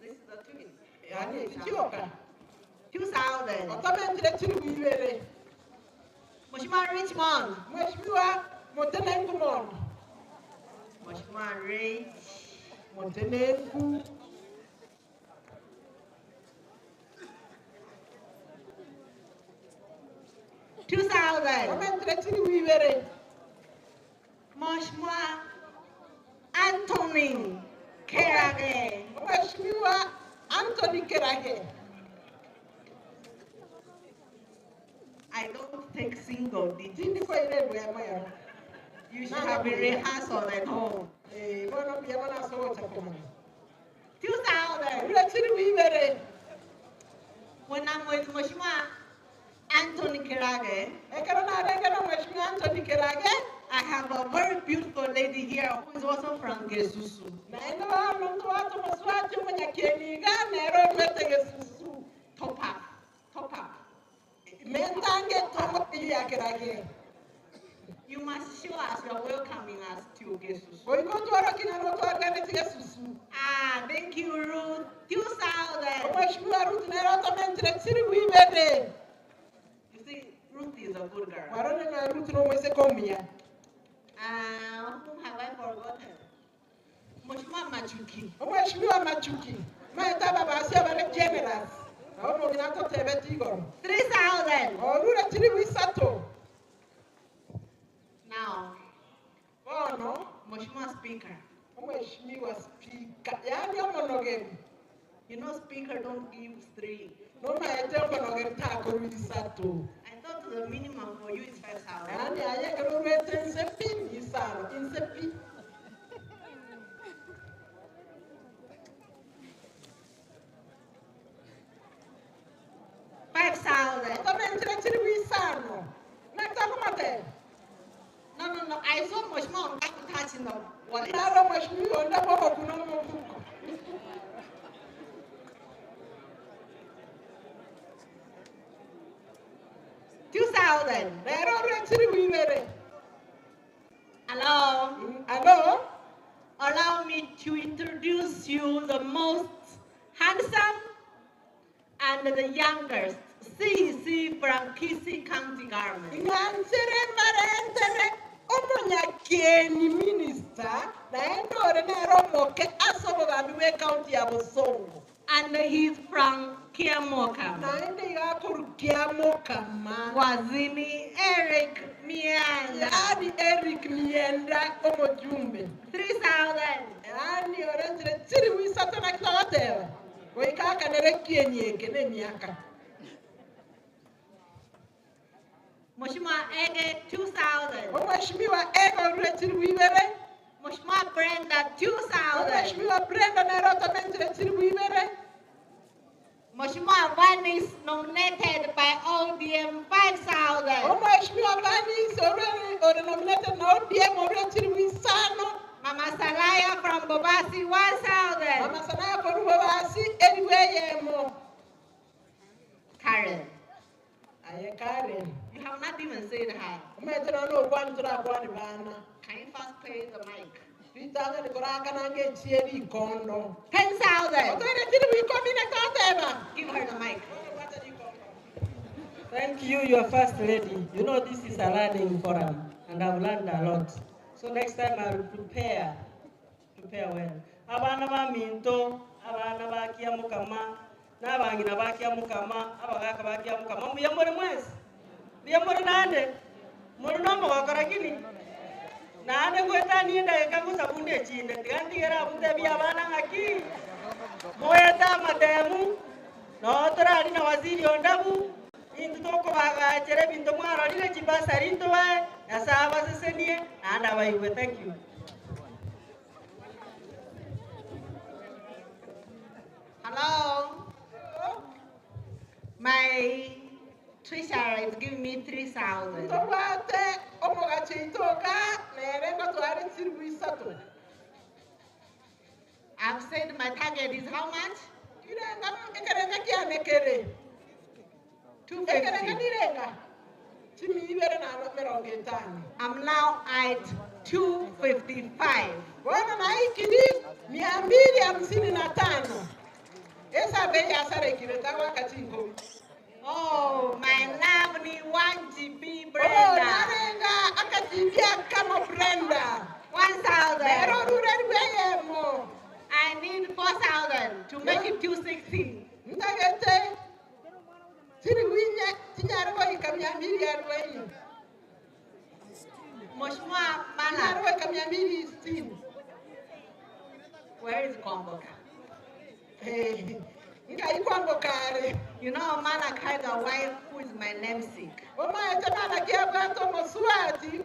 S22: This is the twin.
S12: Yaani chichioka.
S22: 2,000.
S12: Otomenjire chiri wibere.
S22: Mheshimiwa Richmond.
S12: Mheshimiwa Motenengu Mondi.
S22: Mheshimiwa Rich.
S12: Motenengu.
S22: 2,000.
S12: Omentire chiri wibere.
S22: Mheshimiwa Anthony Kerage.
S12: Mheshimiwa Anthony Kerage.
S22: I don't take single digits.
S12: Tindi kwa ile bwe
S22: You should have a rehearsal at home.
S12: Eh, bono bia bona so cha koma.
S22: 2,000.
S12: Ule chiri wibere.
S22: When I'm with Mheshimiwa Anthony Kerage,
S12: Ekero narenge na Mheshimiwa Anthony Kerage.
S22: I have a very beautiful lady here who is also from Gesusu.
S12: Naende bano ntwate muswati omunyakieniga nero orwete Gesusu.
S22: Top up. Top up.
S12: Mentange tongo eyu ya Kerage.
S22: You must show us you are welcoming us to Gesusu.
S12: Oiko twaro kina no twargane Gesusu.
S22: Ah, thank you, Ruth. 2,000.
S12: Mheshimiwa Ruth nero otomentire chiri wibere.
S22: You see, Ruth is a good girl.
S12: Warone na Ruth no mwese komia.
S22: Whom have I forgotten? Mheshimiwa Machuki.
S12: Mheshimiwa Machuki. Maeta baba asia bare generous. Nabo mugina totebe tigoro.
S22: 3,000.
S12: Orure chiri wisato.
S22: Now,
S12: Bono.
S22: Mheshimiwa Speaker.
S12: Mheshimiwa Speaker. Yani omonogeri.
S22: You know, Speaker don't give three.
S12: No maete omonogeri tako wisato.
S22: I thought the minimum for you is 5,000.
S12: Yani aye kero rwete nsepi isano insepi.
S22: 5,000.
S12: Otomentire chiri wisano. Nataka mate.
S22: No. I saw Mheshimiwa Ondabu touching the wallet.
S12: Naro Mheshimiwa Ondabu kuna mfuko.
S22: 2,000.
S12: Nero rwechiri wibere.
S22: Hello.
S12: Hello.
S22: Allow me to introduce you the most handsome and the youngest CC from Kisii County Government.
S12: Ng'anchere marentere omonyakieni minister naende ore nero moke ase obogambi bwe county ya Bosongo.
S22: And he's from Kiamokama.
S12: Naende igakoru Kiamokama.
S22: Wazini Eric Mianda.
S12: Yani Eric Mienda omojumbe.
S22: 3,000.
S12: Yani orenjire chiri wisato na kitagoteba. Goika nere kieni eke ne miaka.
S22: Mheshimiwa Ege 2,000.
S12: Mheshimiwa Ege orure chiri wibere.
S22: Mheshimiwa Brenda 2,000.
S12: Mheshimiwa Brenda nero otomentire chiri wibere.
S22: Mheshimiwa Vanis nominated by ODM 5,000.
S12: Mheshimiwa Vanis ore nominated na ODM orure chiri wisano.
S22: Mama Salaya from Bobasi 1,000.
S12: Mama Salaya from Bobasi anywhere yemo.
S22: Karen.
S12: Aye Karen.
S22: You have not even said hi.
S12: Umetera no kwani tura kwani bana.
S22: Can you first play the mic?
S12: Ritanga ni koraka nange chieri kondo.
S22: 10,000.
S12: Otoine chiri wikomi na kateba.
S22: Give her the mic.
S9: Thank you, your first lady. You know this is a learning forum, and I've learned a lot. So next time I will prepare, prepare well. Abana ba minto, abana ba Kiamokama, n'abangina ba Kiamokama, abagaka ba Kiamokama, mbuya muri mwesi. Mbuya muri nande. Muri n'omogoko lakini nande gwetanie ndagika ngusabunda echinde tiga ntigere abuntebi abana ng'aki moete amatemu no torari na waziri ondabu intu tokobagachere ebinto mwarorire chibasari ntobae nyasaye abasesenie naende abaigwe. Thank you.
S22: Hello. My treasurer is giving me 3,000.
S12: Tobwate omogachi itoka nere ngotware chiri wisato.
S22: I've said my target is how much?
S12: Irenga ekerenga kiane kere.
S22: 250.
S12: Ekerenga nirenga. Chimi ibere na mirongo etano.
S22: I'm now at 255.
S12: Bwana naikiri 255. Esa bei asarekire tagwaka chinkobi.
S22: Oh, my lovely 1GB
S12: Oh,
S22: Brenda.
S12: narenga akachibia kamo Brenda.
S22: 1,000.
S12: Lero rure rweyemo.
S22: I need 4,000 to make it 260.
S12: Ndagete chiri winye chinyaro goika 240.
S22: Mheshimiwa
S12: Chinyaro
S22: Malak.
S12: goika 260.
S22: Where is Kwamboka?
S12: Eh, ngai Kwambokare.
S22: You know, Malak has a wife who is my namesake.
S12: Omaete Malak yabwato moswati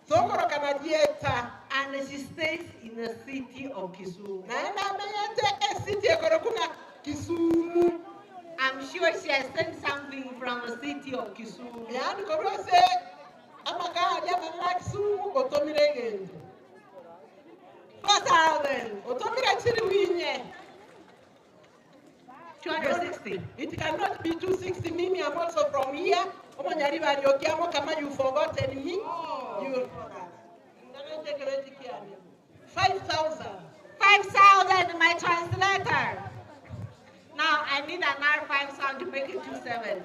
S12: sokoroka na dieta.
S22: And she stays in the city of Kisumu.
S12: Naenda ameyete esiti ekorokuna Kisumu.
S22: I'm sure she has sent something from the city of Kisumu.
S12: Yani korose amakali amanene Kisumu otomire egento.
S22: 4,000.
S12: Otomire chiri winye.
S22: 260.
S12: It cannot be 260. Mimi, I'm also from here. Omonyari bariokiamo kama you forgotten me.
S22: Oh,
S12: You 5,000.
S22: 5,000, my translator. Now I need another 5,000 to make it 270.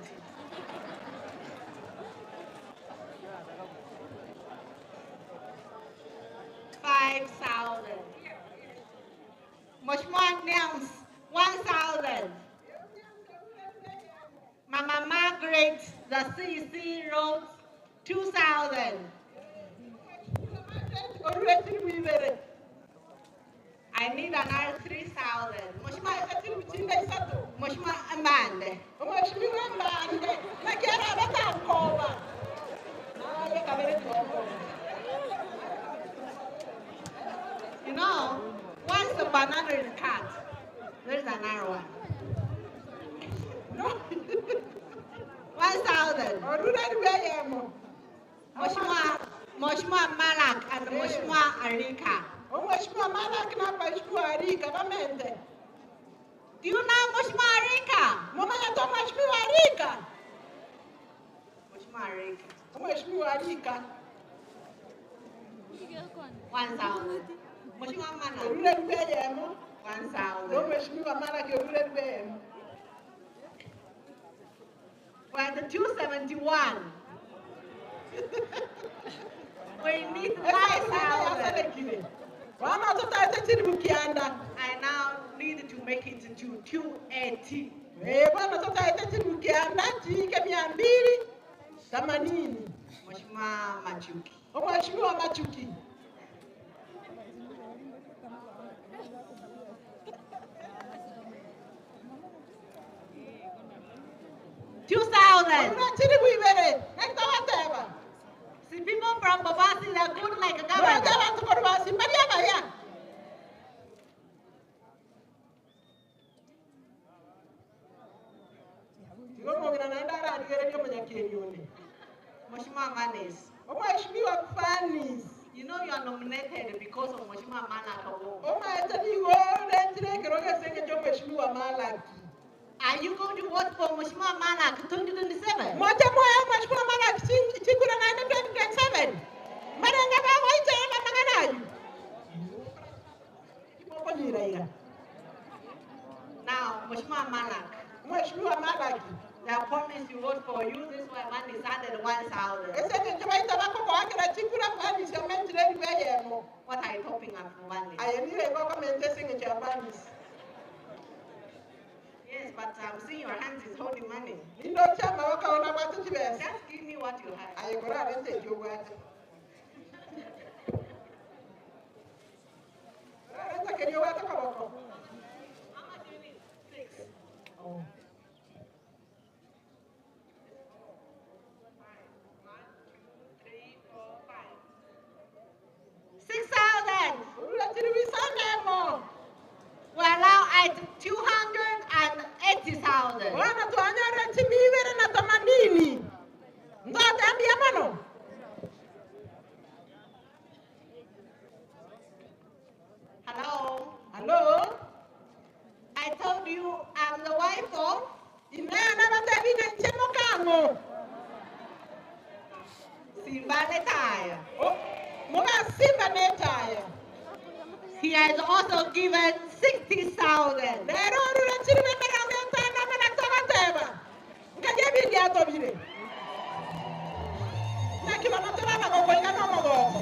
S22: 5,000. Mheshimiwa Nelms, 1,000. Mama Margaret, the CC wrote 2,000. I need another 3,000. Mheshimiwa Mheshimiwa Mbande.
S12: Mheshimiwa Mbande, nakiara abatankoba. Naye kabere tuongo.
S22: You know, once the banana is cut, there's another one.
S12: No.
S22: 1,000. Mheshimiwa Mheshimiwa Malak and Mheshimiwa Arika.
S12: Mheshimiwa Malak na Mheshimiwa Arika bamente.
S22: Do you know Mheshimiwa Arika?
S12: Mumanya to Mheshimiwa Arika.
S22: Mheshimiwa Arika.
S12: Mheshimiwa Arika.
S22: 1,000. Mheshimiwa Malak.
S12: Orure rweyemo.
S22: 1,000.
S12: No Mheshimiwa Malak orure rweyemo.
S22: We're at the 271. We need 5,000.
S12: Wana tutaete chiri mukianda.
S22: I now need to make it to 280.
S12: Eh, bwana tutaete chiri mukianda chike 280.
S22: Mheshimiwa Machuki.
S12: Mheshimiwa Machuki.
S22: 2,000.
S12: Chiri wibere. Nakitawateba.
S22: See, people from Babasi, they're good like a governor.
S12: Mwaja bantu korwasi mbali abaya. Tigo naenda ararigererio munyakenyone.
S22: Mheshimiwa Manis.
S12: Mheshimiwa Fanis.
S22: You know you are nominated because of Mheshimiwa Malak Award.
S12: Omaete nigo rentire ekero gesenge kyo Mheshimiwa Malaki.
S22: Are you going to vote for Mheshimiwa Malak 2027?
S12: Moja moya Mheshimiwa Malaki chikura naende 2027. Marenga bawaite bamang'anayu. Kimokonyira iga.
S22: Now, Mheshimiwa Malak.
S12: Mheshimiwa Malaki.
S22: They promised you vote for you. This one, one is added 1,000.
S12: Esenge nje baita bakokoakera chikura Fanis omentire rweyemo.
S22: What are you topping up for Vanis?
S12: Aye nire gokomente esenge kya Fanis.
S22: Yes, but I'm seeing your hands is holding money.
S12: Nindo chama wakaona bwate chibesa.
S22: Just give me what you have.
S12: Aye korarente ekyo bwate. Korarente kerio bwate koboko.
S22: How much do you need? Six.
S12: Oh.
S22: 6,000.
S12: Urachiriwisanemo.
S22: We're now at 280,000.
S12: Bwana twanyore chimibere na tamanini. Ndote ambia mano.
S22: Hello.
S12: Hello.
S22: I told you I'm the wife of
S12: Inena batabina nchemo kango.
S22: Simba Netaya.
S12: Oh, muga Simba Netaya.
S22: He has also given 60,000.
S12: Lero rura chiriwe merango tana mana tabateba. Nkaje Ebiriato bire. Naki bono tore abagokoiga n'omogoko.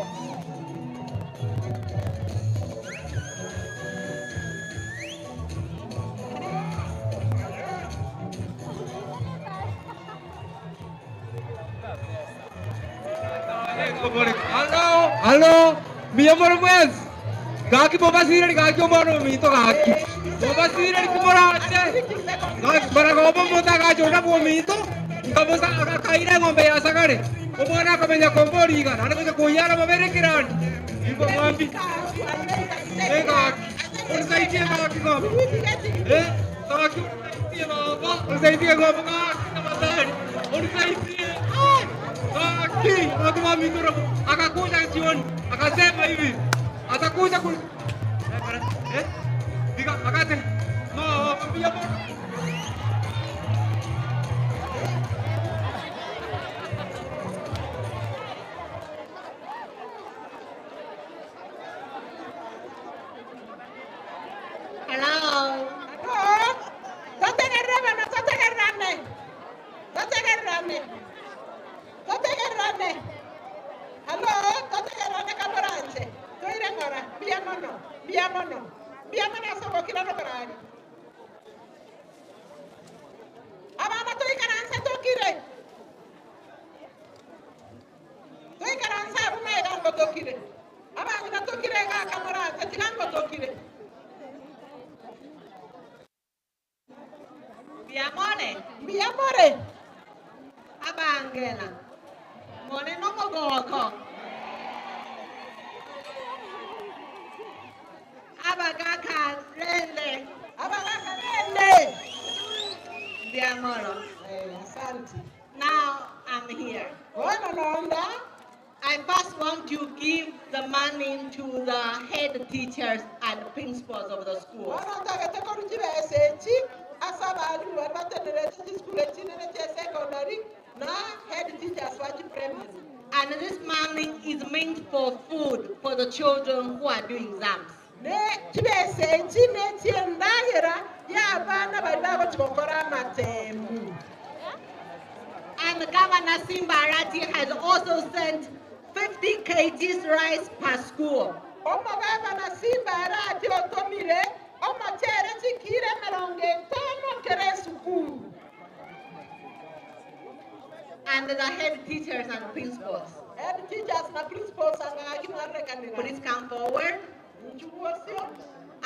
S10: Halo, halo, mbuya more mwensi. Gaki mobasireri gaki omwana ominto gaki. Mobasireri kimorache. Gaki baragoba omonto agacha onde bwominto, nkamosa akaira eng'ombe ya sagare. Omwana akamenya kombori iga, naende gocha koyara mabere ekerandi. Igo mwambi. Eh gaki, onisaidie gaki ng'ombe. Eh, gaki onisaidie baba, onisaidie ng'ombe gaki tafadhali. Onisaidie. Ai, Gaki, watu wa Mindoro akakuja jioni akasema hivi atakuja ku eh, diga akate no pia
S22: Hello.
S12: Hello. Totegererane, totegererane. Totegererane. Totegererane. Hello, totegererane kamoranche. Toire ng'ora, mbuya mono, mbuya mono. Mbuya mono ase ogokira noborari. Abana toikaranse tokire. Toikaranse abwo maiga ngotokire. Abang'ina tokire iga kamoranche tiga ngotokire.
S22: Mbiamore.
S12: Mbiamore.
S22: Abangela. More nomogoko. Abagaka rende.
S12: Abagaka rende.
S22: Mbiamoro.
S12: Eh, asante.
S22: Now I'm here.
S12: Bono nonda.
S22: I first want to give the money to the head teachers and principals of the school.
S12: Bono ntagete koru chibesa echi ase abarimu bari batenerete chisukuru echinene chia secondary na head teachers ba chiprimary.
S22: And this money is meant for food for the children who are doing exams.
S12: Ne chibesa echi nechiendagera ya abana bari bagochigokora amatemu.
S22: And Governor Simba Arati has also sent 50 kgs rice per school.
S12: Omogavana Simba Arati otomire omochere chikiro emerongo etano kere esukuru.
S22: And the head teachers and principals.
S12: Head teachers na principals ang'aki mwarekanira.
S22: Please come forward.
S12: Nchuosio.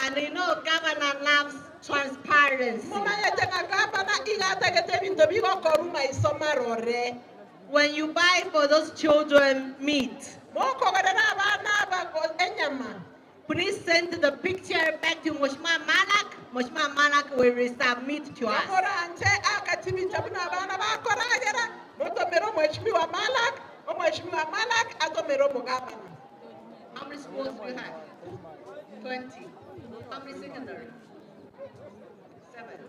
S22: And you know, Governor loves transparency.
S12: Momanyete ng'a gavana iga atagete ebinto bigokorwa maiso marore.
S22: When you buy for those children meat,
S12: Mokogorera abana aba enyama.
S22: please send the picture back to Mheshimiwa Malak. Mheshimiwa Malak will resubmit to us.
S12: Moranche akachibincha buna abana bakoragera motomere omweshimiwa Malak, omweshimiwa Malak atomere omogavana.
S22: How many schools do you have? 20. How many secondary? 7.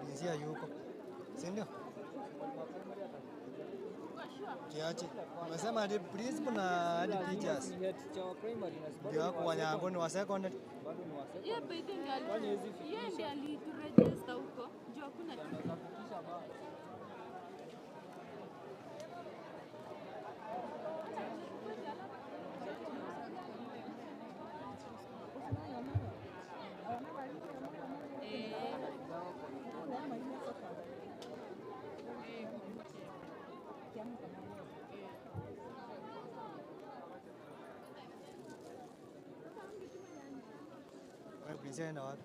S11: Jinsia yuko, si ndio? Kiache umesema hadi principal na hadi teachers ndio wako Wanyango ni wa secondary.
S13: Yeye by the way ndiye ali- yeye ndiye alituregister huko juu hakuna
S11: Wewe principal enda wapi?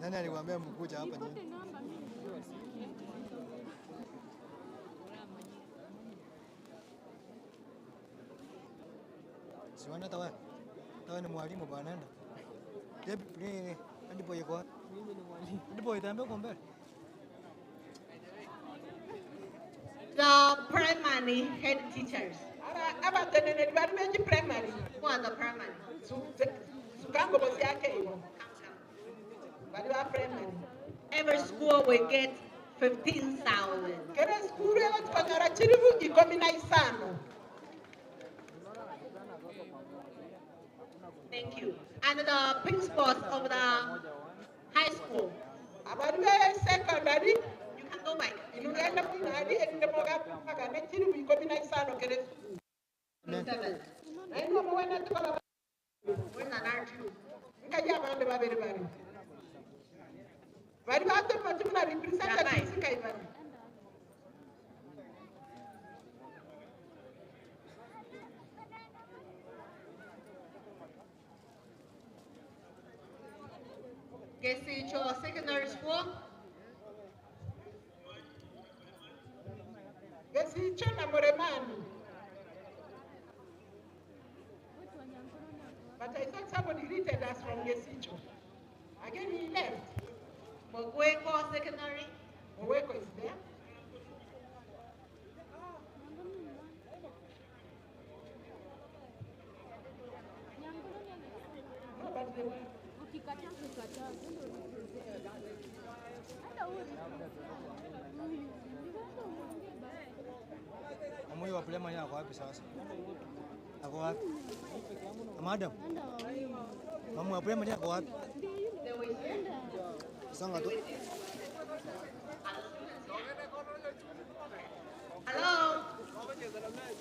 S11: Nani aliwaambia mkuja hapa nyinyi? Siwana hata wewe. Hata wewe ni mwalimu bwana enda. Hebu nini? Hadi boy yuko wapi?
S9: Mimi ni mwalimu.
S11: Hadi boy tembea huko mbele.
S22: The primary head teachers.
S12: Abateneneri bari bengi primary.
S22: Who are the primary?
S12: Sukango bosi yake ibo. Bari ba primary.
S22: Every school will get 15,000.
S12: Kere skuru egochikonyora chiribu ikomi na isano.
S22: Thank you. And the principals of the high school.
S12: Abari be secondary.
S22: You can go back.
S12: Inugenda munari erinde mogapagana chiri 15 kere sukuru.
S22: Seven.
S12: Nainwa mwana tukola.
S22: Where's another two?
S12: Nkaja abande babere bari. Bari batema tumuna representatives kaibari.
S22: Gesicho Secondary School.
S12: Gesicho na Muremani. But I thought somebody greeted us from Gesicho. Again, he left.
S22: Mogweko Secondary.
S12: Oweko is there. No, but they were.
S11: Mama huyu wa primary ako wapi sasa? Ako wapi? Madam. Mama wa primary ako wapi? Sanga tu.
S22: Hello.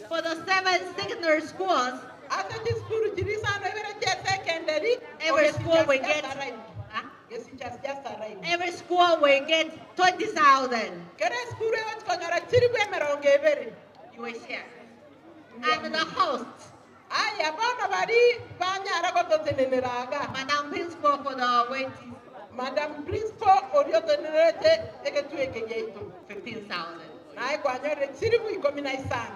S22: For the seven secondary schools.
S12: After this school, Jirisano, secondary.
S22: Every school we get.
S12: Yes, it has just arrived.
S22: Every school we get 20,000.
S12: Kere school we want konyora chiri bwe merongo ebere.
S22: You will share. And the host.
S12: Aya bono bari banyara gototeneneraga.
S22: Madam Principal for the waiting.
S12: Madam Principal oriotenerete egetu ekegeitu.
S22: 15,000.
S12: Naye kwanyore chiri bu 15.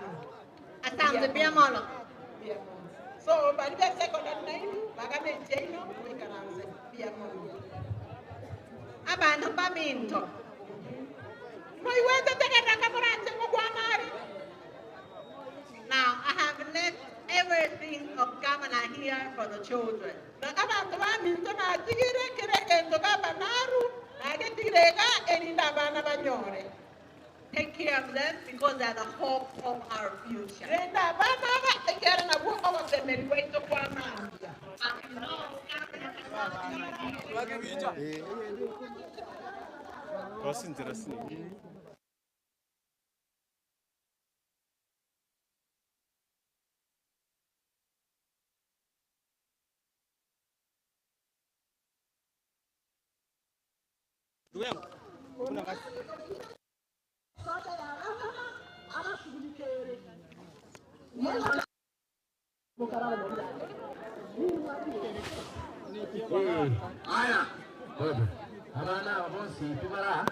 S22: Asante biamolo.
S12: So bari be secondary nainu bagane cheino mwikaranze biamolo.
S22: Abantu baminto.
S12: Moiwete tegeraka muranze mugwanari.
S22: Now I have left everything of governor here for the children.
S12: Na abantu baminto natigire kere kento gabanaru nagetigirega erinda abana banyore.
S22: Take care of them because they are the hope of our future.
S12: Renda abana aba ekere nabwo obosemeri bwaito kwamambia.
S11: Ndugu yangu. Kuna kazi.
S15: Haya, good. Abana aba bonsi tubara.